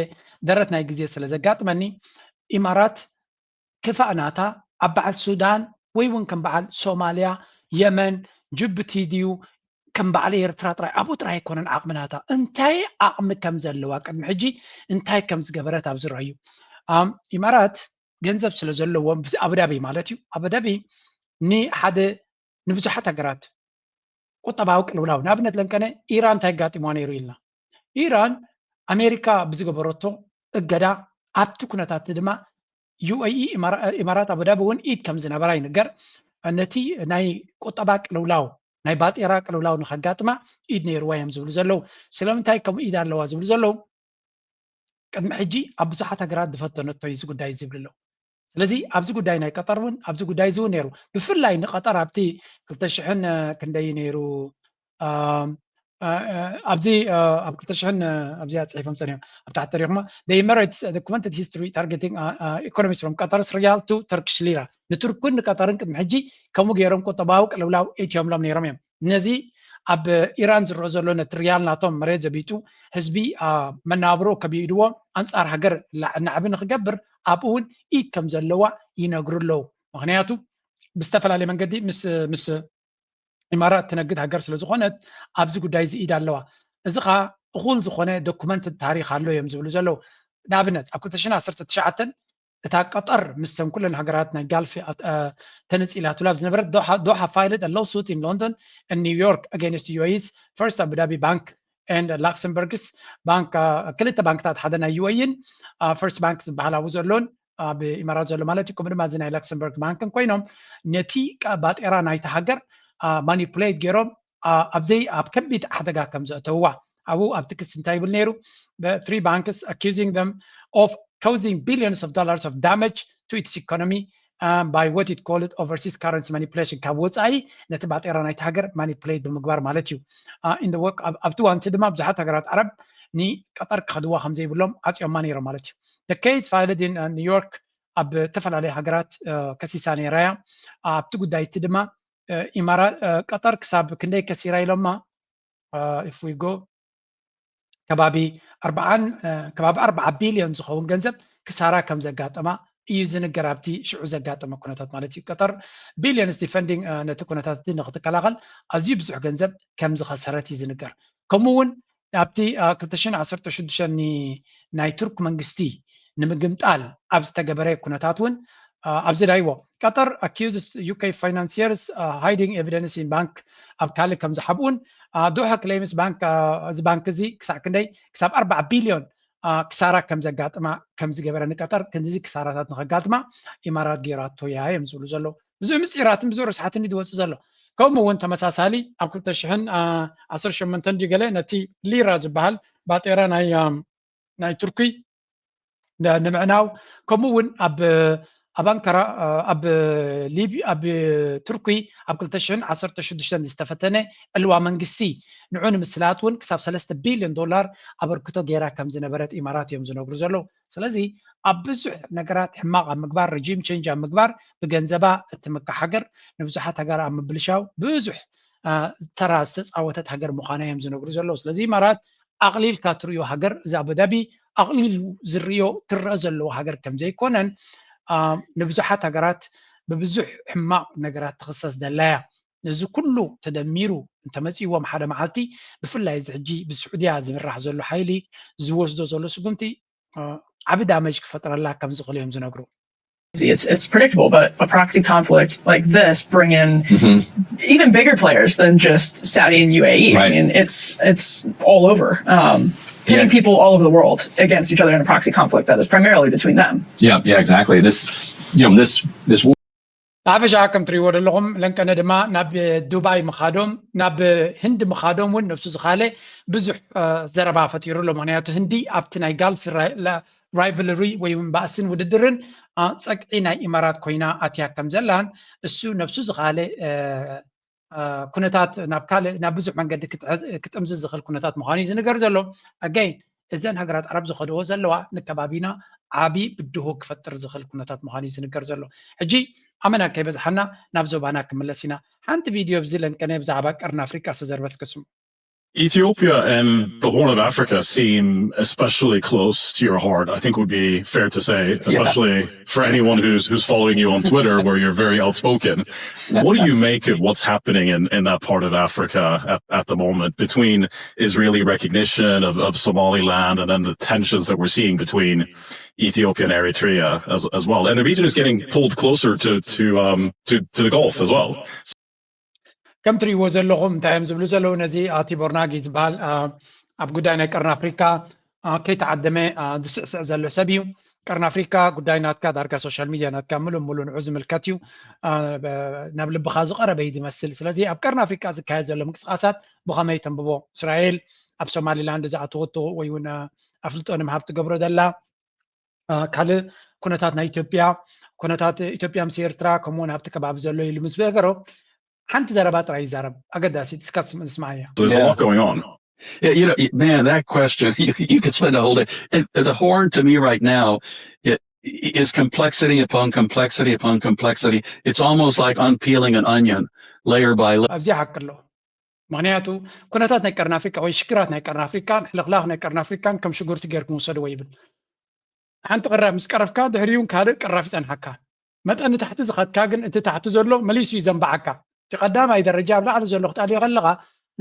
ደረት ናይ ግዜ ስለ ዘጋጥመኒ ኢማራት ክፋእ ናታ ኣብ በዓል ሱዳን ወይ እውን ከም በዓል ሶማልያ፣ የመን፣ ጅቡቲ ድዩ ከም በዓል ኤርትራ ጥራይ ኣብኡ ጥራይ ኣይኮነን ዓቕሚ ናታ እንታይ ዓቕሚ ከም ዘለዋ ቅድሚ ሕጂ እንታይ ከም ዝገበረት ኣብ ዝረኣዩ ኢማራት ገንዘብ ስለ ዘለዎም ኣቡዳቢ ማለት እዩ ኣቡዳቢ ንሓደ ንብዙሓት ሃገራት ቁጠባዊ ቅልውላው ንኣብነት ለንቀነ ኢራን እንታይ ጋጢምዋ ነይሩ ኢልና ኢራን ኣሜሪካ ብዝገበረቶ እገዳ ኣብቲ ኩነታት ድማ ዩ ኤ ኢ ኢማራት ኣቡዳቢ እውን ኢድ ከም ዝነበራ ይንገር ነቲ ናይ ቁጠባ ቅልውላው ናይ ባጤራ ቅልውላው ንከጋጥማ ኢድ ነይርዋ እዮም ዝብሉ ዘለዉ ስለምንታይ ከምኡ ኢድ ኣለዋ ዝብሉ ዘለዉ ቅድሚ ሕጂ ኣብ ብዙሓት ሃገራት ዝፈተነቶ እዩ እዚ ጉዳይ ዝብል ኣለዉ ስለዚ ኣብዚ ጉዳይ ናይ ቀጠር እውን ኣብዚ ጉዳይ እዚ እውን ነይሩ ብፍላይ ንቀጠር ኣብቲ ክልተ ሽሕን ክንደይ ነይሩ ኣብዚ ኣብ ክልተ ሽሕን ኣብዚኣ ፅሒፎም ፀኒሖም ኣብ ታሕቲ ተሪኹማ the Emirates documented history targeting economies from Qatar's riyal to Turkish lira ንቱርክን ንቀጠርን ቅድሚ ሕጂ ከምኡ ገይሮም ቁጠባዊ ቅልውላው እትዮምሎም ነይሮም እዮም ነዚ ኣብ ኢራን ዝረአ ዘሎ ነቲ ሪያል ናቶም መሬት ዘቢጡ ህዝቢ መናብሮ ከቢድዎ ኣንፃር ሃገር እናዕቢ ንክገብር ኣብኡ እውን ኢድ ከም ዘለዋ ይነግሩ ኣለዉ ምክንያቱ ብዝተፈላለየ መንገዲ ምስ ምስ ኢማራት ትነግድ ሃገር ስለ ዝኾነት ኣብዚ ጉዳይ እዚ ኢድ ኣለዋ እዚ ከዓ እኹል ዝኾነ ዶኩመንት ታሪክ ኣሎ እዮም ዝብሉ ዘለዉ ንኣብነት ኣብ ክልተ ሽሕን ዓሰርተ ትሽዓተን እታ ቀጠር ምስተን ኩለን ሃገራት ናይ ጋልፍ ተነፂላትሉ ኣብ ዝነበረት ዶሓ filed a lawsuit in London and New York against U A E's first Abu Dhabi Bank and Luxembourg's Bank ክልተ ባንክታት ሓደ ናይ U A Eን First Bank ዝበሃል ኣብኡ ዘሎን ኣብ ኢማራት ዘሎ ማለት እዩ ከምኡ ድማ እዚ ናይ ላክሰምበርግ ባንክን ኮይኖም ነቲ ባጤራ ናይቲ ሃገር manipulate ገይሮም ኣብ ዘይ ኣብ ከቢድ ሓደጋ ከም ዘእተውዋ ኣብኡ ኣብቲ ክሲ እንታይ ይብል ነይሩ three banks accusing them of causing billions of dollars of damage to its economy um, by what it called overseas currency manipulation ካብ ወፃኢ ነቲ ባጤራ ናይቲ ሃገር manipulate ብምግባር ማለት እዩ in the work ኣብቲ ዋንቲ ድማ ብዙሓት ሃገራት ዓረብ ንቀጠር ክኸድዋ ከም ዘይብሎም ዓፅዮማ ነይሮም ማለት እዩ the case filed in New York ኣብ ዝተፈላለዩ ሃገራት ከሲሳ ነይራ እያ ኣብቲ ጉዳይ እቲ ድማ ኢማራ ቀጠር ክሳብ ክንደይ ከሲራ ኢሎማ if we go ከባቢ ኣርባዓን ከባቢ ኣርባዓ ቢልዮን ዝኸውን ገንዘብ ክሳራ ከም ዘጋጠማ እዩ ዝንገር ኣብቲ ሽዑ ዘጋጠመ ኩነታት ማለት እዩ ቀጠር billions defending ነቲ ኩነታት እቲ ንክትከላኸል ኣዝዩ ብዙሕ ገንዘብ ከም ዝኸሰረት እዩ ዝንገር ከምኡ እውን ኣብቲ ክልተ ሽሕን ዓሰርተ ሽዱሽተን ናይ ቱርክ መንግስቲ ንምግምጣል ኣብ ዝተገበረ ኩነታት እውን ኣብዚ ዳይዎ ቀጠር accuses UK financiers hiding evidence in bank ኣብ ካልእ ከም ዝሓብኡን ዶሃ claims bank እዚ ባንክ እዚ ክሳዕ ክንደይ ክሳብ ኣርባዓ ቢልዮን ክሳራ ከም ዘጋጥማ ከም ዝገበረ ንቀጠር ክንዚ ክሳራታት ንኸጋጥማ ኢማራት ገይራቶ እያ እዮም ዝብሉ ዘለዉ። ብዙሕ ምስጢራትን ብዙሕ ርስሓትን እዩ ዝወፅእ ዘሎ። ከምኡ እውን ተመሳሳሊ ኣብ ክልተ ሽሕን ዓሰርተ ሸሞንተን ድዩ ገለ ነቲ ሊራ ዝበሃል ባጤራ ናይ ናይ ቱርኪ ንምዕናው ከምኡ እውን ኣብ ኣብ ኣንካራ ኣብ ሊቢ ኣብ ቱርኪ ኣብ ክልተ ሽሕን ዓሰርተ ሽዱሽተን ዝተፈተነ ዕልዋ መንግስቲ ንዑ ንምስላጥ እውን ክሳብ ሰለስተ ቢልዮን ዶላር ኣበርክቶ ገይራ ከም ዝነበረት ኢማራት እዮም ዝነግሩ ዘለዉ። ስለዚ ኣብ ብዙሕ ነገራት ሕማቕ ኣብ ምግባር regime change ኣብ ምግባር ብገንዘባ እትምካ ሃገር ንብዙሓት ሃገር ኣብ ምብልሻው ብዙሕ ተራ ዝተፃወተት ሃገር ምዃና እዮም ዝነግሩ ዘለዉ። ስለዚ ኢማራት ኣቕሊልካ ትርእዮ ሃገር እዚ ኣቡዳቢ ኣቕሊሉ ዝርእዮ ክረአ ዘለዎ ሃገር ከም ዘይኮነን ንብዙሓት ሃገራት ብብዙሕ ሕማቕ ነገራት ትኽሰስ ዘላያ ነዚ ኩሉ ተደሚሩ እንተመፂዎም ሓደ መዓልቲ ብፍላይ እዚ ሕጂ ብስዑድያ ዝምራሕ ዘሎ ሓይሊ ዝወስዶ ዘሎ ስጉምቲ ዓቢ ዳመጅ ክፈጥረላ ከም ዝኽእል እዮም ዝነግሩ። It's it's predictable, but a proxy conflict like this bring in even bigger players than just Saudi and U A E. I Right. mean, it's it's all over. Um, pitting Yeah. people all over the world against each other in a proxy conflict that is primarily between them. Yeah, yeah, exactly. This, you know, this this war ብሓፈሻ ከም ትርእይዎ ዘለኹም ለንቀነ ድማ ናብ ዱባይ ምኻዶም ናብ ህንዲ ምኻዶም እውን ነብሱ ዝኻለ ብዙሕ ዘረባ ፈጢሩ ኣሎ። ምክንያቱ ህንዲ ኣብቲ ናይ ጋልፍ rivalry ወይ እውን ባእስን ውድድርን ፀቅዒ ናይ ኢማራት ኮይና ኣትያ ከም ዘላን እሱ ነብሱ ዝኻለ ኩነታት ናብ ካልእ ናብ ብዙሕ መንገዲ ክጥምዝዝ ዝኽእል ኩነታት ምዃኑ እዩ ዝንገር ዘሎ። ኣጋይን እዘን ሃገራት ዓረብ ዝኸድዎ ዘለዋ ንከባቢና ዓቢ ብድሆ ክፈጥር ዝኽእል ኩነታት ምዃኑ እዩ ዝንገር ዘሎ። ሕጂ ኣመና ከይበዝሓና ናብ ዞባና ክምለስ ኢና። ሓንቲ ቪድዮ ብዚ ለንቀነ ብዛዕባ ቀርኒ ኣፍሪቃ ዝተዘርበት ከስሙ። Ethiopia and the Horn of Africa seem especially close to your heart, I think would be fair to say, especially for anyone who's who's following you on Twitter, where you're very outspoken. What do you make of what's happening in, in that part of Africa at, at the moment between Israeli recognition of, of Somaliland and then the tensions that we're seeing between Ethiopia and Eritrea as, as well? And the region is getting pulled closer to to um, to, to the Gulf as well. ከም ትርእይዎ ዘለኹም እንታይ እዮም ዝብሉ ዘለዉ ነዚ ቲቦር ናጊ ዝበሃል ኣብ ጉዳይ ናይ ቀርኒ ኣፍሪካ ከይተዓደመ ዝስዕስዕ ዘሎ ሰብ እዩ። ቀርኒ ኣፍሪካ ጉዳይ ናትካ ዳርጋ ሶሻል ሚድያ ናትካ ምሉእ ምሉእ ንዑ ዝምልከት እዩ። ናብ ልብኻ ዝቐረበ እዩ ዝመስል። ስለዚ ኣብ ቀርኒ ኣፍሪካ ዝካየድ ዘሎ ምንቅስቃሳት ብኸመይ ተንብቦ? እስራኤል ኣብ ሶማሊላንድ ዝኣተወቶ ወይ እውን ኣፍልጦ ንምሃብ ትገብሮ ዘላ ካልእ ኩነታት ናይ ኢትዮጵያ ኩነታት ኢትዮጵያ ምስ ኤርትራ ከምኡውን ኣብቲ ከባቢ ዘሎ ኢሉ ምስ ነገሮ ሓንቲ ዘረባ ጥራይ ይዛረብ። ኣገዳሲት እስካ ንስማዓያ። There's a Yeah. lot going on. Yeah, you know, y- man, that question, you, you could spend a whole day. It, the horn to me right now, it is complexity upon complexity upon complexity. It's almost like unpeeling an onion layer by layer. ኣብዚ ሓቂ ኣሎ። ምክንያቱ ኩነታት ናይ ቀርኒ ኣፍሪካ ወይ ሽግራት ናይ ቀርኒ ኣፍሪካን ሕልኽላኽ ናይ ቀርኒ ኣፍሪካን ከም ሽጉርቲ ጌርኩም ውሰድዎ ይብል። ሓንቲ ቅራፍ ምስ ቀረፍካ ድሕሪኡ ካልእ ቅራፍ ይፀንሓካ። መጠን ንታሕቲ ዝኸድካ ግን እቲ ታሕቲ ዘሎ መሊሱ እዩ ዘንባዓካ። እቲ ቀዳማይ ደረጃ ኣብ ላዕሊ ዘሎ ክጠልዮ ከለኻ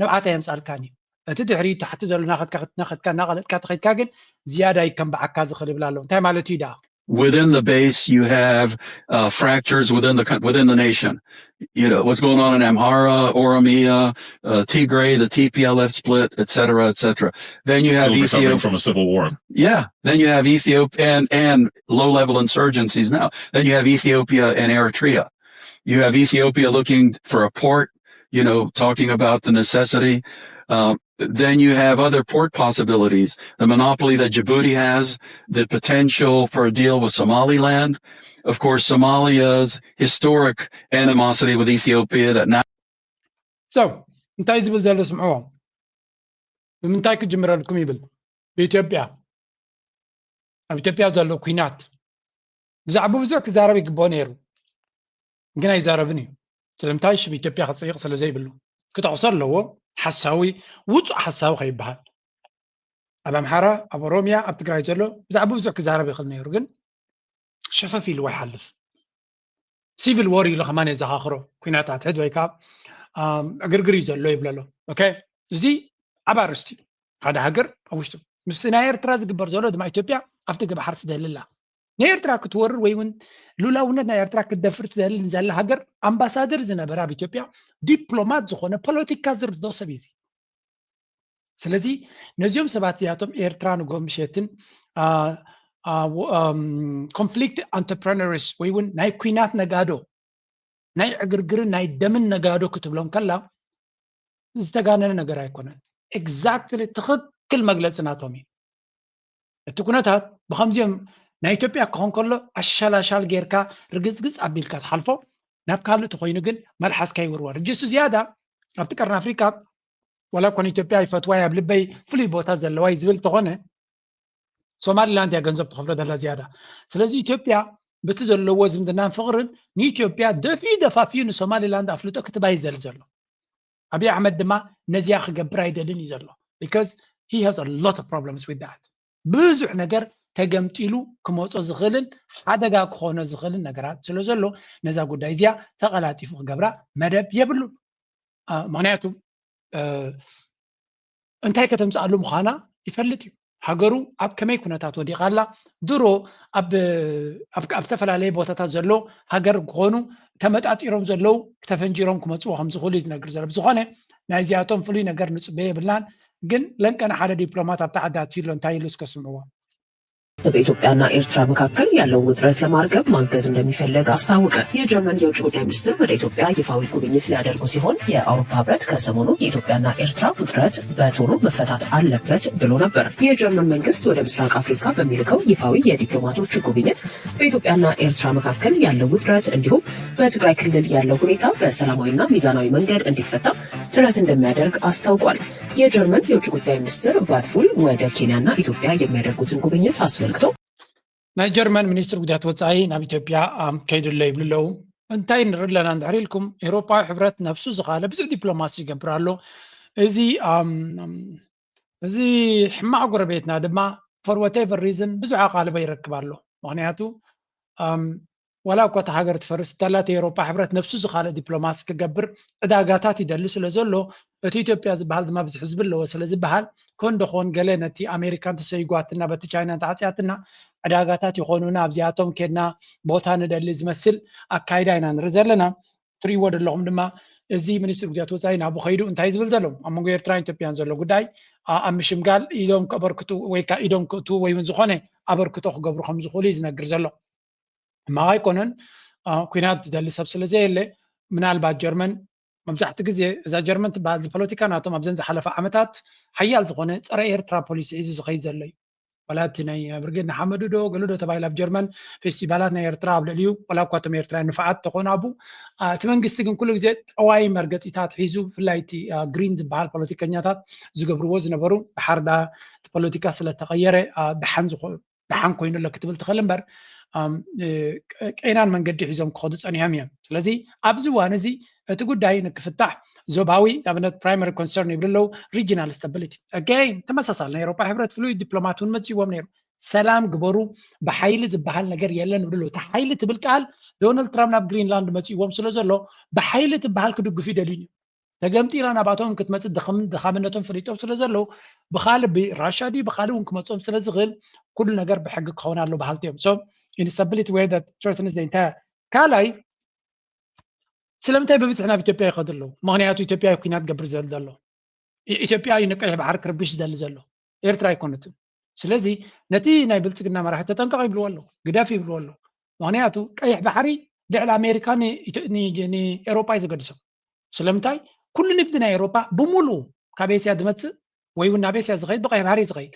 ንብዓት ኣየምፃልካን እዩ። እቲ ድሕሪ ታሕቲ ዘሎ ናኸድካ ናኸድካ እናቐለጥካ ተኸድካ ግን ዝያዳ ይከምባዓካ ዝኽእል ይብል ኣሎ። እንታይ ማለት እዩ ደኣ? Within the base, you have uh, fractures within the coun- within the nation. You know what's going on in Amhara, Oromia, uh, Tigray, the T P L F split, et cetera, et cetera. Then you have Still recovering Ethiopia. From a civil war. Yeah. Then you have Ethiopia and, and low level insurgencies now. Then you have Ethiopia and Eritrea. You have Ethiopia looking for a port, you know, talking about the necessity. Um, then you have other port possibilities. The monopoly that Djibouti has, the potential for a deal with Somaliland. Of course, Somalia's historic animosity with Ethiopia that now So እንታይ ዝብል ዘሎ ስምዕዎ። ብምንታይ ክጅምረልኩም ይብል። ብኢትዮጵያ ኣብ ኢትዮጵያ ዘሎ ኩናት ብዛዕባ ብዙሕ ክዛረብ ይግብኦ ነይሩ፣ ግን ኣይዛረብን እዩ። ስለምንታይ ሽም ኢትዮጵያ ክፅይቕ ስለ ዘይብሉ ክጠቕሶ ኣለዎ። ሓሳዊ ውፁእ ሓሳዊ ከይበሃል ኣብ ኣምሓራ ኣብ ኦሮሚያ ኣብ ትግራይ ዘሎ ብዛዕባ ብዙሕ ክዛረብ ይኽእል ነይሩ፣ ግን ሸፈፍ ኢልዎ ይሓልፍ። ሲቪል ዎር ኢሉ ከማን የዘኻኽሮ ኩናት ኣትሕድ ወይ ከዓ ዕግርግር እዩ ዘሎ ይብለሎ። ኦኬ፣ እዚ ዓብ ኣርእስቲ እዩ። ሓደ ሃገር ኣብ ውሽጡ ምስ ናይ ኤርትራ ዝግበር ዘሎ ድማ ኢትዮጵያ ኣብ ደገ ባሕሪ ትደሊ ኣላ። ናይ ኤርትራ ክትወርር ወይ እውን ሉላውነት ናይ ኤርትራ ክትደፍር ትደሊ ንዘላ ሃገር ኣምባሳደር ዝነበረ ኣብ ኢትዮጵያ ዲፕሎማት ዝኾነ ፖለቲካ ዝርድኦ ሰብ እዩ እዚ። ስለዚ ነዚኦም ሰባት እዚኣቶም ኤርትራ ንጎ ምሸትን ኮንፍሊክት ኣንተርፕረነርስ ወይ እውን ናይ ኩናት ነጋዶ ናይ ዕግርግርን ናይ ደምን ነጋዶ ክትብሎም ከላ ዝተጋነነ ነገር ኣይኮነን። ኤግዛክትሊ ትኽክል መግለፂ ናቶም እዩ። እቲ ኩነታት ብከምዚኦም ናይ ኢትዮጵያ ክኾን ከሎ ኣሻላሻል ጌርካ ርግፅግፅ ኣቢልካ ትሓልፎ፣ ናብ ካልእ ተኮይኑ ግን መልሓስካ ይውርወር። ጅሱ ዝያዳ ኣብቲ ቀርኒ ኣፍሪካ ዋላ ኮን ኢትዮጵያ ይፈትዋይ ኣብ ልበይ ፍሉይ ቦታ ዘለዋይ ዝብል ተኾነ ሶማሊላንድ እያ ገንዘብ ትኸፍሎ ዘላ ዝያዳ። ስለዚ ኢትዮጵያ በቲ ዘለዎ ዝምድናን ፍቕርን ንኢትዮጵያ ደፊኡ ደፋፊኡ ንሶማሊላንድ ኣፍልጦ ክትባይ ዝደሊ ዘሎ። ኣብይ ኣሕመድ ድማ ነዚኣ ክገብር ኣይደልን እዩ ዘሎ። Because he has a lot of problems with that። ብዙሕ ነገር ተገምጢሉ ክመፆ ዝኽእልን ሓደጋ ክኾኖ ዝኽእልን ነገራት ስለ ዘሎ ነዛ ጉዳይ እዚኣ ተቐላጢፉ ክገብራ መደብ የብሉን። ምክንያቱ እንታይ ከተምፅኣሉ ምዃና ይፈልጥ እዩ። ሃገሩ ኣብ ከመይ ኩነታት ወዲቓ ኣላ። ድሮ ኣብ ዝተፈላለየ ቦታታት ዘሎ ሃገር ክኾኑ ተመጣጢሮም ዘለዉ ተፈንጂሮም ክመፅዎ ከም ዝኽእሉ እዩ ዝነግር ዘሎ። ብዝኾነ ናይዚኣቶም ፍሉይ ነገር ንፅበ የብልናን። ግን ለንቀን ሓደ ዲፕሎማት ኣብታ ዓዲ ኣትዩ ኣሎ። እንታይ ኢሉ እስከ ስምዕዎ። በኢትዮጵያና ኤርትራ መካከል ያለውን ውጥረት ለማርገብ ማገዝ እንደሚፈልግ አስታወቀ። የጀርመን የውጭ ጉዳይ ሚኒስትር ወደ ኢትዮጵያ ይፋዊ ጉብኝት ሊያደርጉ ሲሆን የአውሮፓ ህብረት ከሰሞኑ የኢትዮጵያና ኤርትራ ውጥረት በቶሎ መፈታት አለበት ብሎ ነበር። የጀርመን መንግስት ወደ ምስራቅ አፍሪካ በሚልከው ይፋዊ የዲፕሎማቶች ጉብኝት በኢትዮጵያና ኤርትራ መካከል ያለው ውጥረት እንዲሁም በትግራይ ክልል ያለው ሁኔታ በሰላማዊና ሚዛናዊ መንገድ እንዲፈታ ጥረት እንደሚያደርግ አስታውቋል። የጀርመን የውጭ ጉዳይ ሚኒስትር ቫድፉል ወደ ኬንያና ኢትዮጵያ የሚያደርጉትን ጉብኝት አስመልክቶ ናይ ጀርመን ሚኒስትር ጉዳያት ወፃኢ ናብ ኢትዮጵያ ከይዱ ኣሎ ይብሉ ኣለዉ። እንታይ ንርኢ ኣለና እንድሕር ኢልኩም ኤውሮፓዊ ሕብረት ነብሱ ዝኻለ ብዙሕ ዲፕሎማሲ ይገብር ኣሎ። እዚ እዚ ሕማቕ ጎረቤትና ድማ for whatever reason ብዙሕ ኣቓልቦ ይረክብ ኣሎ። ምክንያቱ ዋላ እኳ እታ ሃገር ትፈርስ እንተላ እቲ ኤውሮፓ ሕብረት ነብሱ ዝኻለ ዲፕሎማሲ ክገብር ዕዳጋታት ይደሊ ስለ ዘሎ እቲ ኢትዮጵያ ዝበሃል ድማ ብዙሕ ህዝቢ ኣለዎ ስለ ዝበሃል ኮን ደኾን ገለ ነቲ ኣሜሪካ እንተሰይጓትና በቲ ቻይና እንተዓፅያትና ዕዳጋታት ይኾኑና ኣብዚኣቶም ኬድና ቦታ ንደሊ ዝመስል ኣካይዳ ኢና ንርኢ ዘለና። ትርእይዎ ዘለኹም ድማ እዚ ሚኒስትር ጉዳያት ወፃኢ ናብኡ ከይዱ እንታይ ዝብል ዘሎ ኣብ መንጎ ኤርትራን ኢትዮጵያን ዘሎ ጉዳይ ኣብ ምሽምጋል ኢዶም ከበርክቱ ወይ ከዓ ኢዶም ክእትዉ ወይ እውን ዝኾነ ኣበርክቶ ክገብሩ ከም ዝኽእሉ እዩ ዝነግር ዘሎ። ሕማቕ ኣይኮነን። ኩናት ዝደሊ ሰብ ስለ ዘየለ ምናልባት ጀርመን መብዛሕቲ ግዜ እዛ ጀርመን ትበሃል እዚ ፖለቲካ ናቶም ኣብዘን ዝሓለፈ ዓመታት ሓያል ዝኾነ ፀረ ኤርትራ ፖሊሲ ሒዙ ዝኸይድ ዘሎ እዩ። ዋላ እቲ ናይ ብርጌድ ንሓመዱ ዶ ገሉ ዶ ተባሂሉ ኣብ ጀርመን ፌስቲቫላት ናይ ኤርትራ ኣብ ልዕሊኡ ዋላ እኳ እቶም ኤርትራ ንፋዓት ተኾኑ ኣብኡ እቲ መንግስቲ ግን ኩሉ ግዜ ጠዋይ መርገፂታት ሒዙ ብፍላይ እቲ ግሪን ዝበሃል ፖለቲከኛታት ዝገብርዎ ዝነበሩ ድሓር ዳ እቲ ፖለቲካ ስለተቐየረ ድሓን ዝኾ ደሓን ኮይኑ ኣሎ ክትብል ትኽእል እምበር ቀይናን መንገዲ ሒዞም ክኸዱ ፀኒሖም እዮም። ስለዚ ኣብዚ እዋን እዚ እቲ ጉዳይ ንክፍታሕ ዞባዊ ንኣብነት primary concern ይብሉ ኣለዉ regional stability again ተመሳሳሊ ናይ ኤውሮፓ ሕብረት ፍሉይ ዲፕሎማት እውን መፅእዎም ነይሩ። ሰላም ግበሩ ብሓይሊ ዝበሃል ነገር የለን ይብሉ ኣለዉ። እቲ ሓይሊ ትብል ቃል ዶናልድ ትራምፕ ናብ ግሪንላንድ መፅእዎም ስለ ዘሎ ብሓይሊ ትበሃል ክድግፉ ይደልዩ እዮም። ተገምጢላ ናባቶም ክትመፅእ ድኻምነቶም ፈሊጦም ስለ ዘለዉ ብካልእ ብራሻ ድዩ ብካልእ እውን ክመፅኦም ስለ ዝኽእል ኩሉ ነገር ብሕጊ ክኸውን ኣሎ በሃልቲ እዮም። So instability where that threatens the entire ካልኣይ ስለምንታይ ብብዝሒ ናብ ኢትዮጵያ ይኸዱ ኣለዉ? ምክንያቱ ኢትዮጵያ ኩናት ገብር ዘል ዘሎ ኢትዮጵያ እዩ ንቀይሕ ባሕሪ ክርብሽ ዝደሊ ዘሎ ኤርትራ ኣይኮነትን። ስለዚ ነቲ ናይ ብልፅግና መራሒ ተጠንቀቕ ይብልዎ ኣለዉ፣ ግደፍ ይብልዎ ኣለዉ። ምክንያቱ ቀይሕ ባሕሪ ልዕሊ ኣሜሪካ ንኤሮፓ እዩ ዘገድሶም። ስለምንታይ ኩሉ ንግዲ ናይ ኤሮፓ ብሙሉ ካብ ኤስያ ዝመፅእ ወይ እውን ናብ ኤስያ ዝኸይድ ብቀይሕ ባሕሪ እዩ ዝኸይድ።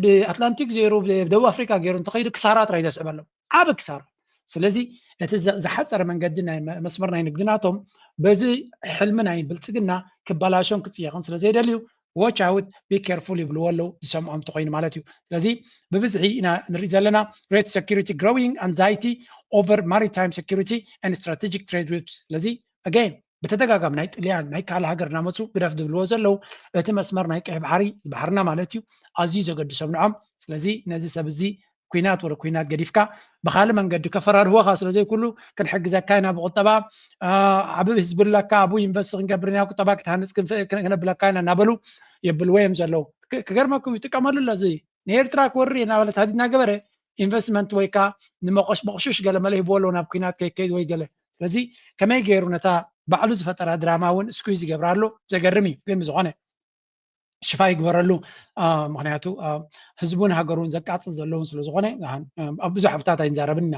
ብኣትላንቲክ ዘይሩ ደቡብ ኣፍሪካ ገይሩ እንተኸይዱ ክሳራ ጥራይ ዘስዕበሎም ዓብ ክሳራ። ስለዚ እቲ ዝሓፀረ መንገዲ መስመር ናይ ንግዲ ናቶም በዚ ሕልሚ ናይ ብልፅግና ክበላሾን ክፅየቕን ስለ ዘይደልዩ watch out be careful ይብልዎ ኣለዉ ዝሰምዖም እንተኮይኑ ማለት እዩ። ስለዚ ብብዝሒ ኢና ንርኢ ዘለና rate security growing anxiety over maritime security and strategic trade routes። ስለዚ again ብተደጋጋሚ ናይ ጥልያን ናይ ካልእ ሃገር እናመፁ ግደፍ ዝብልዎ ዘለዉ እቲ መስመር ናይ ቀይሕ ባሕሪ ባሕርና ማለት እዩ ኣዝዩ ዘገድሶም ንዖም። ስለዚ ነዚ ሰብ እዚ ኩናት ወረ ኩናት ገዲፍካ ብካልእ መንገዲ ከፈራርህወካ ስለ ዘይኩሉ ክንሕግዘካ ኢና ብቁጠባ ዓብ ህዝቢ ኣለካ ኣብኡ ኢንቨስት ክንገብር ኢና ቁጠባ ክትሃንፅ ክነብለካ ኢና እናበሉ የብልዎ እዮም ዘለዉ። ክገርመኩም ይጥቀመሉ ኣሎ። እዚ ንኤርትራ ክወርር እየ እናበለ ታዲድ እናገበረ ኢንቨስትመንት ወይ ከዓ ንመቆሽመቆሽሽ ገለ መለ ሂብዎ ኣለዉ ናብ ኩናት ከይከይድ ወይ ገለ። ስለዚ ከመይ ገይሩ ነታ ባዕሉ ዝፈጠራ ድራማ እውን ስኩዝ ይገብራ ኣሎ። ዘገርም እዩ። ግን ብዝኾነ ሽፋ ይግበረሉ። ምክንያቱ ህዝቡን ሃገሩን ዘቃፅል ዘለውን ስለዝኾነ ኣብ ብዙሕ ቦታት ኣይንዛረብን ኢና።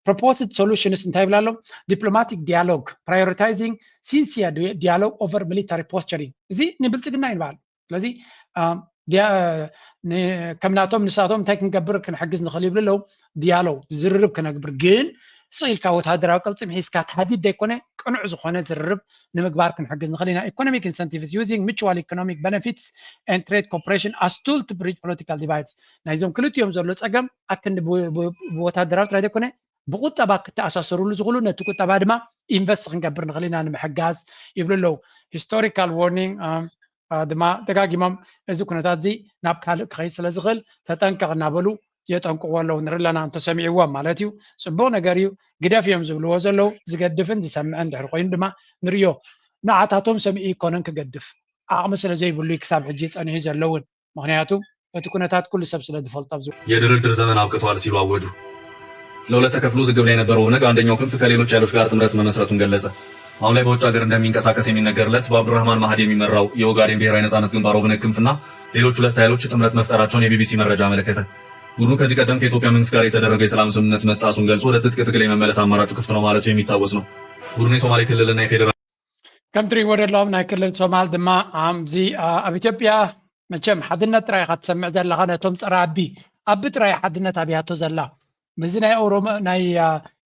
Proposed solutions እንታይ ይብላ ኣሎ? Diplomatic dialogue, prioritizing sincere dialogue over military posturing። እዚ ንብልፅግና ይንበሃል። ስለዚ ከም ናቶም ንሳቶም እንታይ ክንገብር ክንሕግዝ ንኽእል ይብሉ ኣለዉ። ዲያሎግ ዝርርብ ክነግብር ግን ስቕ ኢልካ ወታደራዊ ቅልፅም ሒዝካ ታህዲድ ዘይኮነ ቅኑዕ ዝኾነ ዝርርብ ንምግባር ክንሕግዝ ንኽእል ኢና። Economic incentives using mutual economic benefits and trade cooperation as tool to bridge political divides። ናይዞም ክልቲኦም ዘሎ ፀገም ኣክንዲ ብወታደራዊ ጥራይ ዘይኮነ ብቁጠባ ክተኣሳሰሩሉ ዝኽእሉ ነቲ ቁጠባ ድማ ኢንቨስት ክንገብር ንኽእል ኢና ንምሕጋዝ ይብሉ ኣለዉ። Historical warning ድማ ደጋጊሞም እዚ ኩነታት እዚ ናብ ካልእ ክኸይድ ስለ ዝኽእል ተጠንቀቕ እናበሉ የጠንቅዎ ኣለዉ። ንርኢ ኣለና እንተሰሚዕዎም ማለት እዩ። ፅቡቕ ነገር እዩ። ግደፍ እዮም ዝብልዎ ዘለዉ። ዝገድፍን ዝሰምዕን ድሕሪ ኮይኑ ድማ ንርእዮ። ንዓታቶም ሰሚዑ ይኮነን ክገድፍ ዓቕሚ ስለ ዘይብሉ ክሳብ ሕጂ ፀኒሑ ዘለውን ምክንያቱ እቲ ኩነታት ኩሉ ሰብ ስለ ዝፈልጦ ኣብዚ የድርድር ዘመን አብቅቷል ሲሉ አወጁ። ለሁለት ተከፍሎ ዝግብ ላይ የነበረው ኦብነግ አንደኛው ክንፍ ከሌሎች ኃይሎች ጋር ጥምረት መመስረቱን ገለጸ። አሁን ላይ በውጭ ሀገር እንደሚንቀሳቀስ የሚነገርለት በአብዱራህማን ማህዲ የሚመራው የኦጋዴን ብሔራዊ ነጻነት ግንባር ኦብነግ ክንፍና ሌሎች ሁለት ኃይሎች ጥምረት መፍጠራቸውን የቢቢሲ መረጃ አመለከተ። ቡድኑ ከዚህ ቀደም ከኢትዮጵያ መንግስት ጋር የተደረገው የሰላም ስምምነት መጣሱን ገልጾ ወደ ትጥቅ ትግል የመመለስ አማራጩ ክፍት ነው ማለቱ የሚታወስ ነው። ቡድኑ የሶማሌ ክልልና የፌዴራል ከም ትሪእዎ ዘለኹም ናይ ክልል ሶማል ድማ ኣብዚ ኣብ ኢትዮጵያ መቸም ሓድነት ጥራይ ኢኻ ትሰምዕ ዘለኻ። ነቶም ፀረ ኣቢ ኣቢ ጥራይ ሓድነት ኣብያቶ ዘላ። ምስዚ ናይ ኦሮሞ ናይ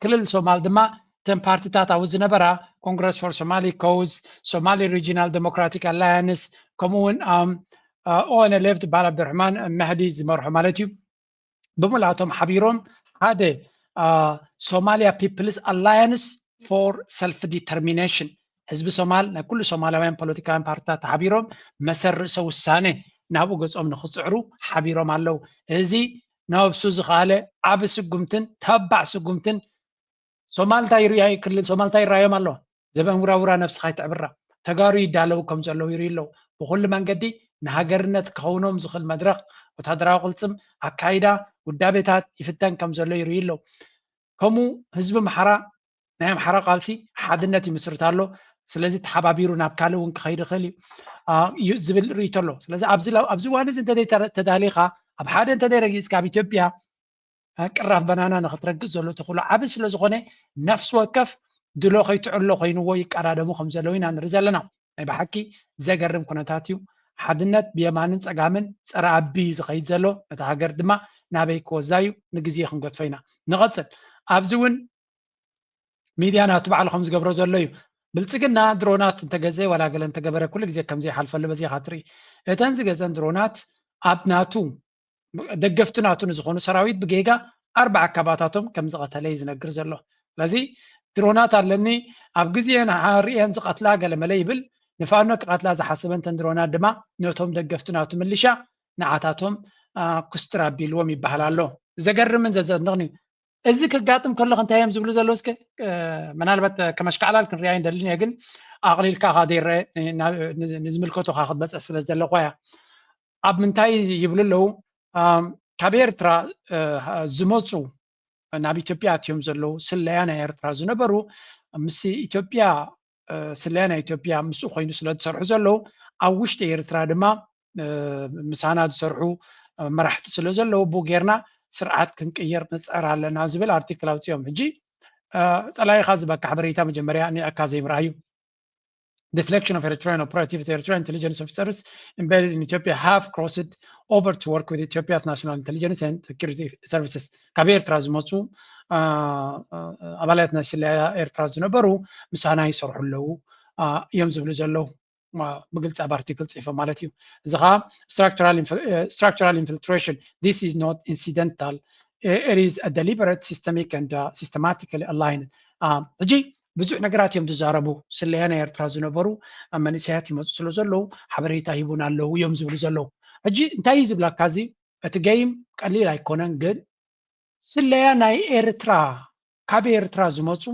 ክልል ሶማል ድማ እተን ፓርቲታት ኣብኡ ዝነበራ ኮንግረስ ፎር ሶማሊ ኮውዝ፣ ሶማሊ ሪጂናል ዴሞክራቲክ ኣላያንስ፣ ከምኡ እውን ኦኤንኤልኤፍ ዝበሃል ኣብዱርሕማን መህዲ ዝመርሖ ማለት እዩ። ብምልኣቶም ሓቢሮም ሓደ ሶማሊያ ፒፕልስ ኣላያንስ ፎር ሰልፍ ዲተርሚኔሽን፣ ህዝቢ ሶማል ናይ ኩሉ ሶማላውያን ፖለቲካውያን ፓርቲታት ተሓቢሮም መሰል ርእሰ ውሳነ ናብኡ ገጾም ንክፅዕሩ ሓቢሮም ኣለዉ። እዚ ነብሱ ዝኸኣለ ዓቢ ስጉምትን ተባዕ ስጉምትን ሶማል እንታይ ይርኣዩ ክልል ሶማል እንታይ ይረኣዮም ኣለዋ? ዘበን ውራውራ ነብስኻ ይትዕብራ። ተጋሩ ይዳለዉ ከም ዘለዉ ይርእዩ ኣለዉ። ብኹሉ መንገዲ ንሃገርነት ክኸውኖም ዝኽእል መድረኽ፣ ወታደራዊ ቅልጽም፣ ኣካይዳ፣ ውዳቤታት ይፍተን ከም ዘሎ ይርእዩ ኣለዉ። ከምኡ ህዝቢ ኣምሓራ ናይ ኣምሓራ ቃልሲ ሓድነት ይምስርት ኣሎ። ስለዚ ተሓባቢሩ ናብ ካልእ እውን ክኸይድ ይኽእል እዩ ዝብል ርእይቶ ኣሎ። ስለዚ ኣብዚ እዋን እዚ እንተዘይ ተዳሊኻ ኣብ ሓደ እንተዘይ ረጊፅካ ኣብ ኢትዮጵያ ቅራፍ በናና ንክትረግፅ ዘሎ ተኽእሎ ዓቢ ስለዝኾነ ነፍሲ ወከፍ ድሎ ከይትዕሎ ኮይንዎ ይቀዳደሙ ከም ዘለዉ ኢና ንርኢ ዘለና። ናይ ብሓቂ ዘገርም ኩነታት እዩ። ሓድነት ብየማንን ፀጋምን ፀረ ኣቢ ዝኸይድ ዘሎ ነታ ሃገር ድማ ናበይ ክወዛ እዩ ንግዜ ክንገድፎ ኢና። ንቐፅል። ኣብዚ እውን ሚድያ ናቱ ባዕሉ ከም ዝገብሮ ዘሎ እዩ። ብልፅግና ድሮናት እንተገዘ ዋላ ገለ እንተገበረ ኩሉ ግዜ ከም ዘይሓልፈሉ በዚኻ ትርኢ። እተን ዝገዘን ድሮናት ኣብ ናቱ ደገፍቲ ናቱ ንዝኾኑ ሰራዊት ብጌጋ ኣርባዓ ካባታቶም ከም ዝቐተለ እዩ ዝነግር ዘሎ። ስለዚ ድሮናት ኣለኒ ኣብ ግዜ ርእየን ዝቐትላ ገለመለ ይብል። ንፋኖ ክቐትላ ዝሓሰበ እንተን ድሮናት ድማ ነቶም ደገፍቲ ናቱ ምልሻ ንዓታቶም ኩስትር ኣቢልዎም ይበሃል ኣሎ። ዘገርምን ዘዘንቕን እዩ። እዚ ክጋጥም ከሎ እንታይ እዮም ዝብሉ ዘለዉ? እስከ ምናልባት ከመሽካዕላል ክንሪኣ ይንደልን እየ፣ ግን ኣቕሊልካ ካ ዘይረአ ንዝምልከቶ ካ ክትበፅሕ ስለ ዘለኳ እያ። ኣብ ምንታይ ይብሉ ኣለዉ? ካብ ኤርትራ ዝመፁ ናብ ኢትዮጵያ ኣትዮም ዘለዉ ስለያ ናይ ኤርትራ ዝነበሩ ምስ ኢትዮጵያ ስለያ ናይ ኢትዮጵያ ምስኡ ኮይኑ ስለ ዝሰርሑ ዘለዉ ኣብ ውሽጢ ኤርትራ ድማ ምሳና ዝሰርሑ መራሕቲ ስለ ዘለዉ ብኡ ጌርና ስርዓት ክንቅየር ንፅዕር ኣለና ዝብል ኣርቲክል ኣውፂኦም። ሕጂ ፀላኢኻ ዝበካ ሓበሬታ መጀመርያ ንኣካ ዘይምርኣዩ። Deflection of Eritrean operatives, Eritrean intelligence officers embedded in Ethiopia have crossed over to work with Ethiopia's national intelligence and security services። ካብ ኤርትራ ዝመፁ ኣባላት ናይ ስለያ ኤርትራ ዝነበሩ ምሳና ይሰርሑ ኣለዉ እዮም ዝብሉ ዘለዉ። ብግልፂ ኣብ ኣርቲክል ፅሒፎም ማለት እዩ። እዚ ከዓ structural infiltration, this is not incidental, it is a deliberate, systemic and systematically aligned። ሕጂ ብዙሕ ነገራት እዮም ዝዛረቡ። ስለያ ናይ ኤርትራ ዝነበሩ ኣብ መንእሰያት ይመፁ ስለ ዘለዉ ሓበሬታ ሂቡን ኣለዉ እዮም ዝብሉ ዘለዉ። ሕጂ እንታይ እዩ ዝብላካ? እዚ እቲ ገይም ቀሊል ኣይኮነን፣ ግን ስለያ ናይ ኤርትራ ካብ ኤርትራ ዝመፁ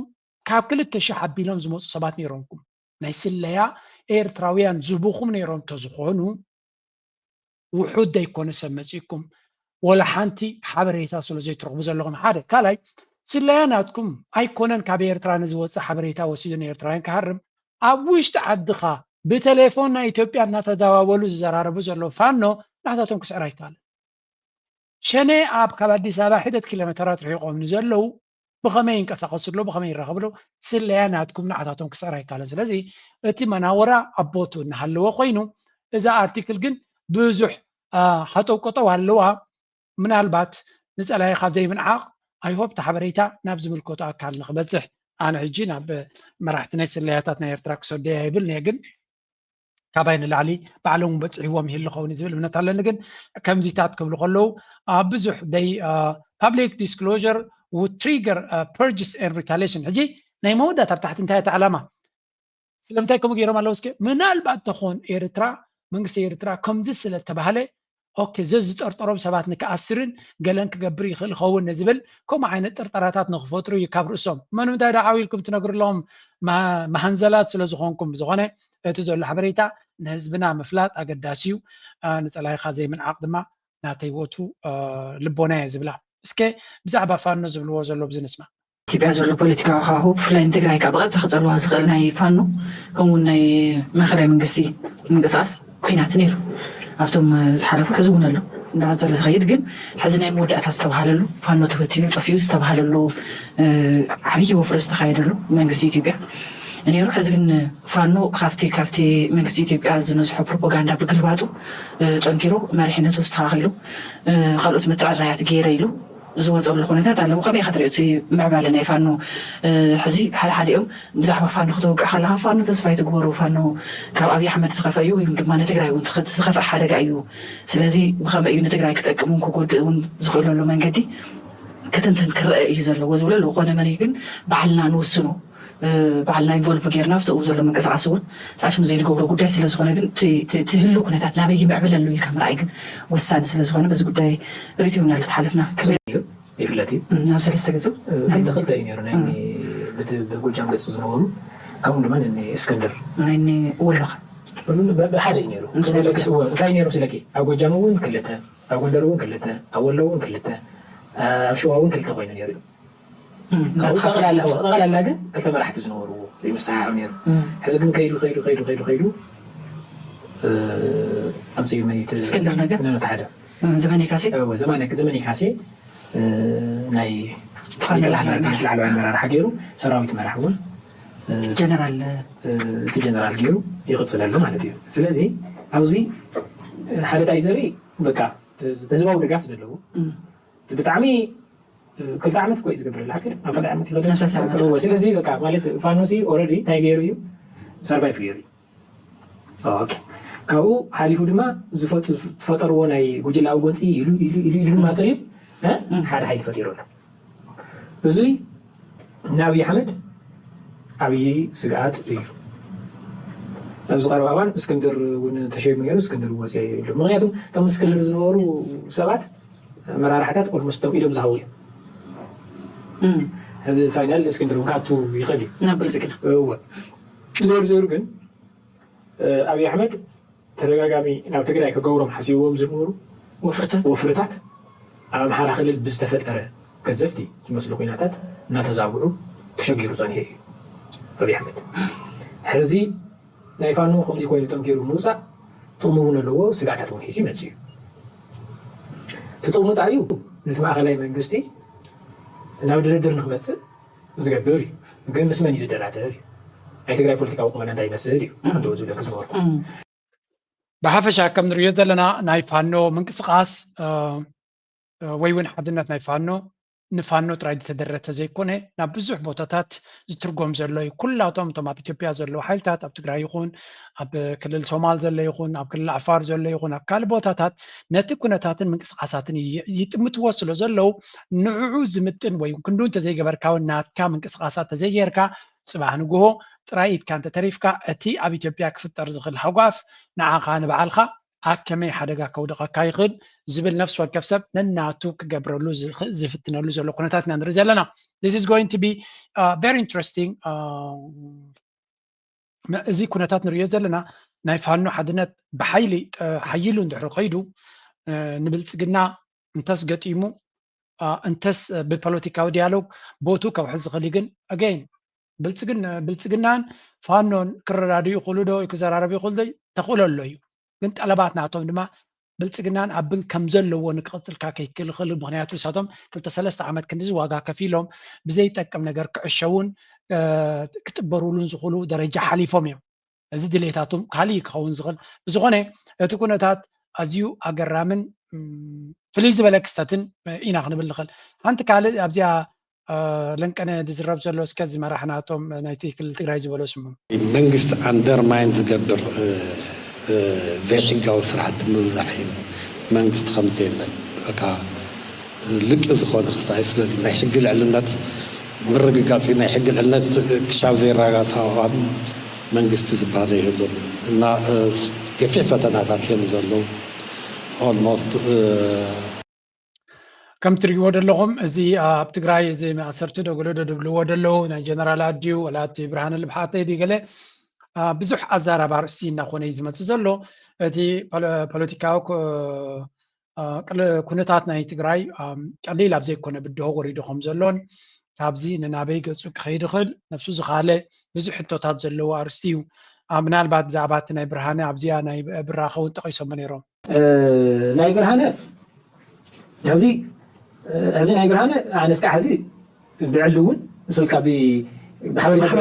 ካብ ክልተ ሽሕ ኣቢሎም ዝመፁ ሰባት ነይሮምኩም። ናይ ስለያ ኤርትራውያን ዝቡኹም ነይሮም እንተዝኾኑ ውሑድ ዘይኮነ ሰብ መፂእኩም ወላ ሓንቲ ሓበሬታ ስለ ዘይትረኽቡ ዘለኹም ሓደ ካልኣይ ስለያ ናትኩም ኣይኮነን ካብ ኤርትራ ንዝወፅእ ሓበሬታ ወሲዱ ንኤርትራውያን ክሃርም ኣብ ውሽጢ ዓድኻ ብቴሌፎን ናይ ኢትዮጵያ እናተደዋወሉ ዝዘራረቡ ዘለዉ ፋኖ ናታቶም ክስዕር ኣይከኣልን ሸኔ ኣብ ካብ ኣዲስ ኣበባ ሒደት ኪሎ ሜተራት ርሒቆም ንዘለዉ ብኸመይ ይንቀሳቐሱ ኣለዉ ብኸመይ ይራኸቡ ኣለዉ ስለያ ናትኩም ንዓታቶም ክስዕር ኣይከኣልን ስለዚ እቲ መናወራ ኣብ ቦቱ እናሃለወ ኮይኑ እዛ ኣርቲክል ግን ብዙሕ ሃጠው ቀጠው ኣለዋ ምናልባት ንፀላኢኻ ዘይምንዓቕ ኣይሆፕ እቲ ሓበሬታ ናብ ዝምልከቶ ኣካል ንክበፅሕ ኣነ ሕጂ ናብ መራሕቲ ናይ ስለያታት ናይ ኤርትራ ክሰደያ ይብል እየ ግን ካባይ ንላዕሊ ባዕሎም በፅሕዎም ይህሉ ኸውን ዝብል እምነት ኣለኒ ግን ከምዚታት ክብሉ ከለዉ ኣብ ብዙሕ ደይ public disclosure would trigger purges and retaliation ሕጂ ናይ መወዳእታ ኣብ ታሕቲ እንታይ እቲ ዓላማ ስለምንታይ ከምኡ ገይሮም ኣለዉ እስከ ምናልባት ተኾን ኤርትራ መንግስቲ ኤርትራ ከምዚ ስለ ተባህለ ኦኬ ዘዝጠርጠሮም ሰባት ንክኣስርን ገለን ክገብር ይኽእል ይኸውን ንዝብል ከምኡ ዓይነት ጥርጠራታት ንክፈጥሩ እዩ ካብ ርእሶም መኑ እንታይ ዳ ዓው ኢልኩም ትነግሩ ኣለዎም መሃንዘላት ስለ ዝኾንኩም ዝኾነ እቲ ዘሎ ሓበሬታ ንህዝብና ምፍላጥ ኣገዳሲ እዩ ንፀላይኻ ዘይምንዓቕ ድማ ናተይ ወትሩ ልቦና እየ ዝብላ እስከ ብዛዕባ ፋኖ ዝብልዎ ዘሎ ብዚ ንስማ ኢትዮጵያ ዘሎ ፖለቲካዊ ሃዋሁ ብፍላይ ንትግራይ ከዓ ብቐጥታ ክፀልዋ ዝኽእል ናይ ፋኖ ከምኡውን ናይ ማእኸላይ መንግስቲ ምንቅስቃስ ኩናት ነይሩ ኣብቶም ዝሓለፉ ሕዚ እውን ኣሎ እንዳቐፀለ ዝኸይድ ግን ሕዚ ናይ መወዳእታ ዝተባሃለሉ ፋኖ ተበቲኑ ጠፊኡ ዝተባሃለሉ ዓብዪ ወፍሪ ዝተኻየደሉ መንግስቲ ኢትዮጵያ ነይሩ ሕዚ ግን ፋኖ ካብቲ ካብቲ መንግስቲ ኢትዮጵያ ዝነዝሖ ፕሮፓጋንዳ ብግልባጡ ጠንኪሩ መሪሕነቱ ዝተኻኺሉ ካልኦት መተዓራያት ገይረ ኢሉ ዝወፀሉ ኩነታት ኣለዎ። ከመይ ኢኻ ትሪኦ እቲ ምዕባለ ናይ ፋኖ? ሕዚ ሓደ ሓዲኦም ብዛዕባ ፋኖ ክተውቅዕ ከለኻ ፋኖ ተስፋ ኣይትግበሩ፣ ፋኖ ካብ ኣብዪ ኣሕመድ ዝኸፍአ እዩ፣ ወይም ድማ ንትግራይ እውን ዝኸፍእ ሓደጋ እዩ። ስለዚ ብኸመይ እዩ ንትግራይ ክጠቅም እውን ክጎድእ እውን ዝኽእለሉ መንገዲ ክትንትን ክረአ እዩ ዘለዎ ዝብሉ ኣለዉ። ኮነ መን ግን ባዕልና ንውስኖ ባዕልና ኢንቮልቭ ጌርና ኣብቲ ኡ ዘሎ ምንቅስቃስ እውን ጣሽሙ ዘይንገብሮ ጉዳይ ስለ ዝኾነ ግን እቲ ህሉ ኩነታት ናበይ ይምዕብል ኣሎ ኢልካ ምርኣይ ግን ወሳኒ ስለ ዝኾነ በዚ ጉዳይ ርእትዮ ኢና ተሓለፍና። ይፍለጥ እዩ። ናብ ሰለስተ ገጹ ክልተ ክልተ እዩ ነይሩ ናይ ብጎጃም ገጽ ዝነበሩ ከምኡ ድማ እስክንድር ናይ ወሎኻ ብሓደ እዩ ነይሩ። እንታይ ነይሩ ስለኪ ኣብ ጎጃም እውን ክልተ ኣብ ጎንደር እውን ክልተ ኣብ ወሎ እውን ክልተ ኣብ ሸዋ እውን ክልተ ኮይኑ ነይሩ እዩ። ጠቕላላ ግን ክልተ መራሕቲ ዝነበርዎ ዘይምስሓብ ነይሩ። ሕዚ ግን ከይዱ ከይዱ ከይዱ ከይዱ ከይዱ ኣብዚ መኒት እስክንድር ነገር? ነታ ሓደ ዘመነ ካሴ? እወ፣ ዘመነ ዘመነ ካሴ ናይ ፋኖ ላዕለዋይ ላዕለዋይ ኣመራርሓ ገይሩ ሰራዊት መራሕ እውን ጀነራል እቲ ጀነራል ገይሩ ይቕፅለሉ ማለት እዩ። ስለዚ ኣብዚ ሓደ ታይ ዘርኢ በቃ ህዝባዊ ድጋፍ ዘለዎ ብጣዕሚ ክልተ ዓመት እኮ እዩ ዝገብር ላክል ኣብ ካልእ ዓመት ይኸደ ነብሰ ዓመት። እወ፣ ስለዚ በቃ ማለት ፋኖሲ ኦረዲ እንታይ ገይሩ እዩ ሰርቫይቭ ገይሩ እዩ። ኦኬ። ካብኡ ሓሊፉ ድማ ዝፈጥ- ዝፈጠርዎ ናይ ጉጅላዊ ጎንፂ ኢሉ ኢሉ ኢሉ ኢሉ ድማ ፅሪብ እ? ሓደ ሓይሊ ፈጢሩ ኣሎ። እዙይ ንኣብይ ኣሕመድ ዓብዪ ስግኣት እዩ። ኣብዚ ቀረባ እዋን እስክንድር እውን ተሸይሙ ነይሩ። እስክንድር ወፂኦ ይብሉ። ምክንያቱም እቶም እስክንድር ዝነበሩ ሰባት መራርሕታት ኦልሞስት እቶም ኢዶም ዝሃቡ እዮም። ሕዚ ፋይናል እስክንድር እውን ክኣቱ ይኽእል እዩ። ናብ ብልፅግና። እወ። ዞሩ ዞሩ ግን ኣብይ ኣሕመድ ተደጋጋሚ ናብ ትግራይ ክገብሮም ሓሲብዎም ዝነበሩ ወፍርታት ወፍርታት ኣብ ኣምሓራ ክልል ብዝተፈጠረ ገዘፍቲ ዝመስሉ ኩናታት እናተዛብዑ ተሸጊሩ ፀኒሑ እዩ ኣብይ ኣሕመድ። ሕዚ ናይ ፋኖ ከምዚ ኮይኑ ጠንኪሩ ምውፃእ ጥቕሚ እውን ኣለዎ፣ ስግኣታት እውን ሒዙ ይመፅእ እዩ። እቲ ጥቕሙ እንታይ እዩ? ነቲ ማእኸላይ መንግስቲ ናብ ድርድር ንክመፅእ ዝገብር እዩ። ግን ምስ መን እዩ ዝደራደር እዩ? ናይ ትግራይ ፖለቲካዊ ቁመና እንታይ ይመስል እዩ? ከምቲ ዝብለክ ዝነበርኩ። ብሓፈሻ ከም ንሪኦ ዘለና ናይ ፋኖ ምንቅስቃስ ወይ እውን ሓድነት ናይ ፋኖ ንፋኖ ጥራይ ዝተደረተ ዘይኮነ ናብ ብዙሕ ቦታታት ዝትርጎም ዘሎ እዩ። ኩላቶም እቶም ኣብ ኢትዮጵያ ዘለዉ ሓይልታት ኣብ ትግራይ ይኹን ኣብ ክልል ሶማል ዘሎ ይኹን ኣብ ክልል ዓፋር ዘሎ ይኹን ኣብ ካልእ ቦታታት ነቲ ኩነታትን ምንቅስቃሳትን ይጥምትዎ ስለ ዘለዉ ንዕዑ ዝምጥን ወይ ክንዱ እንተዘይገበርካ እውን ናትካ ምንቅስቃሳት ተዘይጌርካ ፅባሕ ንግሆ ጥራይ ኢድካ እንተተሪፍካ እቲ ኣብ ኢትዮጵያ ክፍጠር ዝኽእል ሃጓፍ ንዓኻ ንባዕልካ ኣብ ከመይ ሓደጋ ከውድቐካ ይኽእል ዝብል ነፍሲ ወከፍ ሰብ ነናቱ ክገብረሉ ዝፍትነሉ ዘሎ ኩነታት ኢና ንርኢ ዘለና። This is going to be very interesting። እዚ ኩነታት ንሪኦ ዘለና ናይ ፋኖ ሓድነት ብሓይሊ ሓይሉ እንድሕር ከይዱ ንብልፅግና እንተስ ገጢሙ እንተስ ብፖለቲካዊ ዲያሎግ ቦቱ ከውሕዝ ዝኽእል እዩ። ግን ኣገይን ብልፅግናን ፋኖን ክረዳድኡ ይኽእሉ ዶ ክዘራረቡ ይኽእሉ ዶ? ተኽእሎ ኣሎ እዩ። ግን ጠለባት ናቶም ድማ ብልፅግናን ኣብን ከም ዘለዎ ንክቕፅልካ ከይክእል ይኽእል። ምክንያቱ ንሳቶም ክልተ ሰለስተ ዓመት ክንዲዚ ዋጋ ከፊሎም ብዘይጠቅም ነገር ክዕሸውን ክጥበሩሉን ዝኽእሉ ደረጃ ሓሊፎም እዮም። እዚ ድሌታቶም ካሊእ ክኸውን ዝኽእል። ብዝኾነ እቲ ኩነታት ኣዝዩ ኣገራምን ፍልይ ዝበለ ክስተትን ኢና ክንብል ንኽእል። ሓንቲ ካልእ ኣብዚኣ ለንቀነ ዝዝረብ ዘሎ እስከ እዚ መራሕናቶም ናይቲ ክልል ትግራይ ዝበሎ ስሙ። መንግስቲ ኣንደርማይን ዝገብር ዘይሕጋዊ ስራሕቲ ምብዛሕ እዩ። መንግስቲ ከምዘየለ በቃ ልቂ ዝኾነ ክስታይ። ስለዚ ናይ ሕጊ ልዕልነት ምርግጋፅ ናይ ሕጊ ልዕልነት ክሻብ ዘይረጋጋፅ ሃዋህው መንግስቲ ዝበሃል የብሉን እና ገፊሕ ፈተናታት እዮም ዘለዉ። ኦልሞስት ከም ትሪእዎ ዘለኹም እዚ ኣብ ትግራይ እዚ ማእሰርቲ ዶ ገለ ዶ ድብልዎ ዘለዉ ናይ ጀነራላት ድዩ ወላ እቲ ብርሃነ ልብሓተይ ድዩ ገለ ብዙሕ ኣዛራቢ ኣርእስቲ እናኾነ እዩ ዝመፅእ ዘሎ። እቲ ፖለቲካዊ ኩነታት ናይ ትግራይ ቀሊል ኣብ ዘይኮነ ብድሆ ወሪዱ ከም ዘሎን ካብዚ ንናበይ ገፁ ክኸይድ ይኽእል ነብሱ ዝኻለ ብዙሕ ሕቶታት ዘለዎ ኣርእስቲ እዩ። ምናልባት ብዛዕባ እቲ ናይ ብርሃነ ኣብዚኣ ናይ ብራኸ እውን ጠቒሶሞ ነይሮም። ናይ ብርሃነ ሕዚ ሕዚ ናይ ብርሃነ ኣነስካ ሕዚ ብዕሊ እውን ስልካ ብሓበሬታ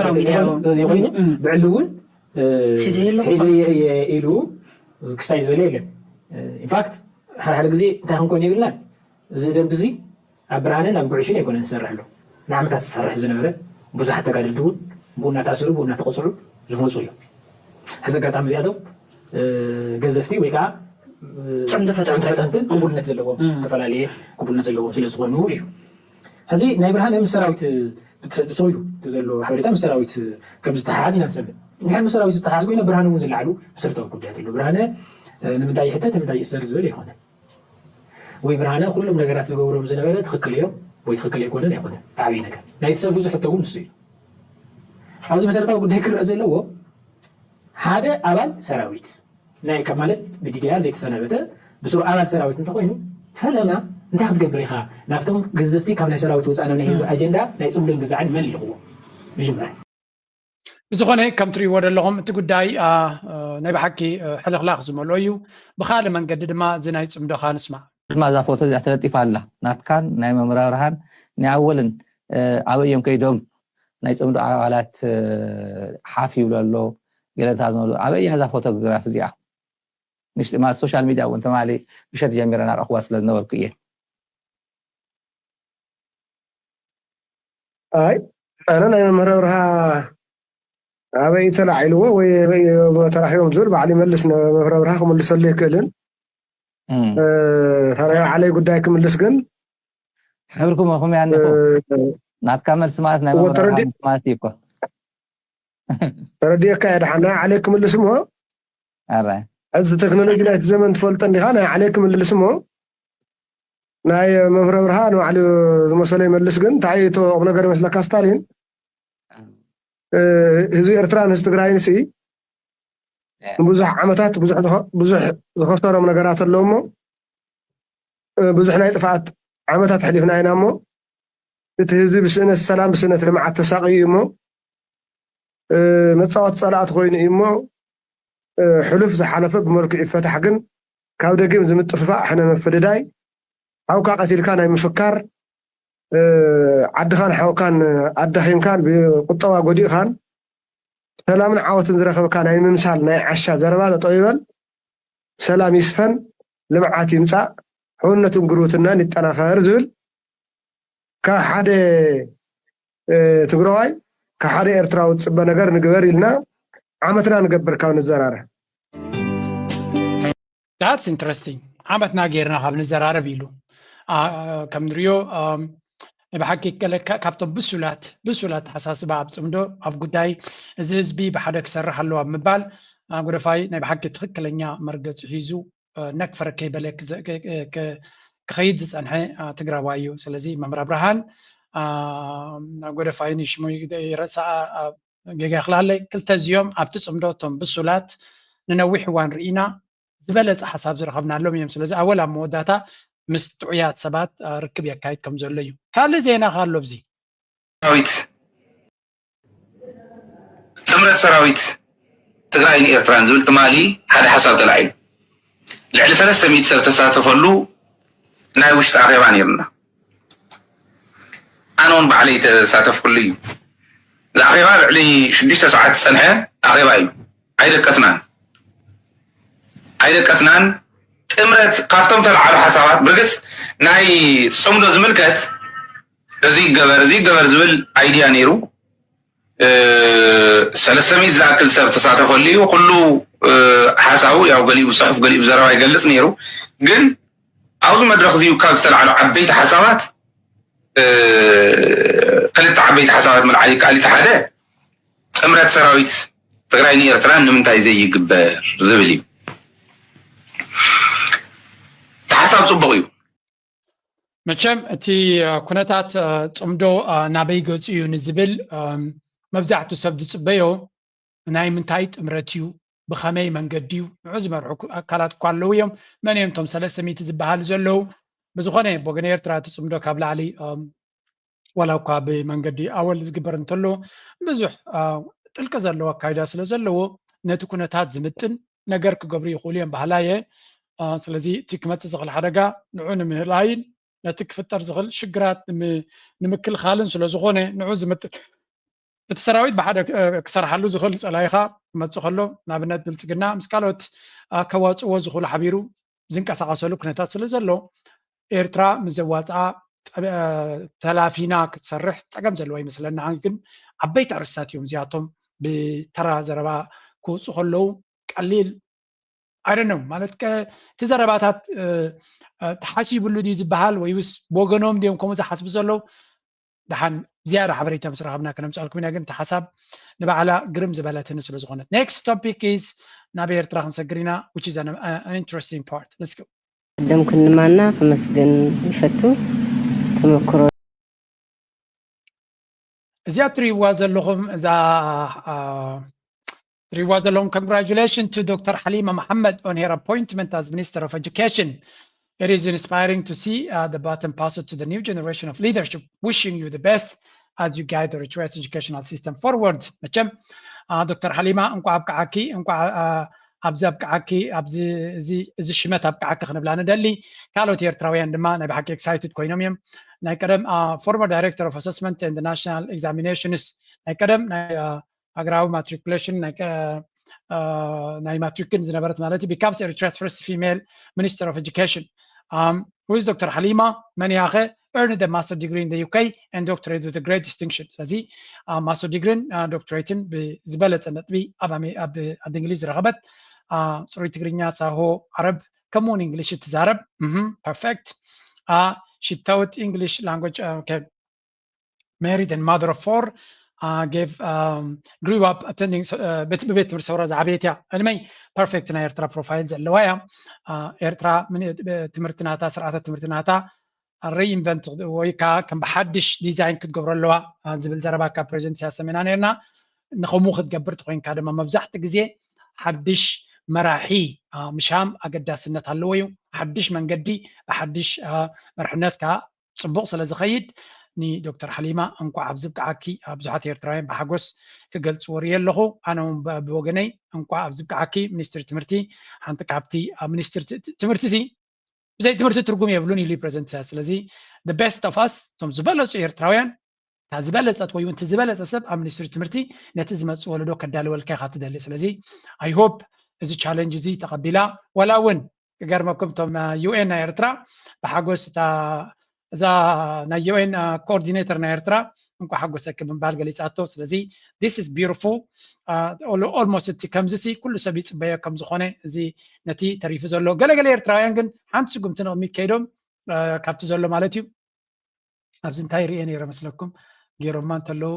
ዘይኮይኑ ብዕሊ እውን ሒዘ ኢሉ ክስታይ ዝበለ የለን። ኢንፋክት ሓደ ሓደ ግዜ እንታይ ክንኮን የብልናን። እዚ ደንቢ እዚ ኣብ ብርሃንን ኣብ ጉዕሽን ኣይኮነን ዝሰርሕ ኣሎ። ንዓመታት ዝሰርሕ ዝነበረ ብዙሓት ተጋደልቲ እውን ብኡ እናተኣሰሩ ብኡ እናተቐፅዑ ዝመፁ እዮም። ሕዚ ኣጋጣሚ እዚኣቶም ገዘፍቲ ወይ ከዓ ፅዕንቶ ፈጠንትን ቅቡልነት ዘለዎም ዝተፈላለየ ቅቡልነት ዘለዎም ስለ ዝኾኑ እዩ። ሕዚ ናይ ብርሃነ ምስ ሰራዊት ብሰይዱ ዘሎ ሓበሬታ ምስ ሰራዊት ከም ዝተሓሓዝ ኢና ንሰምዕ። እንድሕር ምስ ሰራዊት ዝተሓሓዝ ኮይነ ብርሃነ እውን ዝለዓሉ መሰረታዊ ጉዳያት ኣለዉ። ብርሃነ ንምንታይ ይሕተት ንምንታይ ይእሰር ዝብል ኣይኮነን። ወይ ብርሃነ ኩሎም ነገራት ዝገብሮም ዝነበረ ትኽክል እዮም ወይ ትኽክል ኣይኮነን ኣይኮነን። እቲ ዓብዪ ነገር ናይቲ ሰብ ብዙሕ ሕቶ እውን ንሱ እዩ። ኣብዚ መሰረታዊ ጉዳይ ክረአ ዘለዎ ሓደ ኣባል ሰራዊት ናይ ካብ ማለት ብዲዲኣር ዘይተሰናበተ ብስሩ ኣባል ሰራዊት እንተኮይኑ ፈለማ እንታይ ክትገብር ኢኻ? ናብቶም ገዘፍቲ ካብ ናይ ሰራዊት ወፃኢ ናብ ናይ ህዝቢ ኣጀንዳ ናይ ፅምዶን ግዛዕን መን ልኢኽዎ? መጀመርያ ብዝኾነ ከም ትሪእዎ ዘለኹም እቲ ጉዳይ ናይ ብሓቂ ሕልኽላኽ ዝመልኦ እዩ። ብኻልእ መንገዲ ድማ እዚ ናይ ፅምዶኻ ንስማዕ። ድማ እዛ ፎቶ እዚኣ ተለጢፋ ኣላ። ናትካን ናይ መምህር ኣብርሃን ናይ ኣወልን ኣበይ እዮም ከይዶም ናይ ፅምዶ ኣባላት ሓፍ ይብሉ ኣሎ ገለታት ዝመልኦ ኣበይ እያ እዛ ፎቶግራፍ እዚኣ? ንሽጢ ማለት ሶሻል ሚድያ እውን ትማሊ ምሸት ጀሚረ ናረእኽዋ ስለ ዝነበርኩ እየ። ኣይ ኣነ ናይ መምህር ኣብርሃ ኣበይ ተላዒልዎ ወይ ተራኺቦም ዝብል ባዕሉ ይመልስ። መምህር ኣብርሃ ክምልሰሉ ኣይክእልን። ታዲያ ዓለይ ጉዳይ ክምልስ ግን ሕብርኩም ኹም ያኒ ናትካ መልሲ ማለት ናይ መምህር ኣብርሃ መልሲ ማለት እዩ እኮ። ተረዲእካ እየ። ደሓን ናይ ዓለይ ክምልስ እሞ ኣራይ ሕዚ ቴክኖሎጂ ናይቲ ዘመን ትፈልጦ እንዲኻ። ናይ ዓለይ ክምልስ እሞ ናይ መምህር ኣብርሃ ንባዕሉ ዝመሰሎ ይመልስ። ግን እንታይ እዩ እቲ ቁም ነገር ይመስለካ ስታሊን፣ ህዝቢ ኤርትራን ህዝቢ ትግራይን ሲ ንብዙሕ ዓመታት ብዙሕ ዝኸሰሮም ነገራት ኣለዉ እሞ ብዙሕ ናይ ጥፍኣት ዓመታት ኣሕሊፍና ኢና እሞ እቲ ህዝቢ ብስእነት ሰላም ብስእነት ልምዓት ተሳቒዩ እዩ እሞ መፃወቲ ፀላእቲ ኮይኑ እዩ እሞ ሕሉፍ ዝሓለፈ ብመልክዑ ይፈታሕ። ግን ካብ ደጊም እዚ ምጥፍፋእ ሕነ ምፍድዳይ ሓውካ ቀቲልካ ናይ ምፍካር ዓድኻን ሓውካን ኣዳኺምካን ብቁጠባ ጎዲእኻን ሰላምን ዓወትን ዝረኸብካ ናይ ምምሳል ናይ ዓሻ ዘረባ ጠጠው ይበል። ሰላም ይስፈን፣ ልምዓት ይምፃእ፣ ሕውነትን ግርውትናን ይጠናኸር ዝብል ካብ ሓደ ትግራዋይ ካብ ሓደ ኤርትራዊ ዝፅበ ነገር ንግበር ኢልና ዓመትና ንገብር ካብ ንዘራረ። That's interesting። ዓመትና ጌርና ካብ ንዘራረብ ኢሉ ከም ንሪኦ ብሓቂ ካብቶም ብሱላት ብሱላት ኣሓሳስባ ኣብ ፅምዶ ኣብ ጉዳይ እዚ ህዝቢ ብሓደ ክሰርሕ ኣለዎ ኣብ ምባል ጎደፋይ ናይ ብሓቂ ትኽክለኛ መርገፂ ሒዙ ነክፈረ ከይበለ ክኸይድ ዝፀንሐ ትግራዋይ እዩ። ስለዚ መምህር ኣብርሃን ጎደፋይን ሽሙ ይረሳኣ ጌጋ ይኽላለይ ክልተ እዚኦም ኣብቲ ፅምዶ እቶም ብሱላት ንነዊሕ እዋን ርኢና ዝበለፀ ሓሳብ ዝረኸብናሎም እዮም። ስለዚ ኣወል ኣብ መወዳእታ ምስ ጥዑያት ሰባት ርክብ የካይድ ከም ዘሎ እዩ። ካልእ ዜና ከ ኣሎ ኣብዚ? ሰራዊት ጥምረት ሰራዊት ትግራይን ኤርትራን ዝብል ትማሊ ሓደ ሓሳብ ተላዒሉ። ልዕሊ ሰለስተ ሚእቲ ሰብ ተሳተፈሉ ናይ ውሽጢ ኣኼባ ነይርና። ኣነ እውን ባዕለይ ተሳተፍኩሉ እዩ። እዚ ኣኼባ ልዕሊ ሽዱሽተ ሰዓት ዝፀንሐ ኣኼባ እዩ። ኣይደቀስናን ኣይደቀስናን። ጥምረት ካብቶም ተለዓሉ ሓሳባት ብርግፅ ናይ ፅምዶ ዝምልከት እዚ ይገበር እዚ ይገበር ዝብል ኣይድያ ነይሩ። ሰለስተ ሚእቲ ዝኣክል ሰብ ተሳተፈሉ እዩ። ኩሉ ሓሳቡ ያው ገሊኡ ብፅሑፍ ገሊኡ ብዘረባ ይገልፅ ነይሩ። ግን ኣብዚ መድረክ እዚ ካብ ዝተለዓሉ ዓበይቲ ሓሳባት ክልተ ዓበይቲ ሓሳባት ምልዓል ይከኣል። እቲ ሓደ ጥምረት ሰራዊት ትግራይን ኤርትራን ንምንታይ ዘይግበር ዝብል እዩ። እቲ ሓሳብ ፅቡቕ እዩ። መቸም እቲ ኩነታት ፅምዶ ናበይ ገፁ እዩ ንዝብል መብዛሕቱ ሰብ ዝፅበዮ ናይ ምንታይ ጥምረት እዩ፣ ብኸመይ መንገዲ እዩ፣ ንዑ ዝመርሑ ኣካላት እኳ ኣለዉ እዮም። መን እዮም እቶም ሰለስተ ሚእቲ ዝበሃሉ ዘለዉ? ብዝኾነ ብወገን ኤርትራ እቲ ፅምዶ ካብ ላዕሊ ዋላ እኳ ብመንገዲ ኣወል ዝግበር እንተሎ ብዙሕ ጥልቂ ዘለዎ ኣካይዳ ስለ ዘለዎ ነቲ ኩነታት ዝምጥን ነገር ክገብሩ ይኽእሉ እዮም በሃላይ እየ። ስለዚ እቲ ክመፅእ ዝኽእል ሓደጋ ንዑ ንምህላይን ነቲ ክፍጠር ዝኽእል ሽግራት ንምክልኻልን ስለ ዝኾነ ንዑ ዝምጥን እቲ ሰራዊት ብሓደ ክሰርሓሉ ዝኽእል ፀላኢኻ ክመፅእ ከሎ ንኣብነት ብልፅግና ምስ ካልኦት ከዋፅእዎ ዝኽእሉ ሓቢሩ ዝንቀሳቐሰሉ ኩነታት ስለ ዘሎ ኤርትራ ምስ ዘዋፅኣ ተላፊና ክትሰርሕ ፀገም ዘለዎ ይመስለና። ግን ዓበይቲ ኣርእስታት እዮም እዚኣቶም ብተራ ዘረባ ክወፁ ከለዉ ቀሊል ኣይደኖም ማለት እቲ ዘረባታት ተሓሲብሉ ድዩ ዝበሃል ወይስ ብወገኖም ድዮም ከምኡ ዝሓስቡ ዘለዉ? ደሓን ዝያዳ ሓበሬታ ምስ ረኸብና ከነምፅኣልኩም ኢና። ግን እቲ ሓሳብ ንባዕላ ግርም ዝበለትኒ ስለ ዝኾነት next topic is ናብ ኤርትራ ክንሰግር ኢና which is an interesting part. Let's go. ቀደም ክንማና ከመስግን ይፈቱ። ተመክሮ እዚኣ ትሪእዋ ዘለኹም እዛ ትሪእዋ ዘለኹም congratulations to Doctor Halima Mohammed on her appointment as Minister of Education. It is inspiring to see uh, the baton passed to the new generation of leadership. Wishing you the best as you guide the Eritrea's educational system forward. መቸም ዶክተር ሓሊማ እንኳዕ ኣብቅዓኪ፣ እንኳዕ ኣብዚ ኣብቅዓኪ፣ ኣብዚ እዚ ሽመት ኣብቅዓኪ ክንብላ ንደሊ። ካልኦት ኤርትራውያን ድማ ናይ ብሓቂ excited ኮይኖም እዮም። ናይ ቀደም former director of assessment and national examinations ናይ ቀደም ናይ ሃገራዊ matriculation ናይ ማትሪክን ዝነበረት ማለት እዩ becomes Eritrea's first female minister of education. Who is Doctor Halima? መን እያ ከ? Earned a master degree in the U K and doctorate with a great distinction. ስለዚ master degree ን doctorate ን ብዝበለፀ ነጥቢ ኣብ ዓዲ እንግሊዝ ዝረኸበት፣ ፅሩይ ትግርኛ፣ ሳሆ፣ ዓረብ ከምኡውን እንግሊሽ እትዛረብ። Perfect. She taught English language, okay. Married and mother of four, uh, gave um, grew up attending ብቤት ትምህርቲ ሰውራ ዝዓበየት እያ። ዕድመይ perfect ናይ ኤርትራ profile ዘለዋ እያ። ኤርትራ ትምህርቲ ናታ፣ ስርዓተ ትምህርቲ ናታ reinvent ወይ ከዓ ከም ብሓድሽ ዲዛይን ክትገብሮ ኣለዋ ዝብል ዘረባ ካብ ፕሬዚደንት ኢሳያስ ሰሚዕና ነርና። ንከምኡ ክትገብር ተኮይንካ ድማ መብዛሕትኡ ግዜ ሓድሽ መራሒ ምሻም ኣገዳስነት ኣለዎ እዩ። ሓድሽ መንገዲ ብሓድሽ መርሕነት ከዓ ፅቡቕ ስለ ዝኸይድ ንዶክተር ሓሊማ እንኳዕ ኣብዚ ብቅዓኪ ብዙሓት ኤርትራውያን ብሓጎስ ክገልፅዎ ርእየ ኣለኹ። ኣነ እውን ብወገነይ እንኳዕ ኣብዚ ብቅዓኪ ሚኒስትሪ ትምህርቲ። ሓንቲ ካብቲ ኣብ ሚኒስትሪ ትምህርቲ ሲ ብዘይ ትምህርቲ ትርጉም የብሉን ኢሉ ፕሬዚደንት ኢሳያስ። ስለዚ best of us እቶም ዝበለፁ ኤርትራውያን እታ ዝበለፀት ወይ እውን እቲ ዝበለፀ ሰብ ኣብ ሚኒስትሪ ትምህርቲ ነቲ ዝመፅእ ወለዶ ከዳልወልካ ኢኻ ትደሊ። ስለዚ I hope እዚ challenge እዚ ተቐቢላ ዋላ እውን ክገርመኩም እቶም ዩ ኤን ናይ ኤርትራ ብሓጎስ እታ እዛ ናይ ዩ ኤን coordinator ናይ ኤርትራ እንኳ ሓጎሰኪ ብምባል ገሊፃቶ። ስለዚ this is beautiful. Almost እቲ ከምዚ ሲ ኩሉ ሰብ ይፅበዮ ከም ዝኾነ እዚ ነቲ ተሪፉ ዘሎ ገለገለ ኤርትራውያን ግን ሓንቲ ስጉምቲ ንቕድሚት ከይዶም ካብቲ ዘሎ ማለት እዩ። ኣብዚ እንታይ ርኤ ነይረ መስለኩም? ገይሮማ እንተለዉ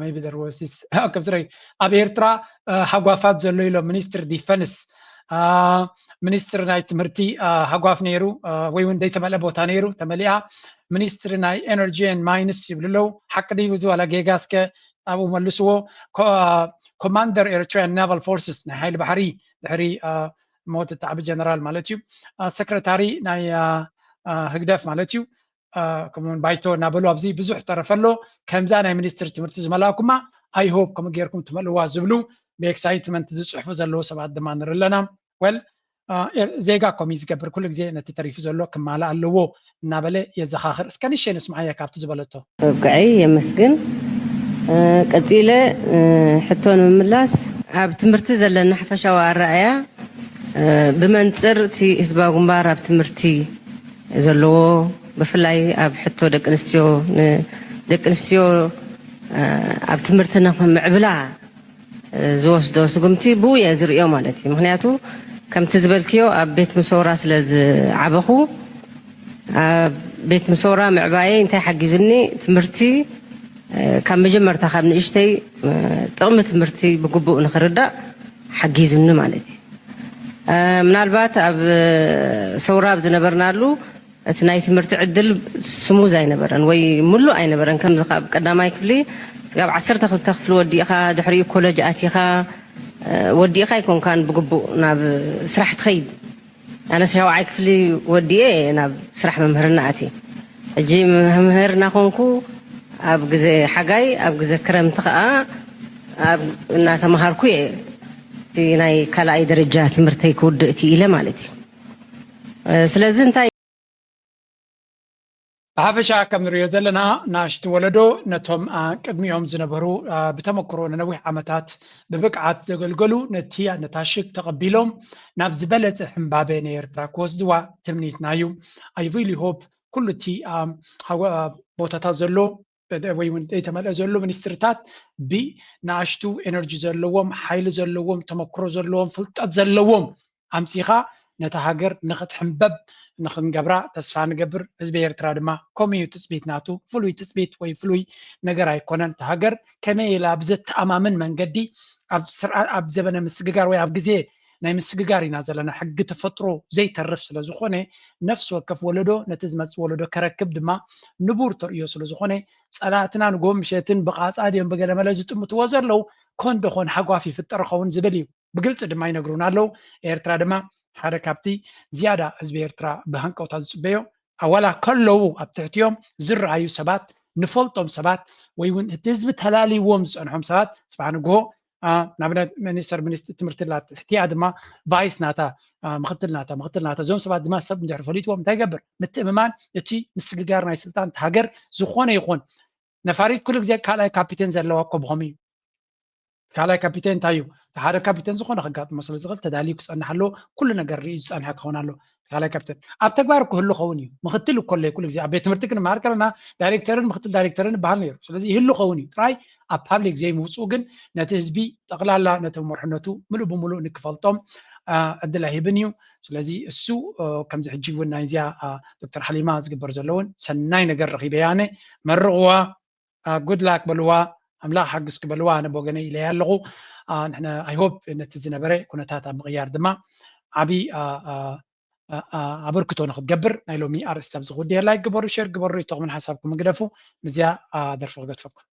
maybe there was this ከምዚ ኣብ ኤርትራ ሃጓፋት ዘሎ ኢሎም ሚኒስትር ዲፈንስ ሚኒስትር ናይ ትምህርቲ ሃጓፍ ነይሩ ወይ እውን ዘይተመልአ ቦታ ነይሩ ተመሊኣ። ሚኒስትሪ ናይ energy and mines ይብሉ ኣለዉ። ሓቂ ድዩ እዚ ዋላ ጌጋ? እስከ ኣብኡ መልስዎ። ኮማንደር ኤሪትሪያን ናቫል ፎርስስ፣ ናይ ሓይሊ ባሕሪ፣ ድሕሪ ሞት እቲ ዓቢ ጀነራል ማለት እዩ፣ ሰክረታሪ ናይ ህግደፍ ማለት እዩ፣ ከምኡውን ባይቶ እናበሉ ኣብዚ ብዙሕ ተረፈ ኣሎ። ከምዛ ናይ ሚኒስትሪ ትምህርቲ ዝመላእኩማ፣ I hope ከምኡ ጌርኩም ትመልእዋ ዝብሉ ብኤክሳይትመንት ዝጽሕፉ ዘለዉ ሰባት ድማ ንርኢ ኣለና። ወል ዜጋ ኮሚ ዝገብር ኩሉ ግዜ ነቲ ተሪፉ ዘሎ ክማልእ ኣለዎ እናበለ የዘኻኽር። እስከ ንሸ ንስምዓያ ካብቲ ዝበለቶ። ወግዐይ የመስግን። ቀጺለ ሕቶ ንምምላስ፣ ኣብ ትምህርቲ ዘለና ሓፈሻዊ ኣረኣእያ ብመንፅር እቲ ህዝባዊ ግንባር ኣብ ትምህርቲ ዘለዎ፣ ብፍላይ ኣብ ሕቶ ደቂ ኣንስትዮ፣ ንደቂ ኣንስትዮ ኣብ ትምህርቲ ንምዕብላ ዝወስዶ ስጉምቲ ብኡ እየ ዝርእዮ ማለት እዩ። ምክንያቱ ከምቲ ዝበልክዮ ኣብ ቤት ምሶራ ስለ ዝዓበኹ፣ ኣብ ቤት ምሶራ ምዕባየይ እንታይ ሓጊዙኒ? ትምህርቲ ካብ መጀመርታ ካብ ንእሽተይ ጥቕሚ ትምህርቲ ብግቡእ ንኽርዳእ ሓጊዙኒ ማለት እዩ። ምናልባት ኣብ ሰውራ ኣብ ዝነበርናሉ እቲ ናይ ትምህርቲ ዕድል ስሙዝ ኣይነበረን ወይ ምሉእ ኣይነበረን። ከምዚ ካብ ቀዳማይ ክፍሊ ካብ ዓሰርተ ክልተ ክፍሊ ወዲእኻ ድሕሪኡ ኮለጅ ኣቲኻ ወዲእኻ ኣይኮንካን ብግቡእ ናብ ስራሕ ትኸይድ። ኣነ ሻውዓይ ክፍሊ ወዲኤ ናብ ስራሕ መምህርና ኣትየ። ሕጂ መምህር እናኾንኩ ኣብ ግዜ ሓጋይ ኣብ ግዜ ክረምቲ ከዓ ኣብ እናተምሃርኩ እየ እቲ ናይ ካልኣይ ደረጃ ትምህርተይ ክውድእ ክኢለ ማለት እዩ። ስለዚ እንታይ ብሓፈሻ ከም ንሪኦ ዘለና ናሽቲ ወለዶ ነቶም ቅድሚኦም ዝነበሩ ብተመክሮ ንነዊሕ ዓመታት ብብቅዓት ዘገልገሉ ነቲ ነታ ሽግ ተቐቢሎም ናብ ዝበለፀ ሕምባበ ናይ ኤርትራ ክወስድዋ ትምኒትና እዩ። I really hope ኩሉ እቲ ቦታታት ዘሎ ወይ እውን ዘይተመልአ ዘሎ ሚኒስትርታት ብናእሽቱ ኤነርጂ ዘለዎም ሓይሊ ዘለዎም ተመክሮ ዘለዎም ፍልጠት ዘለዎም ኣምፂኻ ነታ ሃገር ንኽትሕምበብ ንኽንገብራ ተስፋ ንገብር። ህዝቢ ኤርትራ ድማ ከምኡ እዩ ትፅቢት ናቱ። ፍሉይ ትፅቢት ወይ ፍሉይ ነገር ኣይኮነን። እታ ሃገር ከመይ ኢላ ብዘተኣማምን መንገዲ ኣብ ዘበነ ምስግጋር ወይ ኣብ ግዜ ናይ ምስግጋር ኢና ዘለና። ሕጊ ተፈጥሮ ዘይተርፍ ስለ ዝኾነ ነፍሲ ወከፍ ወለዶ ነቲ ዝመፅእ ወለዶ ከረክብ ድማ ንቡር ተርእዮ ስለ ዝኾነ ፀላእትና ንጎ ምሸትን ብቓፃ ድዮም ብገለመለ ዝጥምትዎ ዘለዉ ኮን ደኾን ሓጓፍ ይፍጠር ኸውን ዝብል እዩ። ብግልፂ ድማ ይነግሩና ኣለዉ። ኤርትራ ድማ ሓደ ካብቲ ዝያዳ ህዝቢ ኤርትራ ብሃንቀውታ ዝፅበዮ ኣዋላ ከለዉ ኣብ ትሕቲኦም ዝረኣዩ ሰባት ንፈልጦም ሰባት ወይ እውን እቲ ህዝቢ ተላልይዎም ዝፀንሖም ሰባት ፅባሕ ንግሆ ንኣብነት ሚኒስተር ትምህርቲ ላ ትሕቲኣ ድማ ቫይስ ናታ ምክትል ናታ ምክትል ናታ እዞም ሰባት ድማ ሰብ እንድሕር ፈሊጥዎም እንታይ ይገብር? ምትእምማን እቲ ምስግጋር ናይ ስልጣን ሃገር ዝኾነ ይኹን ነፋሪት ኩሉ ግዜ ካልኣይ ካፒቴን ዘለዋ እኮ ብኸም እዩ። ካልኣይ ካፒቴን እንታይ እዩ? ሓደ ካፒቴን ዝኾነ ከጋጥሞ ስለ ዝኽእል ተዳልዩ ክፀንሕ ኣለዎ። ኩሉ ነገር ርእዩ ዝፀንሐ ክኸውን ኣለዎ። ካልኣይ ካፒቴን ኣብ ተግባር ክህሉ ኸውን እዩ። ምክትል እኮ ኣሎ ኩሉ ግዜ ኣብ ቤት ትምህርቲ ክንመሃር ከለና ዳይሬክተርን ምክትል ዳይሬክተርን ይበሃል ነይሩ። ስለዚ ይህሉ ኸውን እዩ። ጥራይ ኣብ ፓብሊክ ዘይምውፅኡ ግን ነቲ ህዝቢ ጠቕላላ ነቲ መርሕነቱ ምሉእ ብምሉእ ንክፈልጦም ዕድል ኣይህብን እዩ። ስለዚ እሱ ከምዚ ሕጂ እውን ናይዚኣ ዶክተር ሓሊማ ዝግበር ዘሎ እውን ሰናይ ነገር ረኺበ ያነ መርቕዋ። ጉድ ላክ በልዋ፣ ኣምላኽ ሓግዝኪ በልዋ። ኣነ ብወገነይ ኢለያ ኣለኹ። ንሕና I hope ነቲ ዝነበረ ኩነታት ኣብ ምቕያር ድማ ዓቢ ኣበርክቶ ንክትገብር ናይ ሎሚ ኣርእስቲ ኣብዚ ክውድእ። ላይክ ግበሩ፣ ሼር ግበሩ፣ ሪኢቶኹምን ሓሳብኩምን ግደፉ። ምስዚኣ ደርፊ ክገድፈኩም።